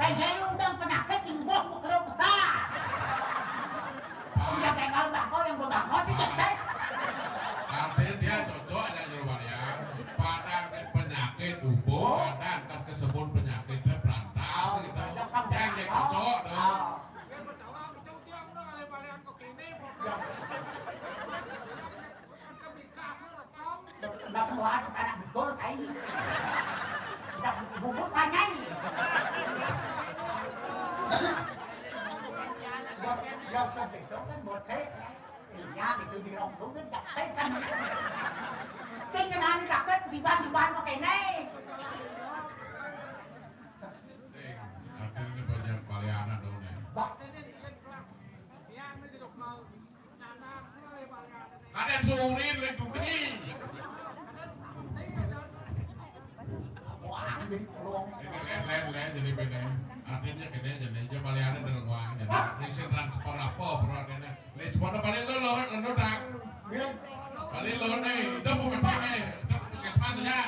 Pengen undang penyakit di rumah, mau keluh kesah. Udah tinggal bako yang gue bako sih, cetek. Artinya dia cocok aja di rumah ya. Pada penyakit ubo, ada angkat kesebut penyakit dia berantas gitu. Yang dia cocok dong. Ndak kuat anak betul, tai. Ndak bubur panjang. Buat, ya, buat itu kan, buat saya. Iya, itu di rong tuh kan, ndak saya sama. Kan kenal nih, dapat diban-diban pakai nih. Sing, artinya banyak palianan dong nih. Bah. Kadang sore lek dukeni. Wah, jadi tolong. Ini len, len, len, jadi beda. Artinya gini, jadi aja baliannya dari uang, jadi ngisi transfer apa, bro, artinya. Ini cuma paling lo, lo, lo, lo, tak. Paling lo nih, itu bukan sini, itu puskesmas ya.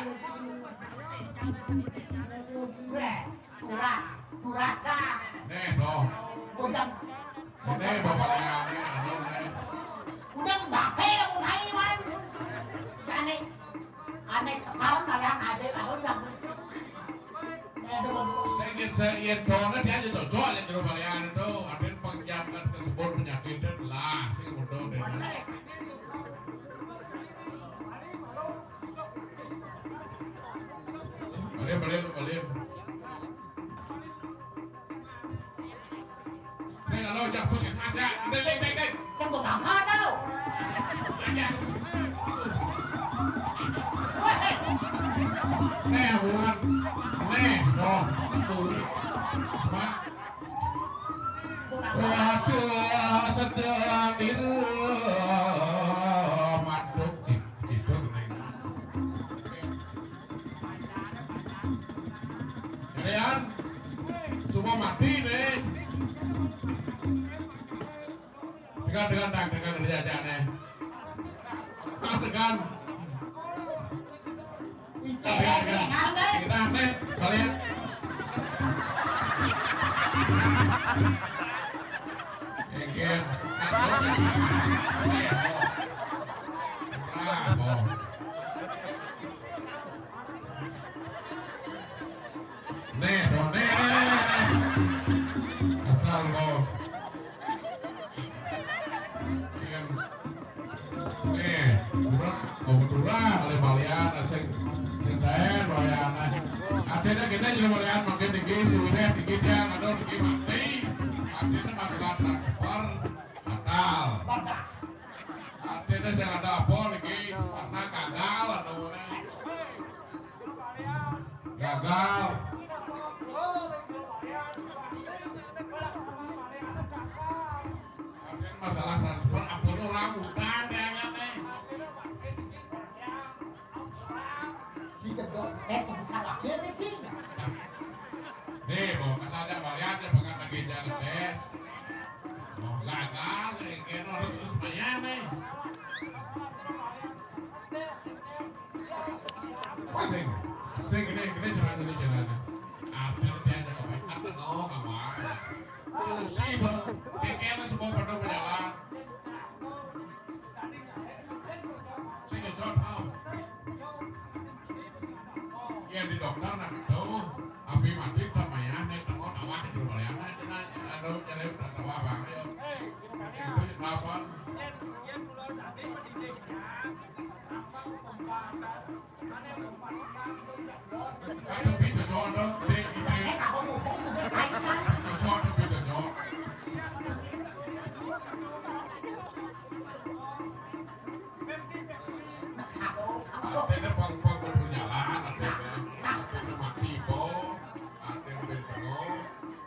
Weh. Duraka, duraka. Nih, toh. Udah. Ini bapaknya, ini, anu, nih. Udah, pakai yang naik, man. Aneh. Aneh sekarang kalian ada, kalau udah. Nih, dulu. Saya ingin, saya ingin, toh, nanti aja cocok aja jero balian itu. Ada yang penggiatkan kesebut penyakit dan lah, sih, udah deh. Balik, balik, balik. Nih, kalau udah puskesmas ya, dek, dek, dek, dek. Kan gua bangga tau. Aja. Nih, buruan. Nih, dong. Tuh. Semua. Waduh, sedang di rumah. Duh, gitu, Neng. Kalian semua mati nih. Dengan, dengan, dengan, dengan kerja aja nih. Dengan. Kita nih, kalian. Engger. Nah, boh. Nih, boh. Nih, nih, nih, nih, nih. Asal, boh. Nih, kurang, kebetulan, oleh balian, sing, sing taen, balian. Artinya gini, Jero balian mangkin niki si Wiwit niki dia anu niki mati. Artinya masalah transfer batal. Artinya saya ada apa niki karena gagal atau mana? Gagal. Artinya masalah transfer ampun orang utang dia teh. Si gedor, eh, bisa lagi nih, Cing. Nih, mau kesana melihat ya, pengen lagi jalan tes. Mau gagal, kayak gini harus terus bayar nih. Sing, sing, gini, gini, jalan, gini, jalan. Apa dia aja, apa, apa, oh, apa. Solusi, Bang. Pikir semua pada berjalan. Sing cocok, tau. Ya, di dokter nak tahu, abi mati tak mayah, nih, tengok awak di rumah yang lain, kena, aduh, jadi tak tahu apa, ayo. Itu kenapa? Aduh, bisa cocok, dek, gitu. Cocok, dek, bisa cocok. Artinya pang-pang kudu nyalan, artinya. Artinya mati, po. Artinya udah penuh.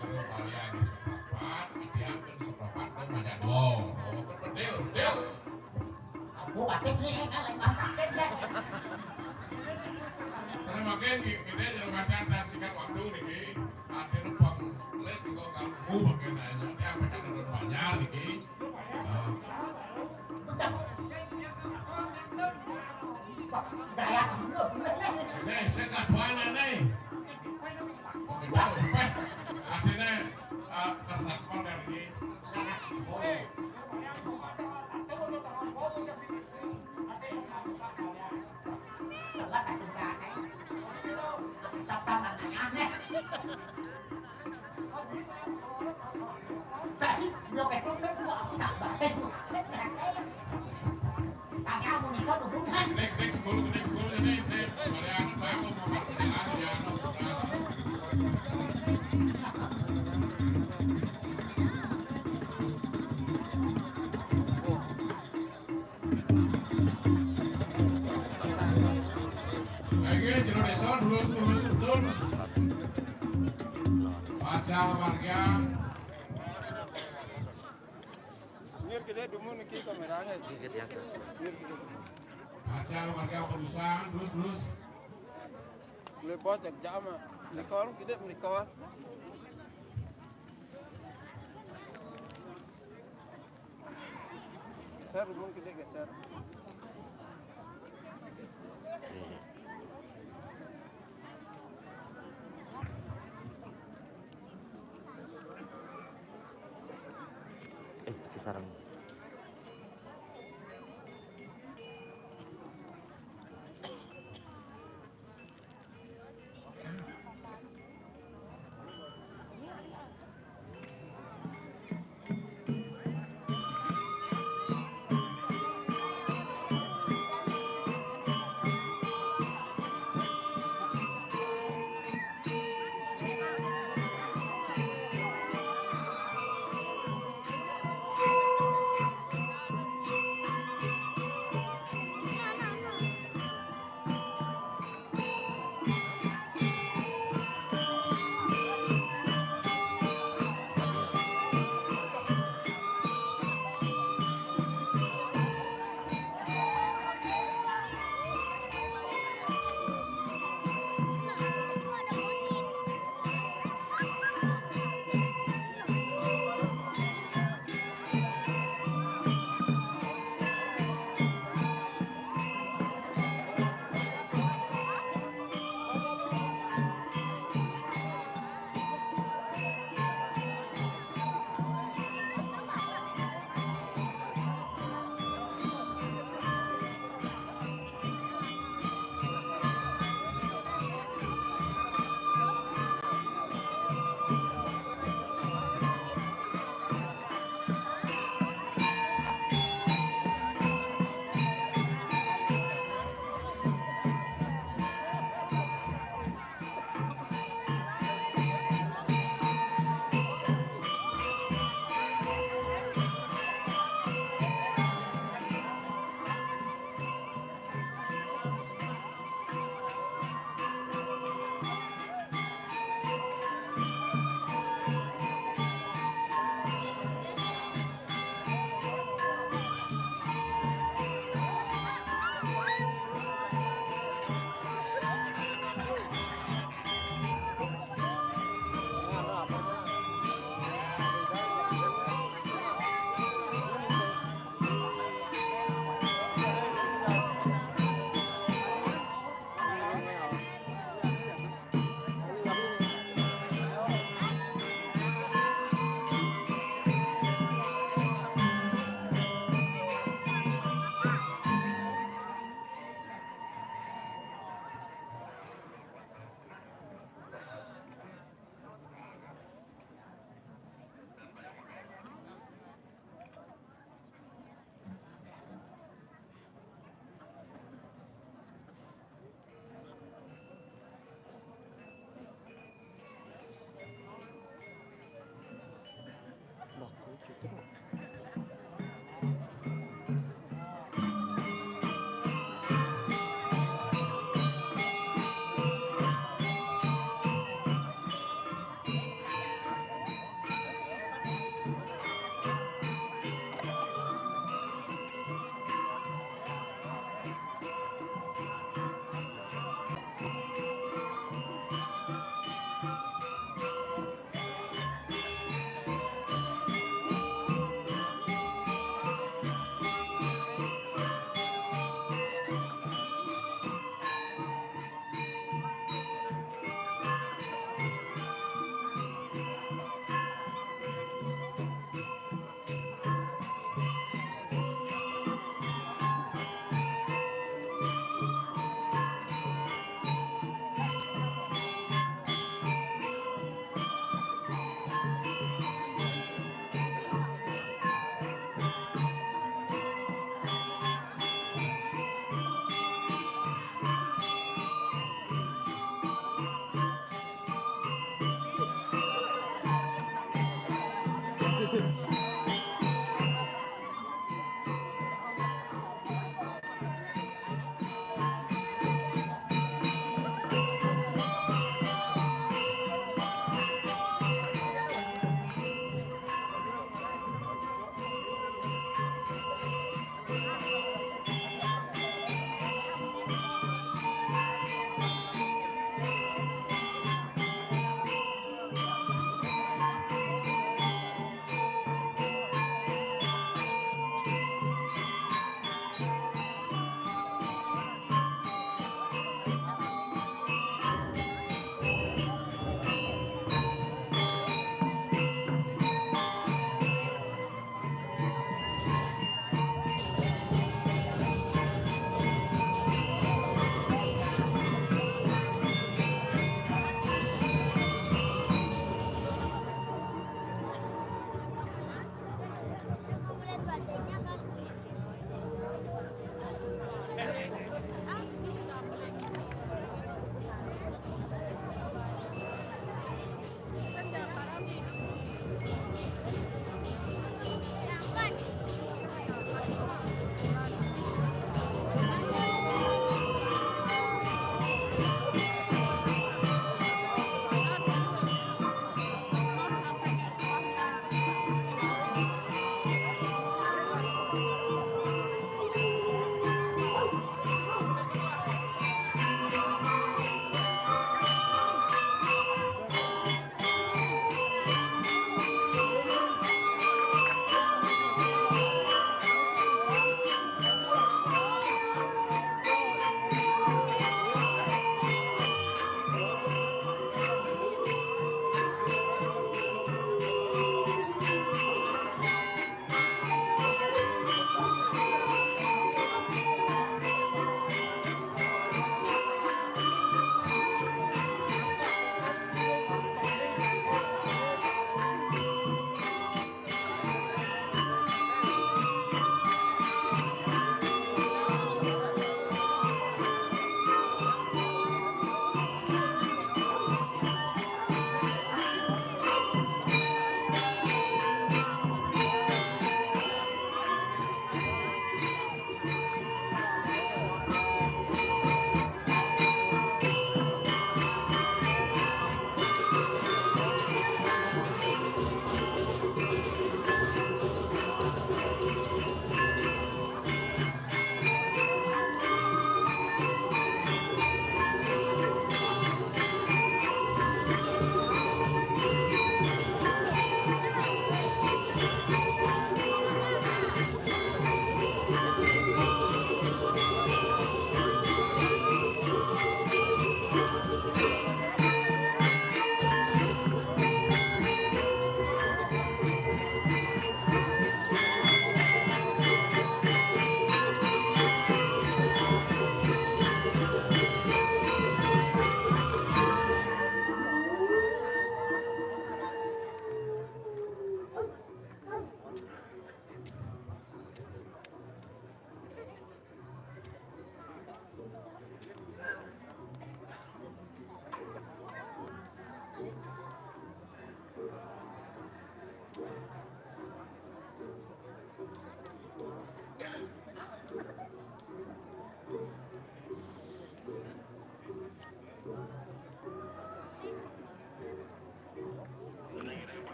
Terus kalian sepapat, idealkan sepapat, dan banyak dua. Oh, betul, betul. Aku batik nih, kan lagi sakit deh. Saya makin ki-, kita jadi macam dan singkat waktu nih, Ki. Artinya pang les juga kalau mau pakai nanya, dia apa kan udah banyak nih, Ki. Nih, saya kat mana nih? Artinya, eh, karena sekolah ini. Lagi jero desa, terus, terus, betul. Pacar warga. Nyir kita dulu niki kameranya. Dikit ya. Nyir kita. Pacar warga perusahaan, terus, terus. Boleh bocek jama. Nikol, kita menikol. Geser, Bun, kita geser. Eh, si sarang.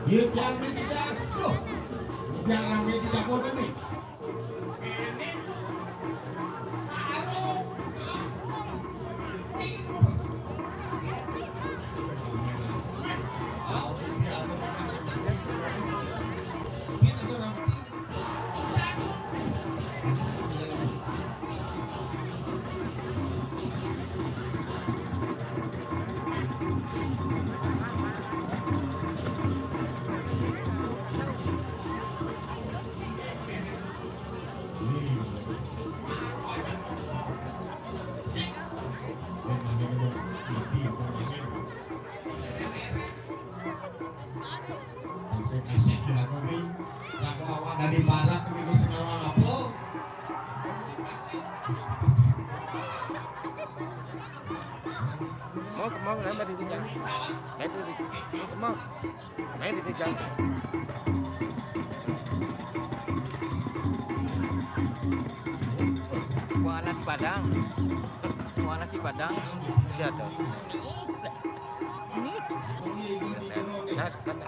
Ieu tiang di tiang. Duh. Biar rame di dapur nih. Kasih-kasih bilang kami, lagu awak dari barat kami di Singawang apa? Mau ke mau, nambah di tiga. Nah, itu di, mau ke mau. Nah, itu di tiga. Kuala si Padang. Kuala si Padang. Jatuh. Ini. Nah, kan.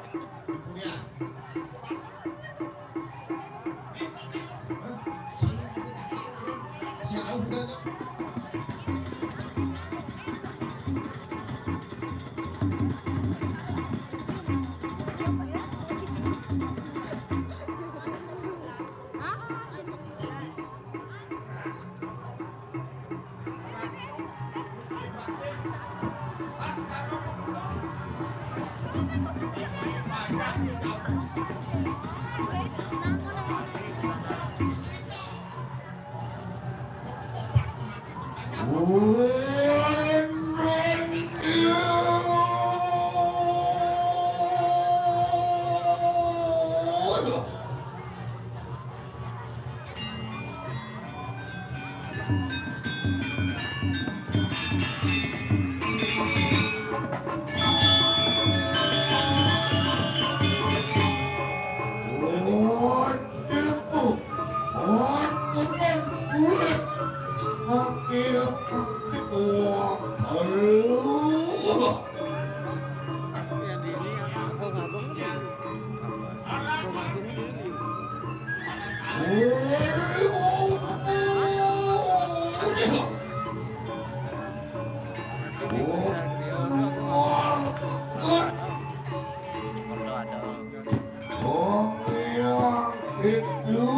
Wong yang itu.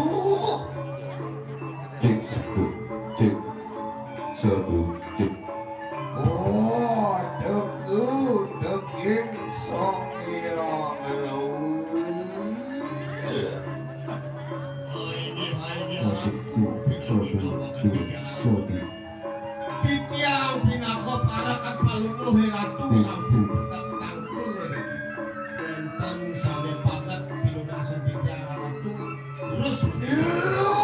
Cek satu, cek satu, cek. Oh, teka teki Sang Hyang Ratu. Titiang pinaka parakan paluluh Ratu sampun peteng tangkul. Wénten sané paget pinunasan titiang Ratu. Terus niru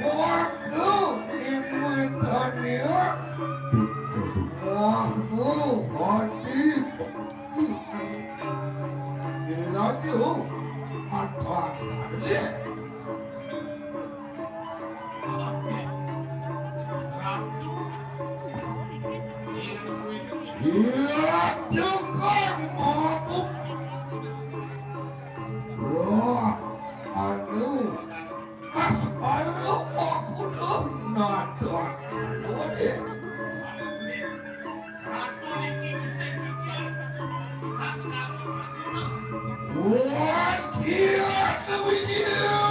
mangga nimuitania. Mangga hati. Ira niru matan. Iya, tukang mabuk. Roh anu, mas baru aku dong nonton. Oke. Wah, gila tuh, gila.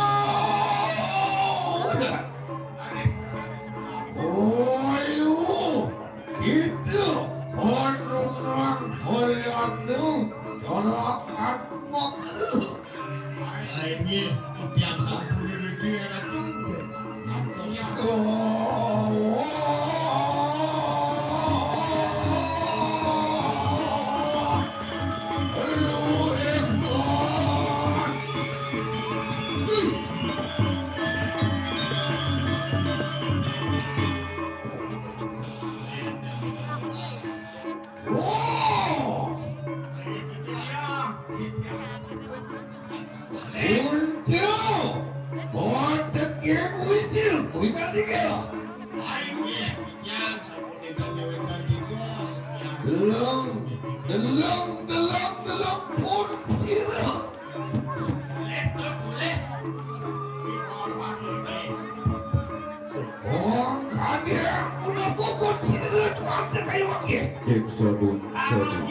Ayo, gitu. Honungan Koreanu, corakan kumaha. Lain nggih, tiang sampun niriki, Ratu. Ngantos. Wah! Untung, boten yen wujud, kuwi tadi ya. Ayo, ya, ya, sampun ingkang nyuwunkan tiga. Deleng, deleng, deleng, deleng, pun sira. Wong kadang ulah puput sirut mantep kayu wakil. Cek sodun, sodun.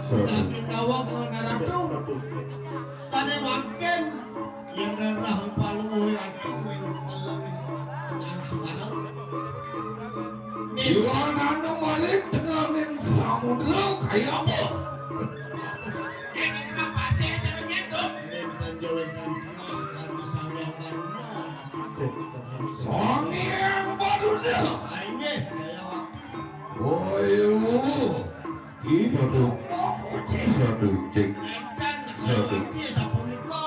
Sodun. Daging dawa kena ratu. Sane mangkin yen rerah paluwuh ratu ing telung tengah segara. Iwan anu malik tenganing samudra kaya apa? Yen tengah pasir cara nyedup. Ning tenjo wétan tios kami Sang Hyang Baruna. Sang Hyang Baruna. Ah, inggih, saya waktu. Woi, itu mau kucing. Satu, cek. Enten, saya waktu sapunika.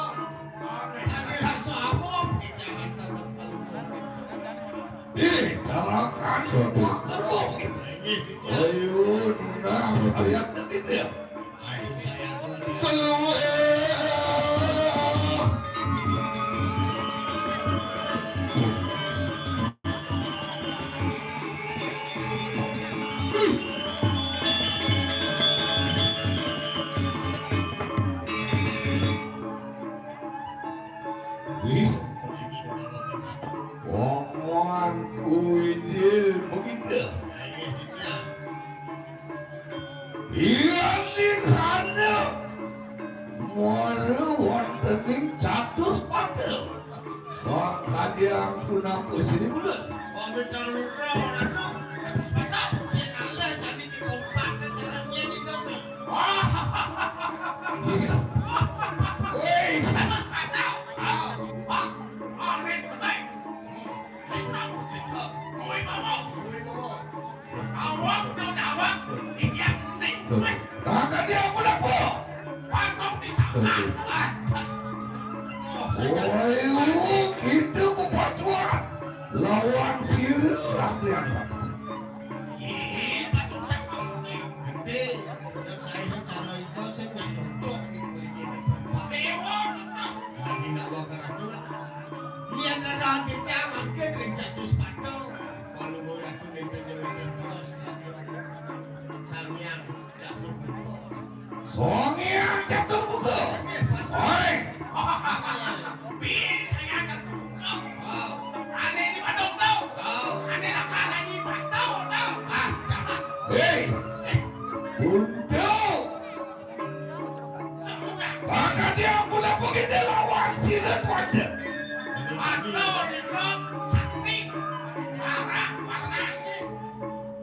Enten rasa awop, jangan tetep kalungan. Eh, carakan. Satu. Wah, kerbau. Inggih, Kijang. Ayo, Nuna, satu. Lihat ke kita. Keluar. Wih. Omongan kuwi begitu. Iya ning hanep. Mara wonten ing catus pata. Wong kadang punapa sini bulan. Wong bintang luka, aduh, catus pata. Yen alih jani dipompat, cara nyanyi dong. Wah. Iya. Woi. Catus pata. Ah, ah, ah, ning, ning. Sing tau, sing tau. Kuwi mau. Kuwi mau. Awak to dawak, iki aku ning. Tangan dia aku dapo. Patung di sana. Woi, lu itu bukan jual. Lawan sirih latihan. Ih, patung sakit. Gede, dan saya cara itu sing nggak cocok di kulit ini. Dewa, cocok. Lagi nak bawa keratul. Iya, nerang kita mangke ring catus patung. Kalau mau ratu ning tenjo wétan tios, Sang Hyang Catur Muka. Sang Hyang Catur Muka. Oi. Piye Sang Hyang Catur Muka? Ane di Badung to. Ane lakar anyi Batu to. Ah, hei. Untuk Mangkane aku lek begitu lawan sirep wanda. Aduh, Riko, sakti. Marah warnane.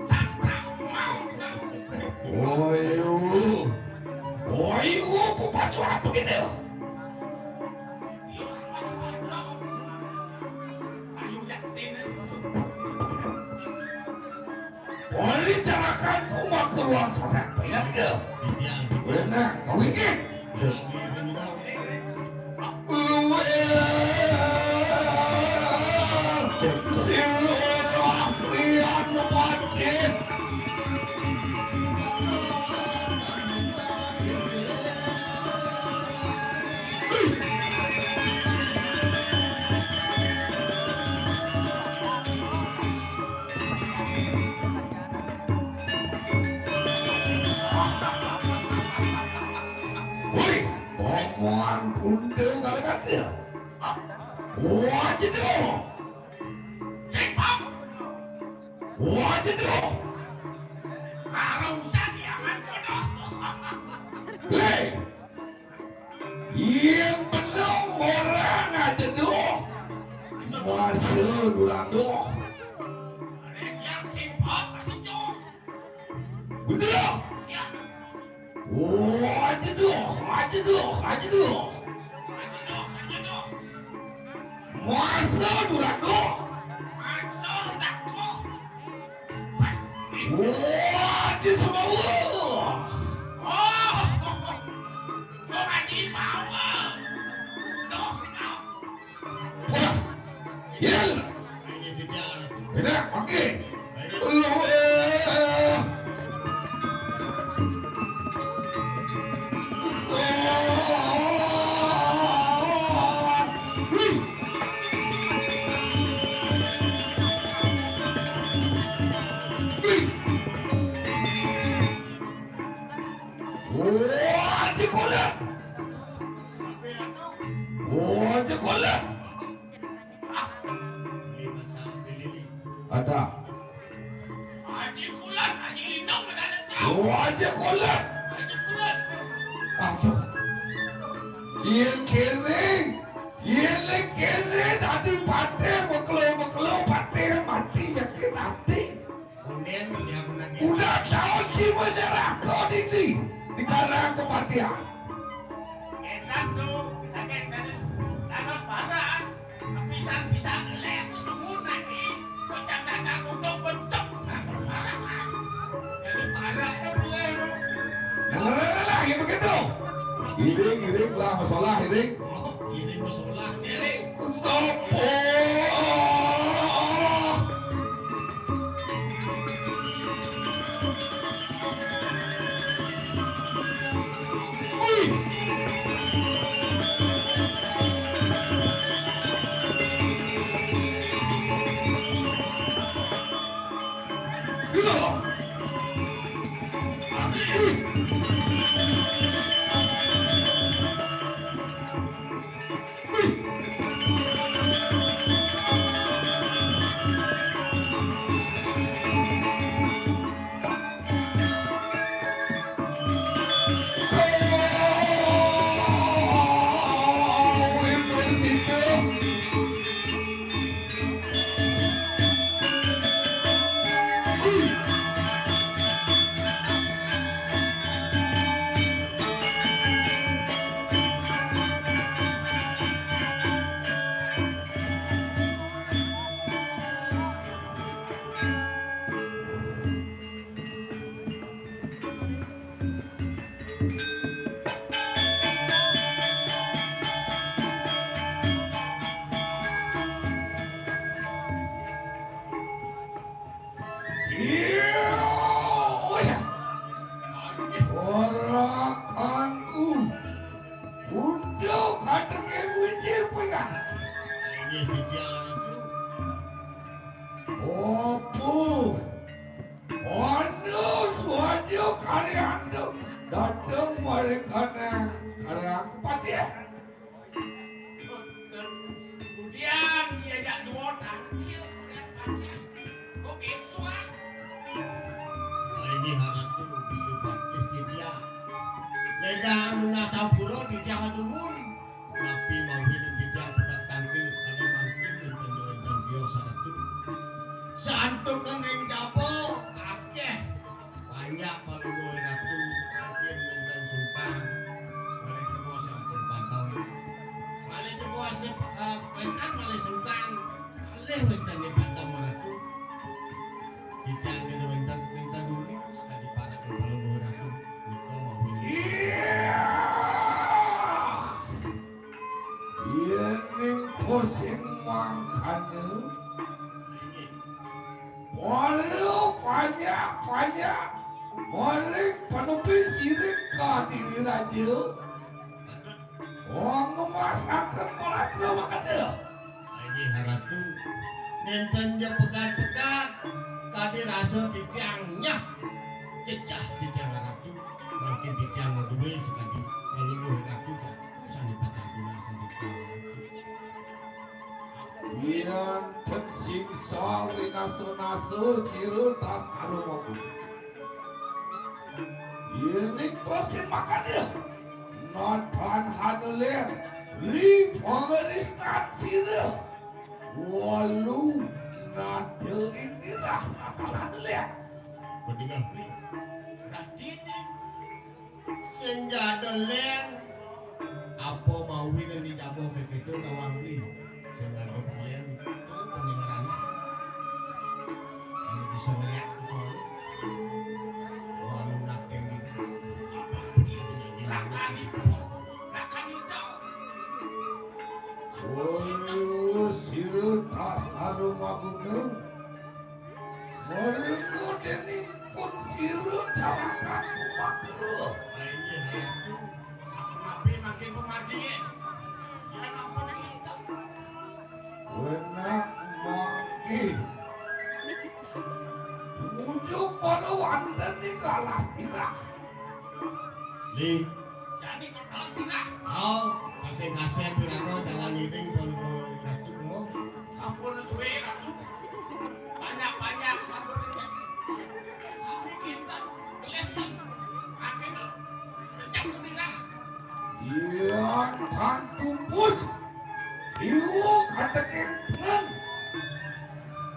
Samprah mau. Woi, woi, woi, pepatu apa gitu? Iya, pepatu. Ayo, yakin. Oli carakan umat keluar sangat banyak ke. Benar, kau ini. Luar. Siluruh lian lepas. Woi, omongan puntung kali kaki ya. Wah, jenuh. Sing, Pak. Wah, jenuh. Karo usah diangan kono. Hei. Yen belum ora ngajenuh. Masa dulanduh. Arek yang sing, Pak, pasti cok. Udah. Ya. Oh, aja dong, aja dong, aja dong. Aja dong, aja dong. Masa durak dong? Masa durak dong? Wah, aja semua. Oh, kok aja mau? Dong, dong. Wah, Yel. Enak, oke. Lu, eh. Wih. Wih. Wah, di bola. Wah, di bola. Ada. Haji Kulan, Haji Lindong, ada, ada. Oh, Haji Kulan. Haji Kulan. Aduh. Yén kéné, yén kéné dadi patih, mekelo-mekelo patih mati sakit ati. Udah taun si menyerah kau dini di karang kepatihan. Édan tuh, saking dados, dados barang, pisan-pisan les dumun niki, becak dagang untuk becek barang. Jadi barang tuh boleh lu. Nah, lah, ya begitu. Iring, iring lah, masalah iring. Oh, iring masalah, iring. Sopo? Iya, iya. Ora kangku. Untuk katenge winjil pingan. Inggih titiang Ratu. Opo? Anu suwaja karyantu dateng maring kanang karang kepatihan. Kemudian diajak dua tangkil, kemudian tangkil. Kok iso, ah? Ini haratu Gusti Patih titiang. Ledang nunas sampura titiang dumun. Napi mawi ning titiang pegat tangkil sakadi mangkin wénten wénten griya saratu. Santukan ring jaba akeh. Panjak palungguh ratu, mangkin wénten sungkan. Malih jebos sampun padem. Malih jebos, eh, wénten malih sungkan. Malih wénten ing padem ratu. Titiang dene wénten, wénten uning sakadi parekan palungguh ratu. Nika mawi. Iya. Yening posing mangkana, inggih. Para panjak-panjak maring panepi siring Kadiri Raja. Wong ngemasaken palatra makada. Inggih, Ratu. Nénten ja pegat-pegat, kadi rasa titiang nyah. Cecah titiang, Ratu. Mangkin titiang madué sakadi palungguh Ratu, Ratu sané pacang tunas titiang. Yén ten singsa winasa-nasa sira tas karo mangku. Yéning kosin makanya, nadan haneler, ri pangeristan sira. Walu nadel indirah nadan haneler. Bedingah beli. Radin. Sing jada lén, apa mawi nang dijaboh begitu tawang beli. Sing jada lén, tuh pendengarannya. Ini bisa ngeliat gitu. Walu nating di apa lagi ini? Nakan itu, nakan itu. Oh, sira tas harum aku. Mereka dene pun sira calaka kumakruh. Lah, inggih, Ratu. Aku napi mangkin pemadi. Yen ampun kita. Wenak mangke. Tumuju para wonten ing galah sirah. Li. Jani kok galah sirah? Au, kasih-kasih piraga jalan iring pun Ratu kemo. Sampun suwe, Ratu. Banyak Atekin ngen.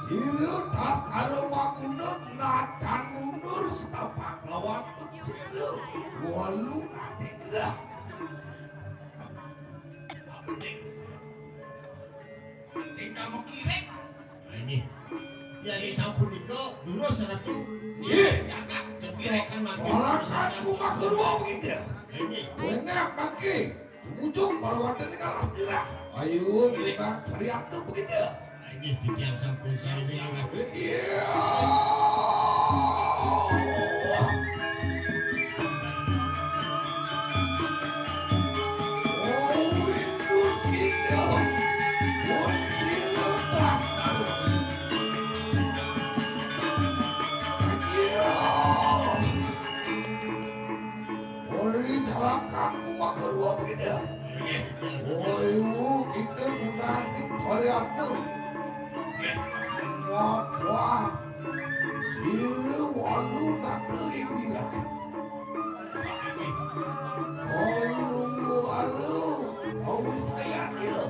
Sira tas karo makunut natan mundur setapak lawan sira. Walu ati gerah. Sing kamu kirim. Nah, ini. Ya, ini sampun nika, durus Ratu. Iya. Jagat, cepirekan mati. Malah aku mah kedua begitu. Nah, ini. Enak, Bangki. Ujung kalau wonten ing alas tirah. Ayo, kita cari atur begitu. Inggih, titiang sampun sae wingi. Iya. Oh, itu kita. Oh, kita. Iya. Ori jalakan kumakerua begitu. Oi, kita menanti variatur. Kuat-kuat. Siru walu nate indira. Oi, walu. Oi, saya dia.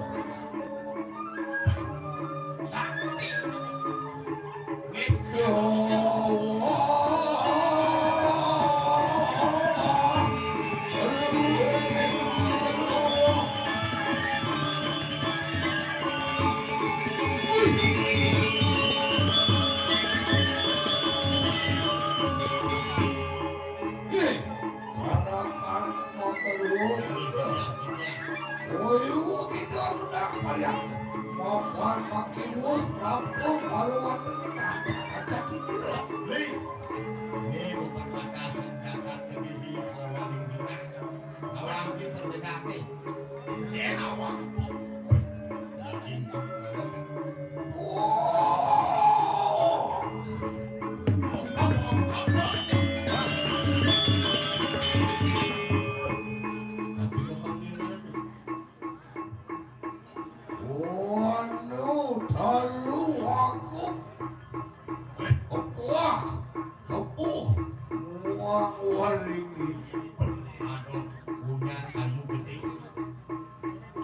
Anak-anak mau keluar. Oyu kita sudah payah. Mapan makin mus, Prapto, baru waktu kita kaca-kaca kita. Li, ini bukan batasan jagat kediri kelawan yang gerah. Lawan di perbedaan nih. Ini lawan. Daging tuh. Oh. Anu talu aku kepuah kepuh muang waringin. Aduh, punya kayu gede.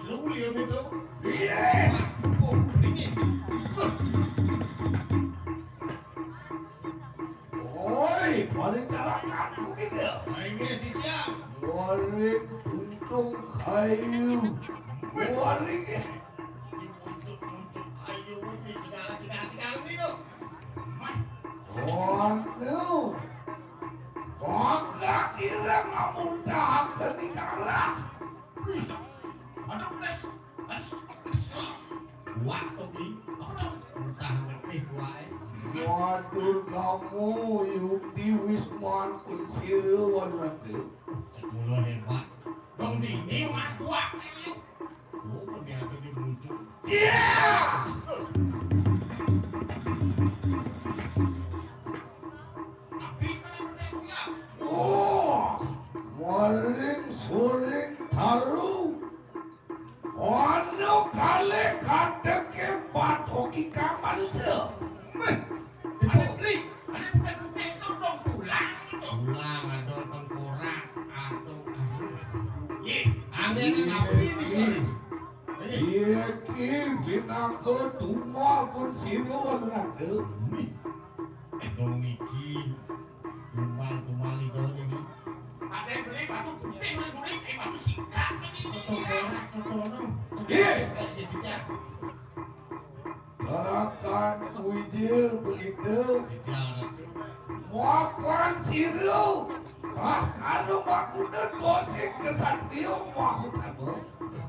Lu lihat itu. Iya. Kepuh, beringin. Oi, paling carakan mungkin ya. Ayo, Cicang. Waring untung kayu. Waring ya. Di pucuk-pucuk kayu ini tinggal, tinggal, tinggal ini loh. Waduh. Bangga kira ngamuntahaken ikarah. Wih, ada pedes. Pedes, pedes. Wah, Tobi. Apa tuh? Entah ngerti wae. Waduh, kamu yukti wisman kuncir warnate. Sekolah hebat. Dong dini mah kuat kan ya. Oh, ternyata dia muncul. Iya. Tapi kalau percaya. Oh, waring suring taru. Ono kalih kateke patoki ka manusia. Meh, diputri, ada budak-budak itu dong pulang. Pulang, ada tengkorak, ada, aduh. Ih, angin ini napi ini, Ki? Iya, Ki, pinaka tumal pun sira warnate. Meh, dong niki. Tumbal-tumbal itu aja nih. Ada yang beli batu putih, beli beli, eh, batu sikat lagi. Toto borak, toto no. Iya. Eh, iya, tidak. Gerakan kuijil begitu. Tidak, Ratu. Muapan siru. Pas kanu makunan bosik kesatrio mau tabu.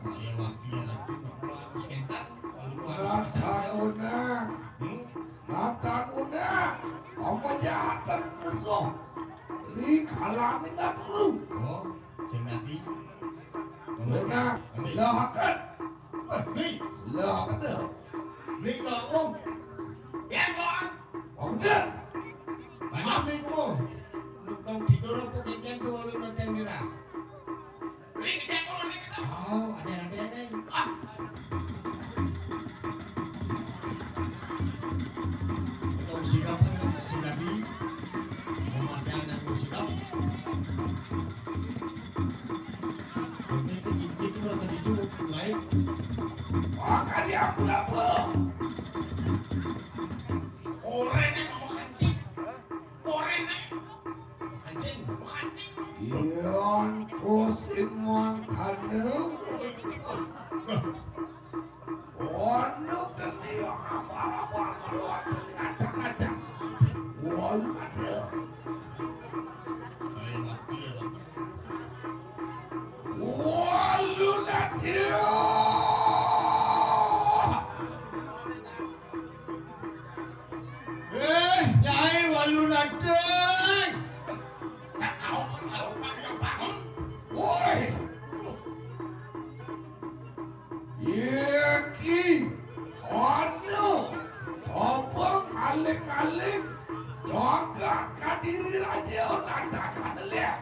Saya wakil Ratu, mau harus entar, kalau mau harus kesatrio. Nah, kamu nah. Hmm? Mata muda, pemejahatan musuh. Li kalami tak perlu. Oh, sing nabi. Benar, lahakan. Eh, ni. Lahakan tu. Ni kau. Ya, kau. Benar. Banyak ni kau. Lu kau tidur apa kengkeng tu, lu macam ni lah. Oh, ada, ada, ada. Ah. Tong sikap, sing tadi. Memakai anak tong sikap. Itu, itu, itu, itu, itu, lain. Maka dia Apa? Orene mau kancing. Orene. Kancing, kancing. Yan ko sing mangkana. Ono kene apa-apa keluar kene ngajak-ngajak. Wah, ada. Walu latio. Eh, Nyai Walu Nating. Tak tahu kan kalau bangun. Woi. Iki anu, obong aling-aling jagat Kadiri Raja ora takon lek.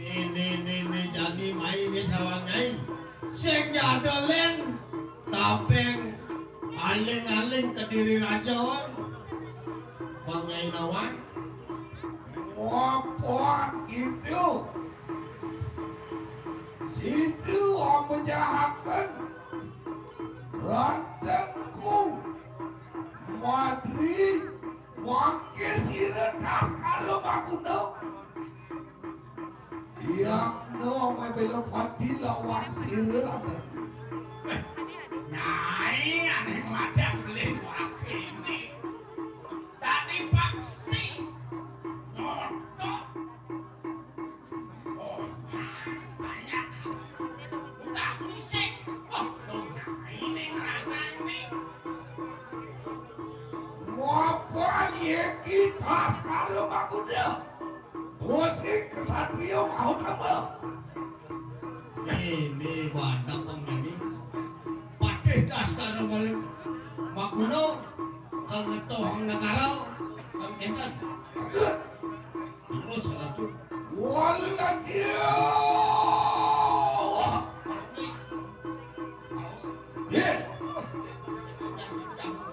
Ini, ini, ini jani mai ini sawang nyai. Sing jadelen tapeng aling-aling Kediri Raja. Bang Nyai Nawang. Ngopo gitu? Situ apa jahaken? Rantengku. Madri. Mangke sira tas karo makuno. Yakno mebelo pati lawan sira. Nyai aneh macam beli wakini. Tadi paksi. Ngotok. Oh, banyak. Udah musik. Oh, nyai ini ngerangani. Ngopo iki tas karo makuda? Musik kesatria mau tambah. Ini badak penyanyi. Patih tas karo maling. Maguno kang ngetohang negara kan kenten. Terus ratu. Walu lagi. Ye.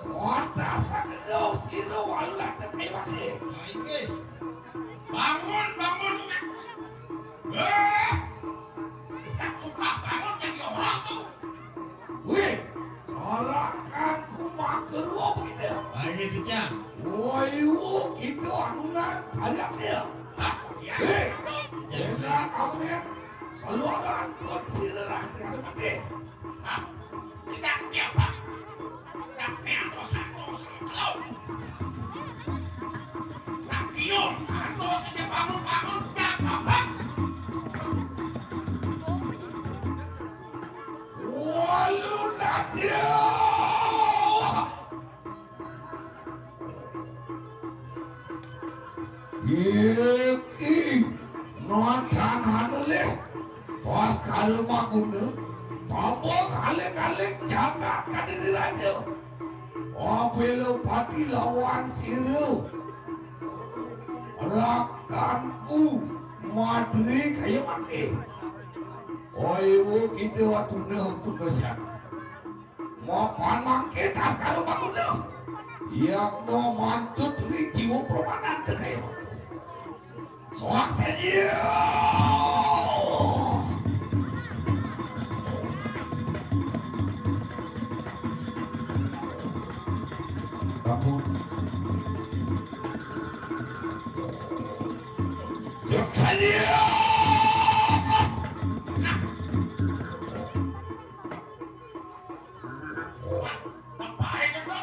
Wata sakedo sira walu lagi. Inggih. Bangun, bangun. Eh, tak suka bangun jadi orang tuh. Wih, sorakanku mager wo begitu. Ayo, Cicang. Woi, wo, gitu anunan, banyak dia. Hah? Ya. Hei, Cicang, kamu ya. Kalau ada angkut, sini lah, tidak ada mati. Hah? Tidak, dia, Pak. Tidak, dia, dosa, dosa, kalau. Tak, dia, dosa, dia bangun, bangun, tidak, Pak. Walu lagi. Iki nonton anu leh. Pas kalau makuno, babong aling-aling jagat Kadiri Raja. Apelo pati lawan sira. Rakanku madri kaya mati. Oi, wo kita watune untuk kesana. Mapan mangke tas karo makuda. Yakno mantut ri jiwa permanan te kaya. Soak saja. Kamu. Soak saja. Ngapain itu?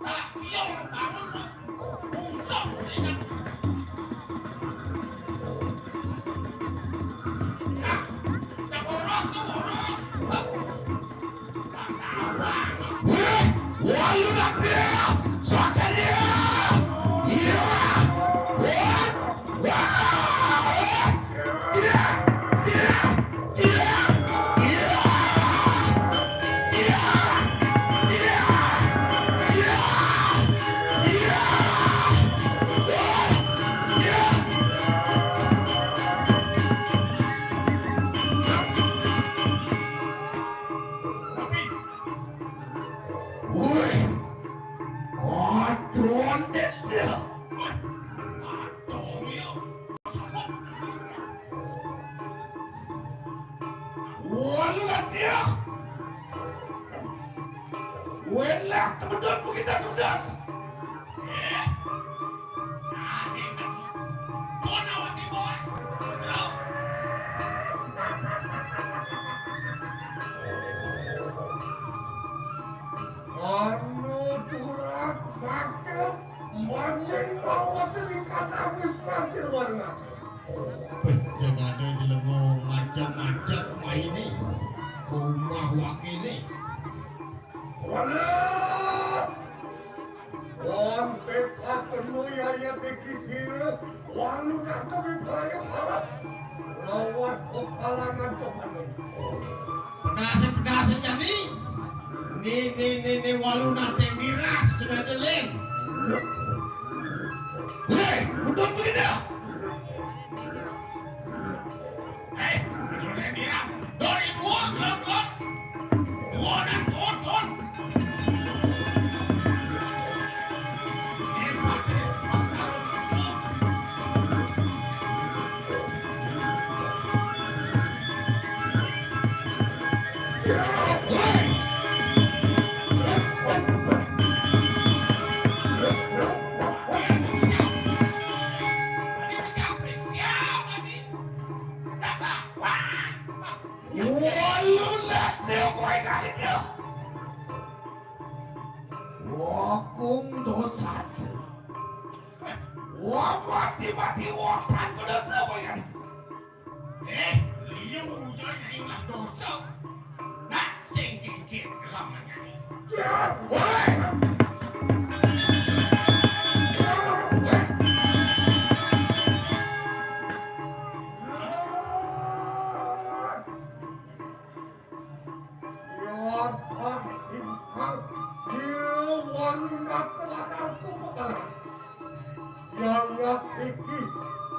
Salah kiong bangun. Musuh, ingat. Nah, kita boros tuh, boros. Wih, walu nak dia. Sakit dia. Iya. Wah, wah. Lu lah dia. Welah, temedot begitu, temedot. Eh, anu curhat, maké, manjing bawa di kata habis pancir warna. Béh, jeng ada jelema macem-macem mainé. Ke rumah wakiné. Walah! Wan P K penuh ya, ya, pikir sira, walu nak kami peraya harap. Lawan pekalangan Tuhan. Pedasé, pedasé jani. Ni, ni, ni, ni, walu nateng dirah, sengaja lén. Wéh, udah pergi dah. Eh, udah dirah. Dari dua, belum, belum. Dua dan tonton. Walulah dia kowe kali dia. Wakung dosa. Wah, mati-mati wah tanpa dosa kowe kali. Eh, liu ujar nyai ulah dosa. Nah, sing kikit kelamannya ni. Ya, woi. Yang tak simsang, sira wali nak telanang kumakan. Yang yang iki,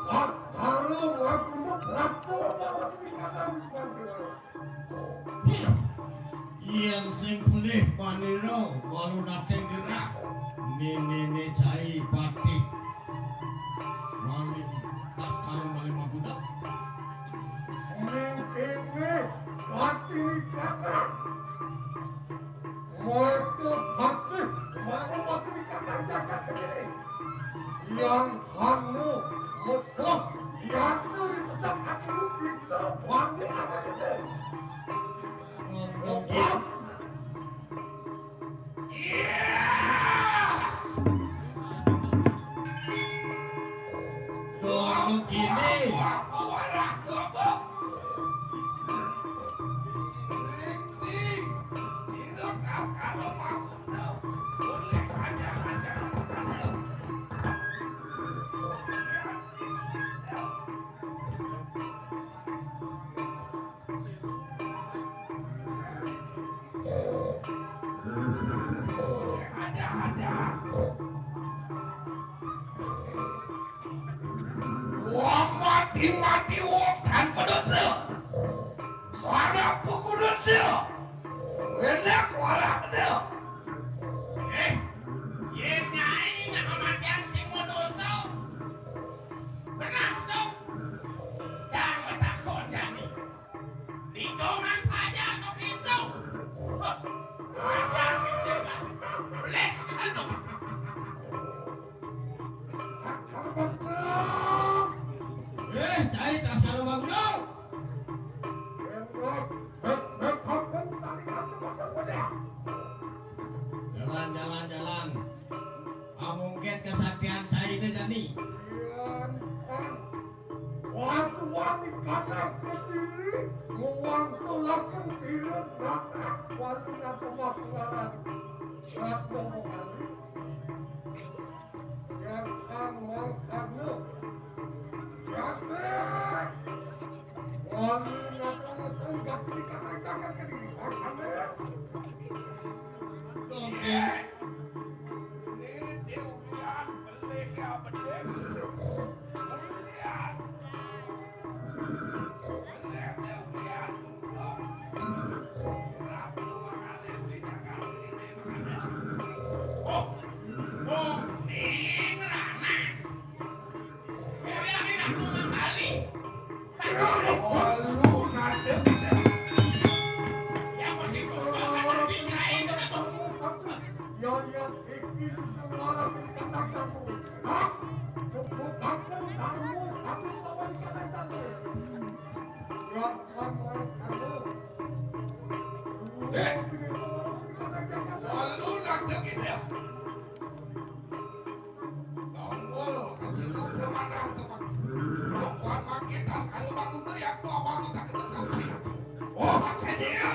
kastara ngaku prabu mawon di kata Wisnu. Yén sing pelih panira walu nateng gerah, nénéné cai patih. Maling tas karo maling mabudak. Ning kéné Kartini Kakang. Maka patih, maka patih Kakang jagat kediri. Yang hanu mesah, yang tulis sedang aku kita wangi ada ini. Untung dia. Dono kene. Wong mati-mati wong tanpa dosa. Suara pukul dosa. Enak warak dosa. Eh, yen nyai nak matian sing mau dosa. Benar, Cok. Jangan takut, Jani. Di Joman Pajar kau itu. Pajar kecil. Boleh, anu. Eh, cai tas kalau bangun. Jalan, jalan, jalan. Amungkin kesaktian cai deh, Jani. Watu wani kadang kediri, nguang sulaken sirun, nakrak walu napa makularan. Ratna mengkali, yang kang mangkana. Yakin! Walu napa mesenggak di kadang jagat kediri, makana. Tongkeng. Ini diulian, beli ya, beli. Ulian. Eh, walu nang dagit ya. Tunggu, aku lupa mana teman. Kuat makin tas kalau batu melihat tuh apa tuh tak ketemu sih. Oh, maksudnya.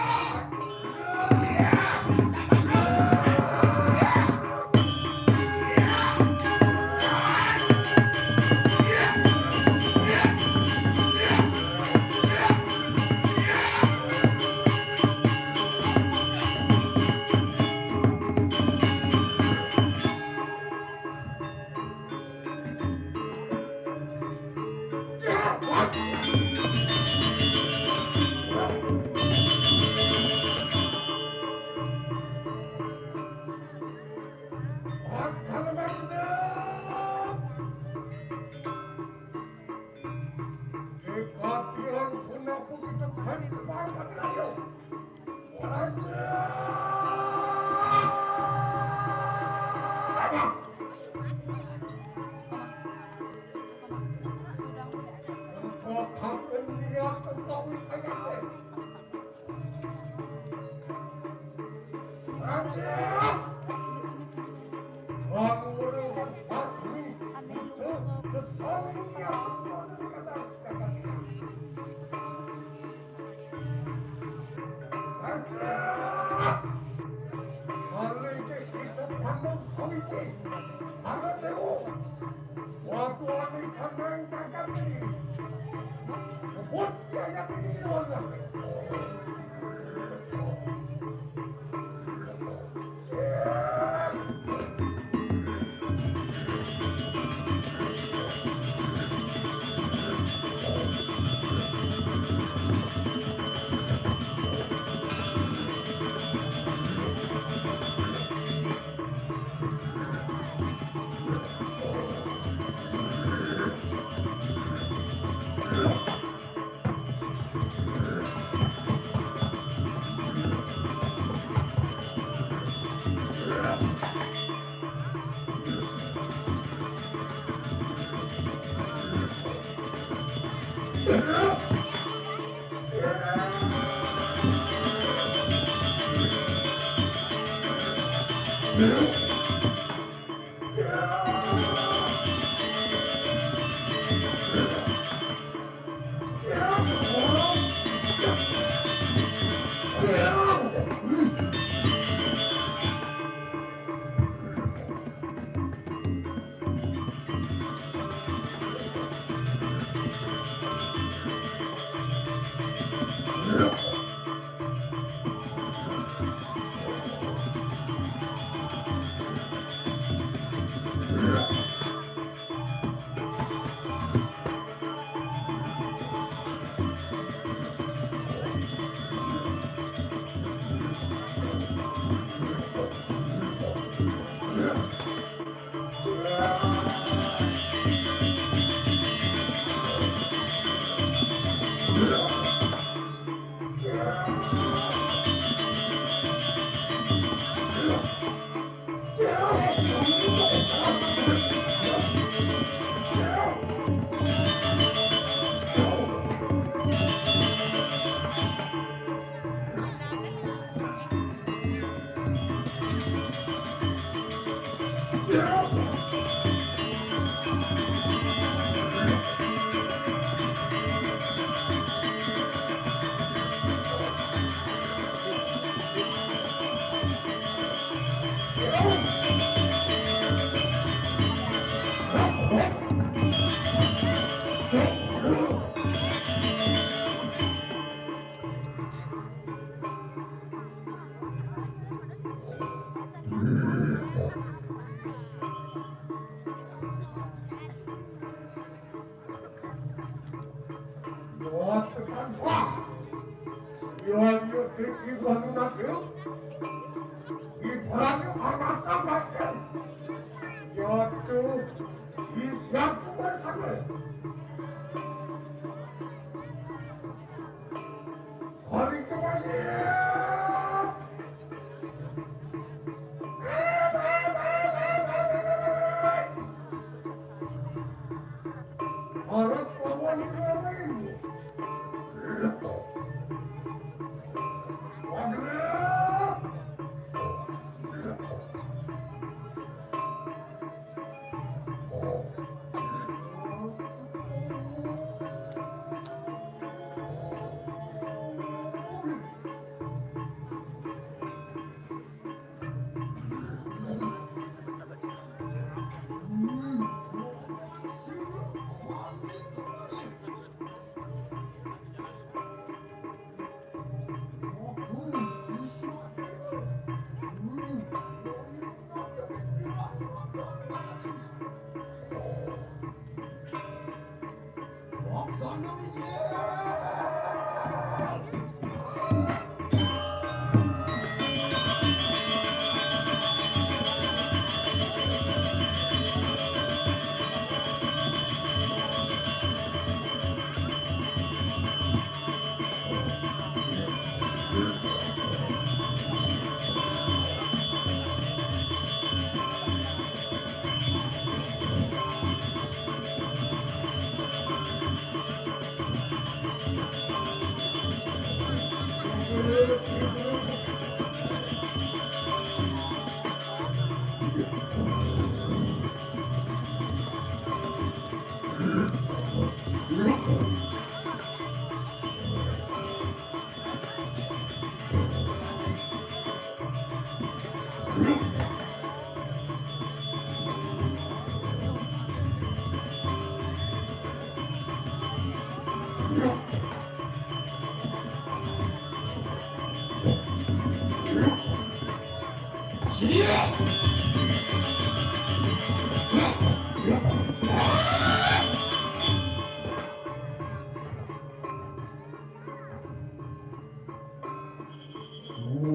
Kekatian punah pun kita kan kepala mati rayo. Raja! Engkau akan melihat engkau saya. Raja! Kamu merupakan asli. Itu kesannya. Wah, tekan. Wah. Iya, iya, iki wah lunak yo. Ibaratnya anak kabakan. Yaitu si siap bersama. Hari kembali. Harap lawan lawan.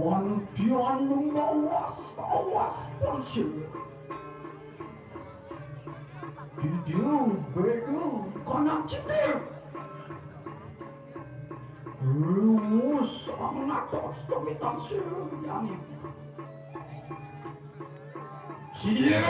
Wantian mawas awas pansil. Didiu bedu kanak cipir. Rumus angatot semitan sirunyangi. Siap!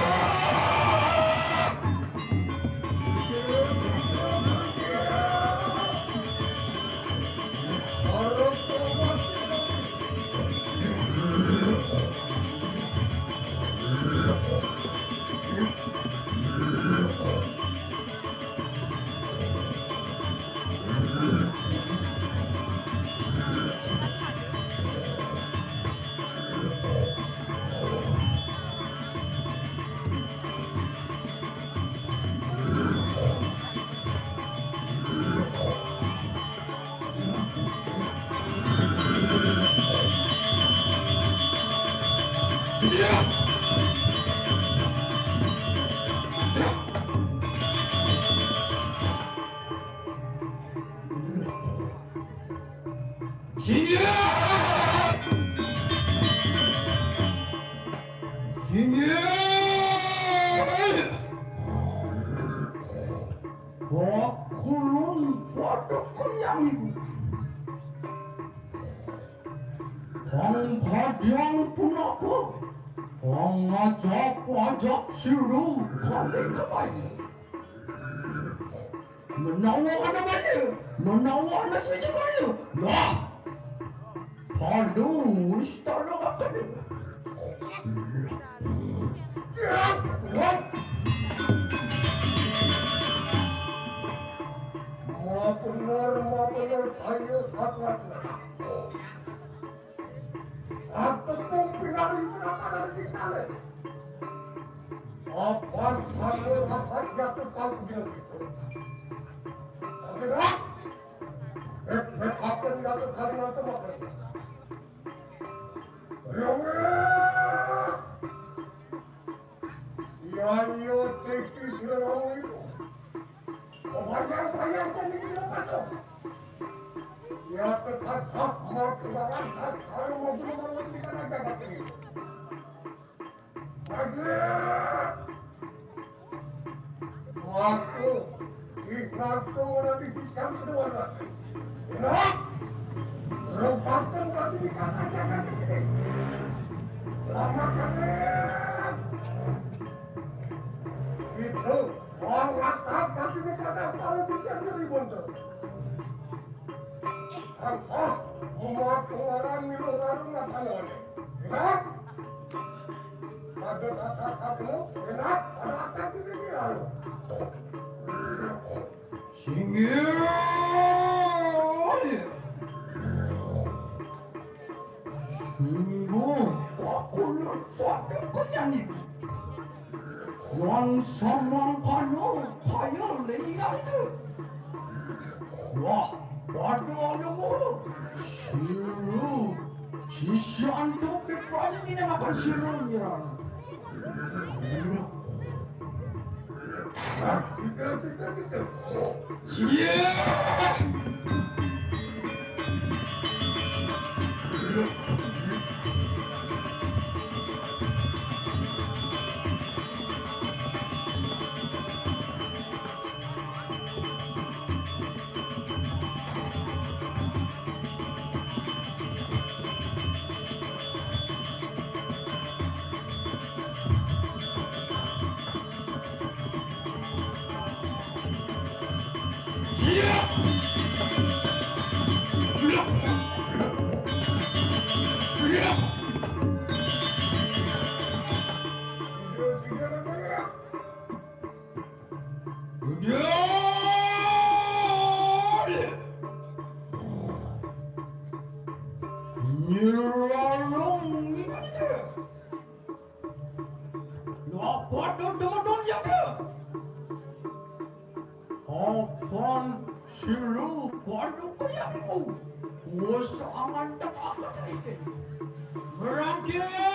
Singgih! Singgih! Bakulun pada kuyang ibu. Kang kadiang punapa? Kang ngajap-ajap siru kali kemai. Menawa ana baya, menawa ana swija baya. Lah. Palu istana kakana. Mabener, mabener, ayo sangat. Aku pun pinari berapa dari sale. Apan kamu rapat jatuh kau gila gitu. Oke dah. Eh, eh, apa yang jatuh kali nanti makan? Rewe. Iya, iya, teki sira wau iku. Bayang-bayang kok iki sira patok. Ya, tetap sah, mau kebaran, khas, kalau mau guna mau di sana jaga tinggi. Lagi. Waktu si Ratu ora di sisian seduan lagi. Enak. Rupakan berarti dikatakan di sini. Lama kali. Itu. Wong Batak tadi ini kadang politisi yang seribu tuh. Bangsa, umat pengarang milu warung apa namanya? Enak? Ada kata satu, enak? Ada apa sih ini lalu? Singgih. Sungguh, pakulun pada kuyang ibu. Yang samangkana kaya leningan itu. Wah, pada alam. Siru. Sisian tu pipangi nang akan sirunya. Siap. Apan sira padung kaya iku. Wis angantekaken iki. Merangkit!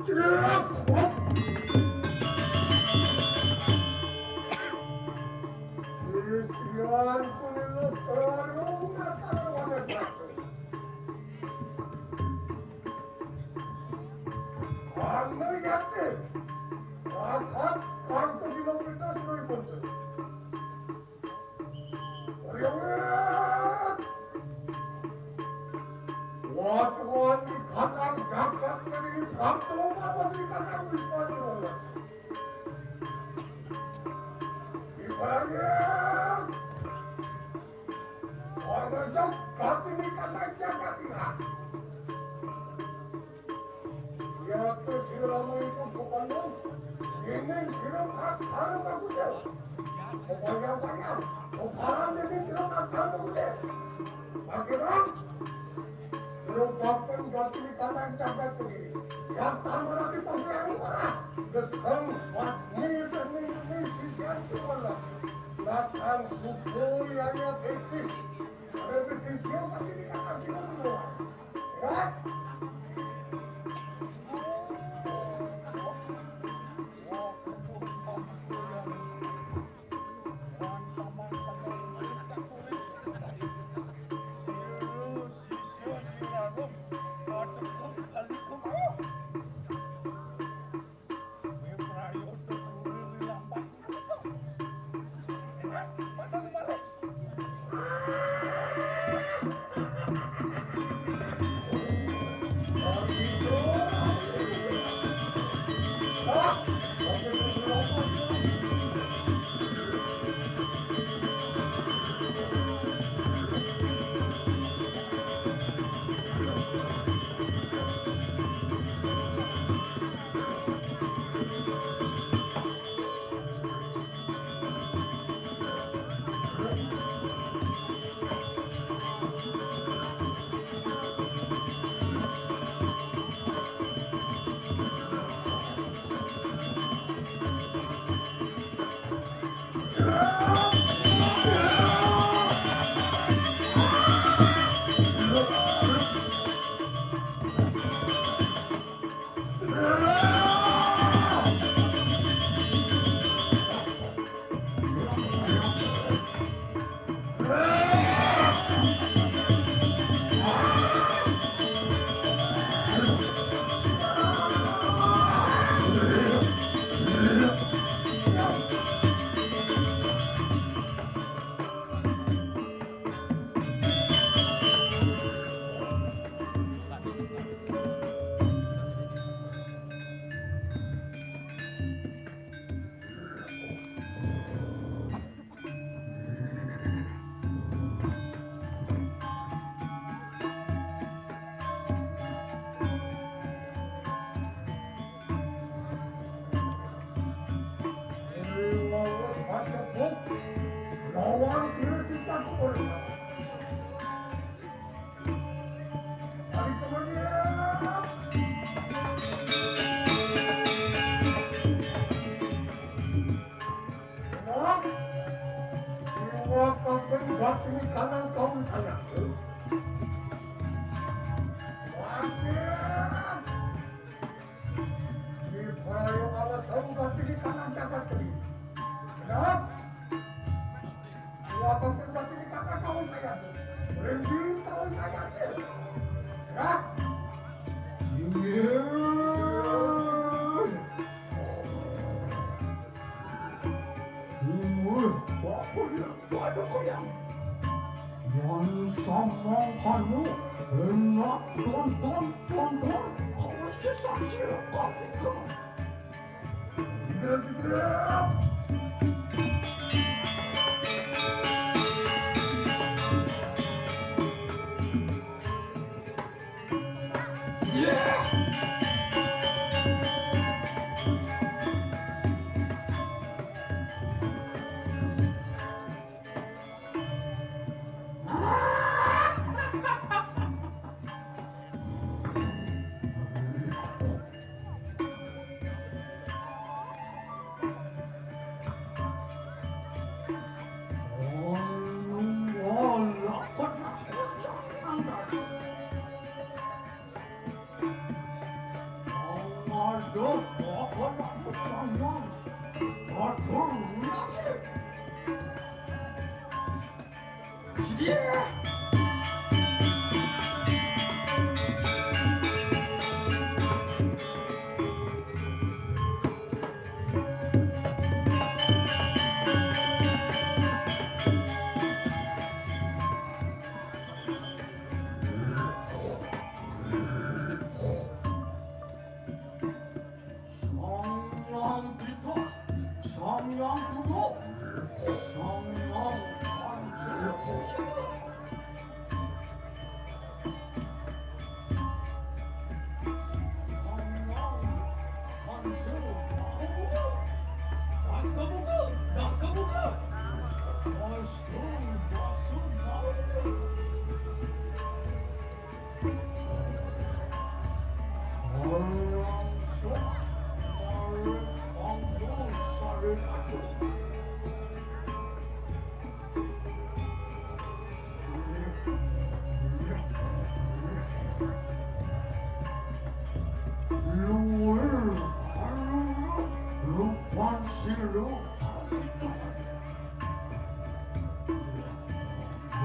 Sisian kuning terlalu mengatakan. Anda yakin? Rahat, kanggo dina pita sira ibu. Riwet! Watuan di kandang jagat kali Prapto maupun di kandang Wisma Jaya. Ibrahim! Warga jagat ini kandang jagat ini. Yaitu sira mengikut bukanmu, ini sira khas karo kakucil. Kebayang-bayang, keparan ini sira khas karo kakucil. Akhirnya, sira bakal ganti di tanah jagat sendiri. Yang tanpa lagi pagi hari marah. Geseng, basmi, demi, demi, sisian semua. Datang suku yang efektif. Ada sisian tapi di kata sira semua. Lawan sira siswa kepolisian. Balik ke mana? Iwak kapan batu di kanan kau saya. Wakil. Di Prayo alat saung kaki di kanan cacat kiri. Kenapa? Iwak kapan batu di kanan kau saya. Berhenti kau saya. Kenapa? Iya. Wah, apa dia? Waduh, goyang. Yang sama kanu enak tonton tonton. Kalau sisa sirap kami kau. Tidak, tidak. Sang Hyang Buddha, Sang Hyang Buddha, Sang Hyang Panca Buddha. Sang Hyang Panca Buddha. Dasa Buddha, Dasa Buddha. Dasa, Dasa Buddha. Luwih, lupan sira.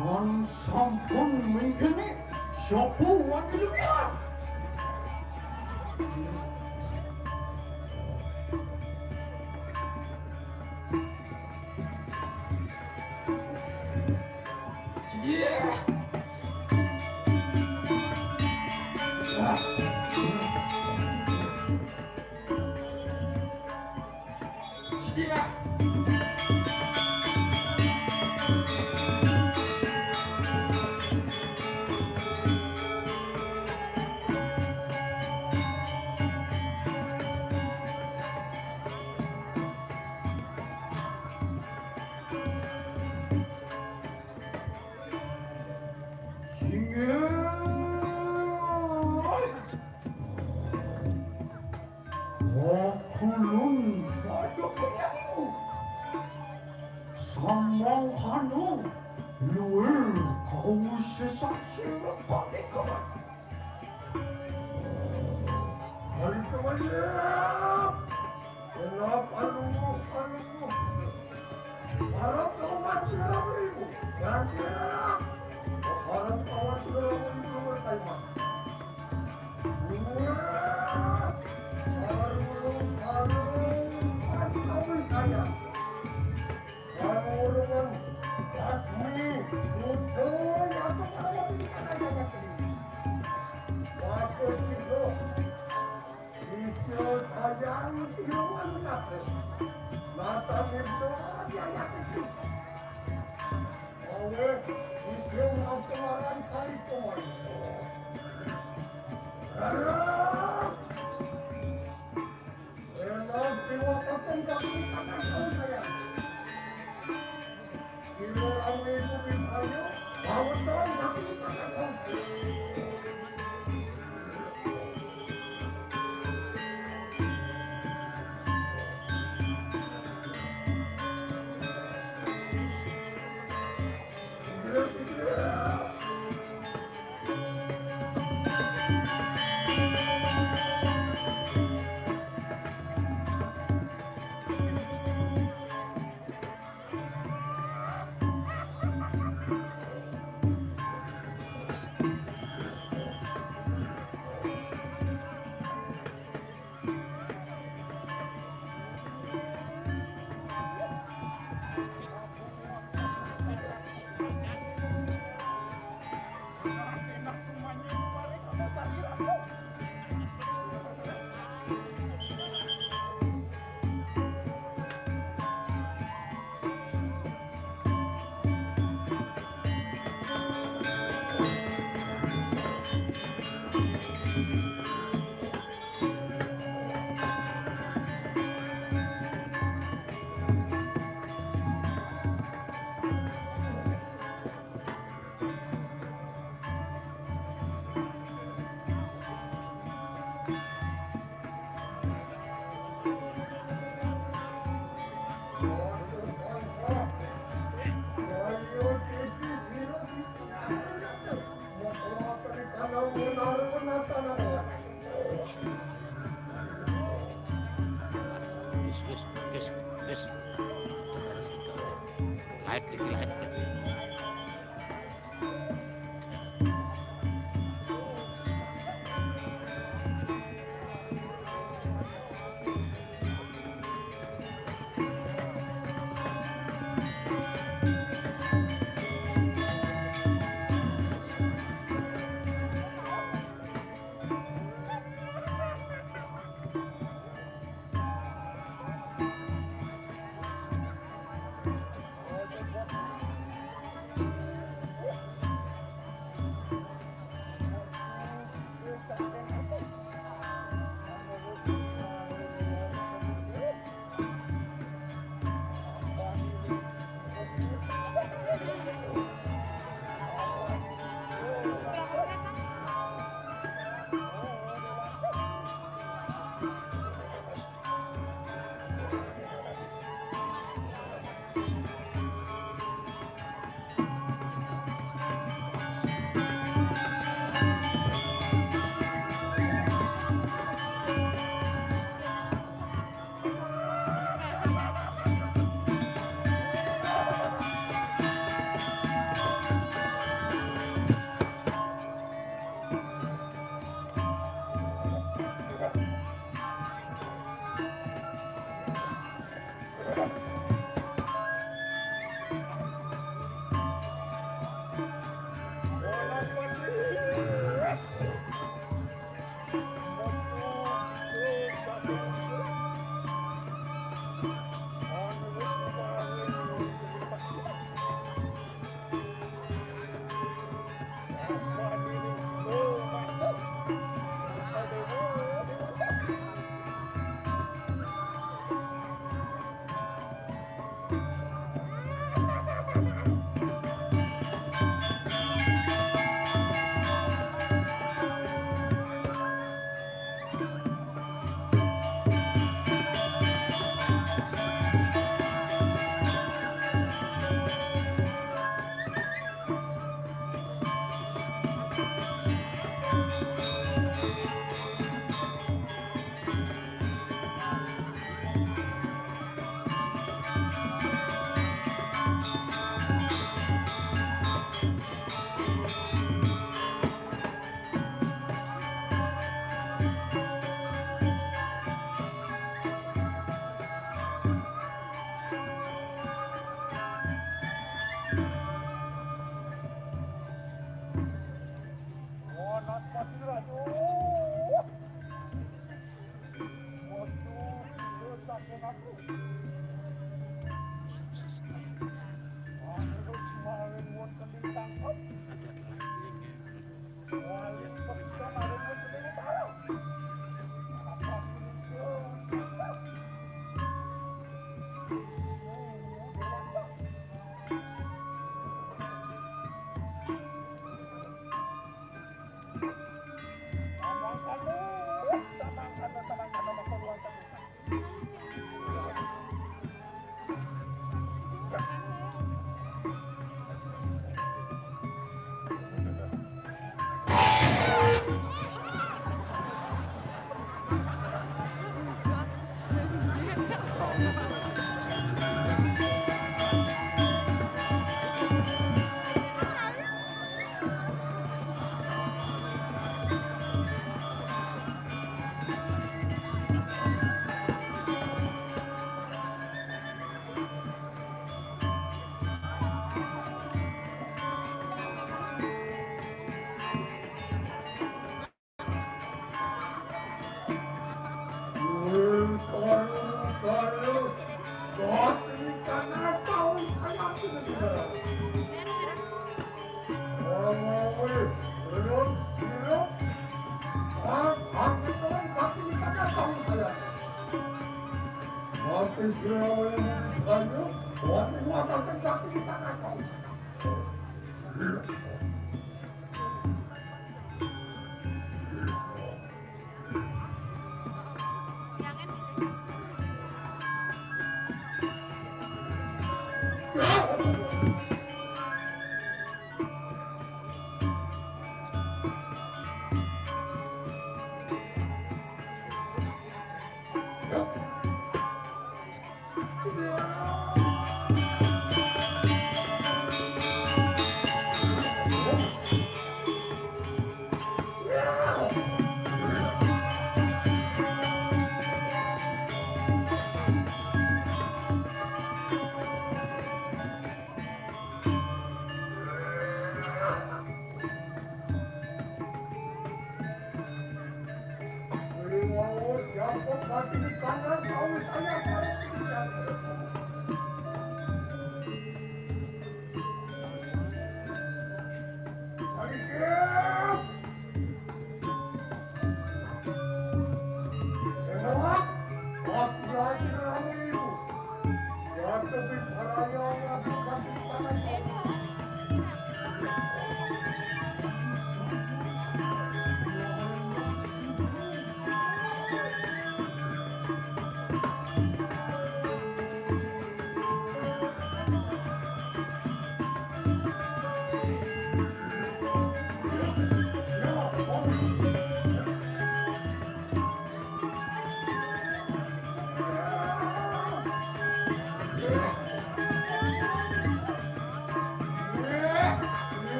Wan sampun mengkene, sapa wan luwihan? Singgih. Okulun pada penyanyimu. Samang hanu luwih kawisesan sira pandika. Balik ke balik. Gelap alungguh alungguh. Harap kawan sira ibu. Balik. Harap kawan sira ibu berkaiman. Sisya sayang sinuwun kabeh. Mata mirsa diayahi. Oleh sisya ngawsaran kali kemari. Rara! Enak diwakatkan kami kakak kau sayang. Sira rame ibu bin ayo, bawetan kami kakak kau. Wis, wis, wis, wis. Live iki, live.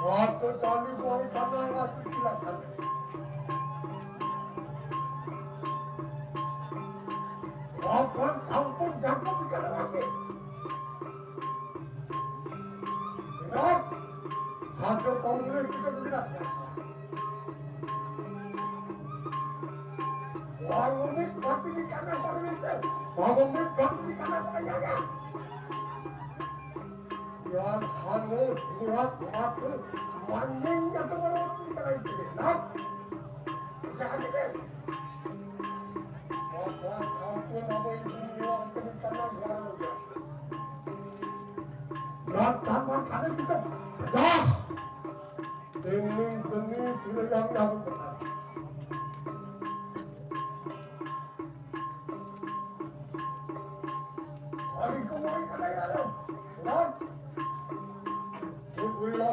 Waktu kami mau sana ngasih jelasan. Lawan sampun jago bicara lagi. Ingat, ada pemulih kita tidak. Bangun ini tapi di sana baru bisa. Bangun ini baru di sana saya. Yang anu bulat mata maning ya teman-teman kita itu. Nah, jangan deh. Maka sampun apa itu bilang kencana baru ya. Berat sama kali kita pecah. Dinding geni sila yang nyabu benar. Hari kemari kada ya lo. Berat. Kudu lo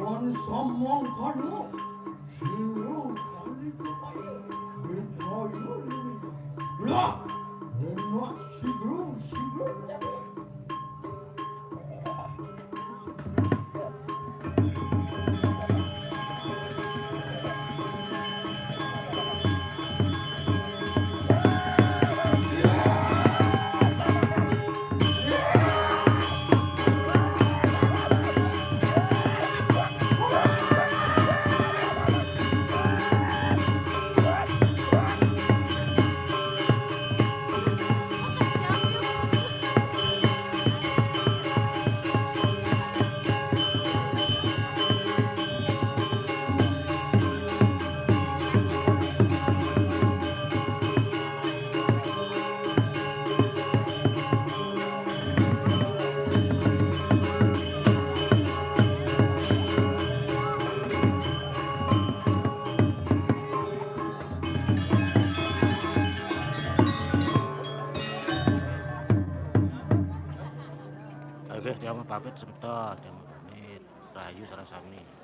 Yan samangkana, sira kali kepaya, berkaya luwih. Lah, enak sigra, sigra penyakit. Oke, tiang pamit semeton, tiang pamit. Rahayu sareng sami.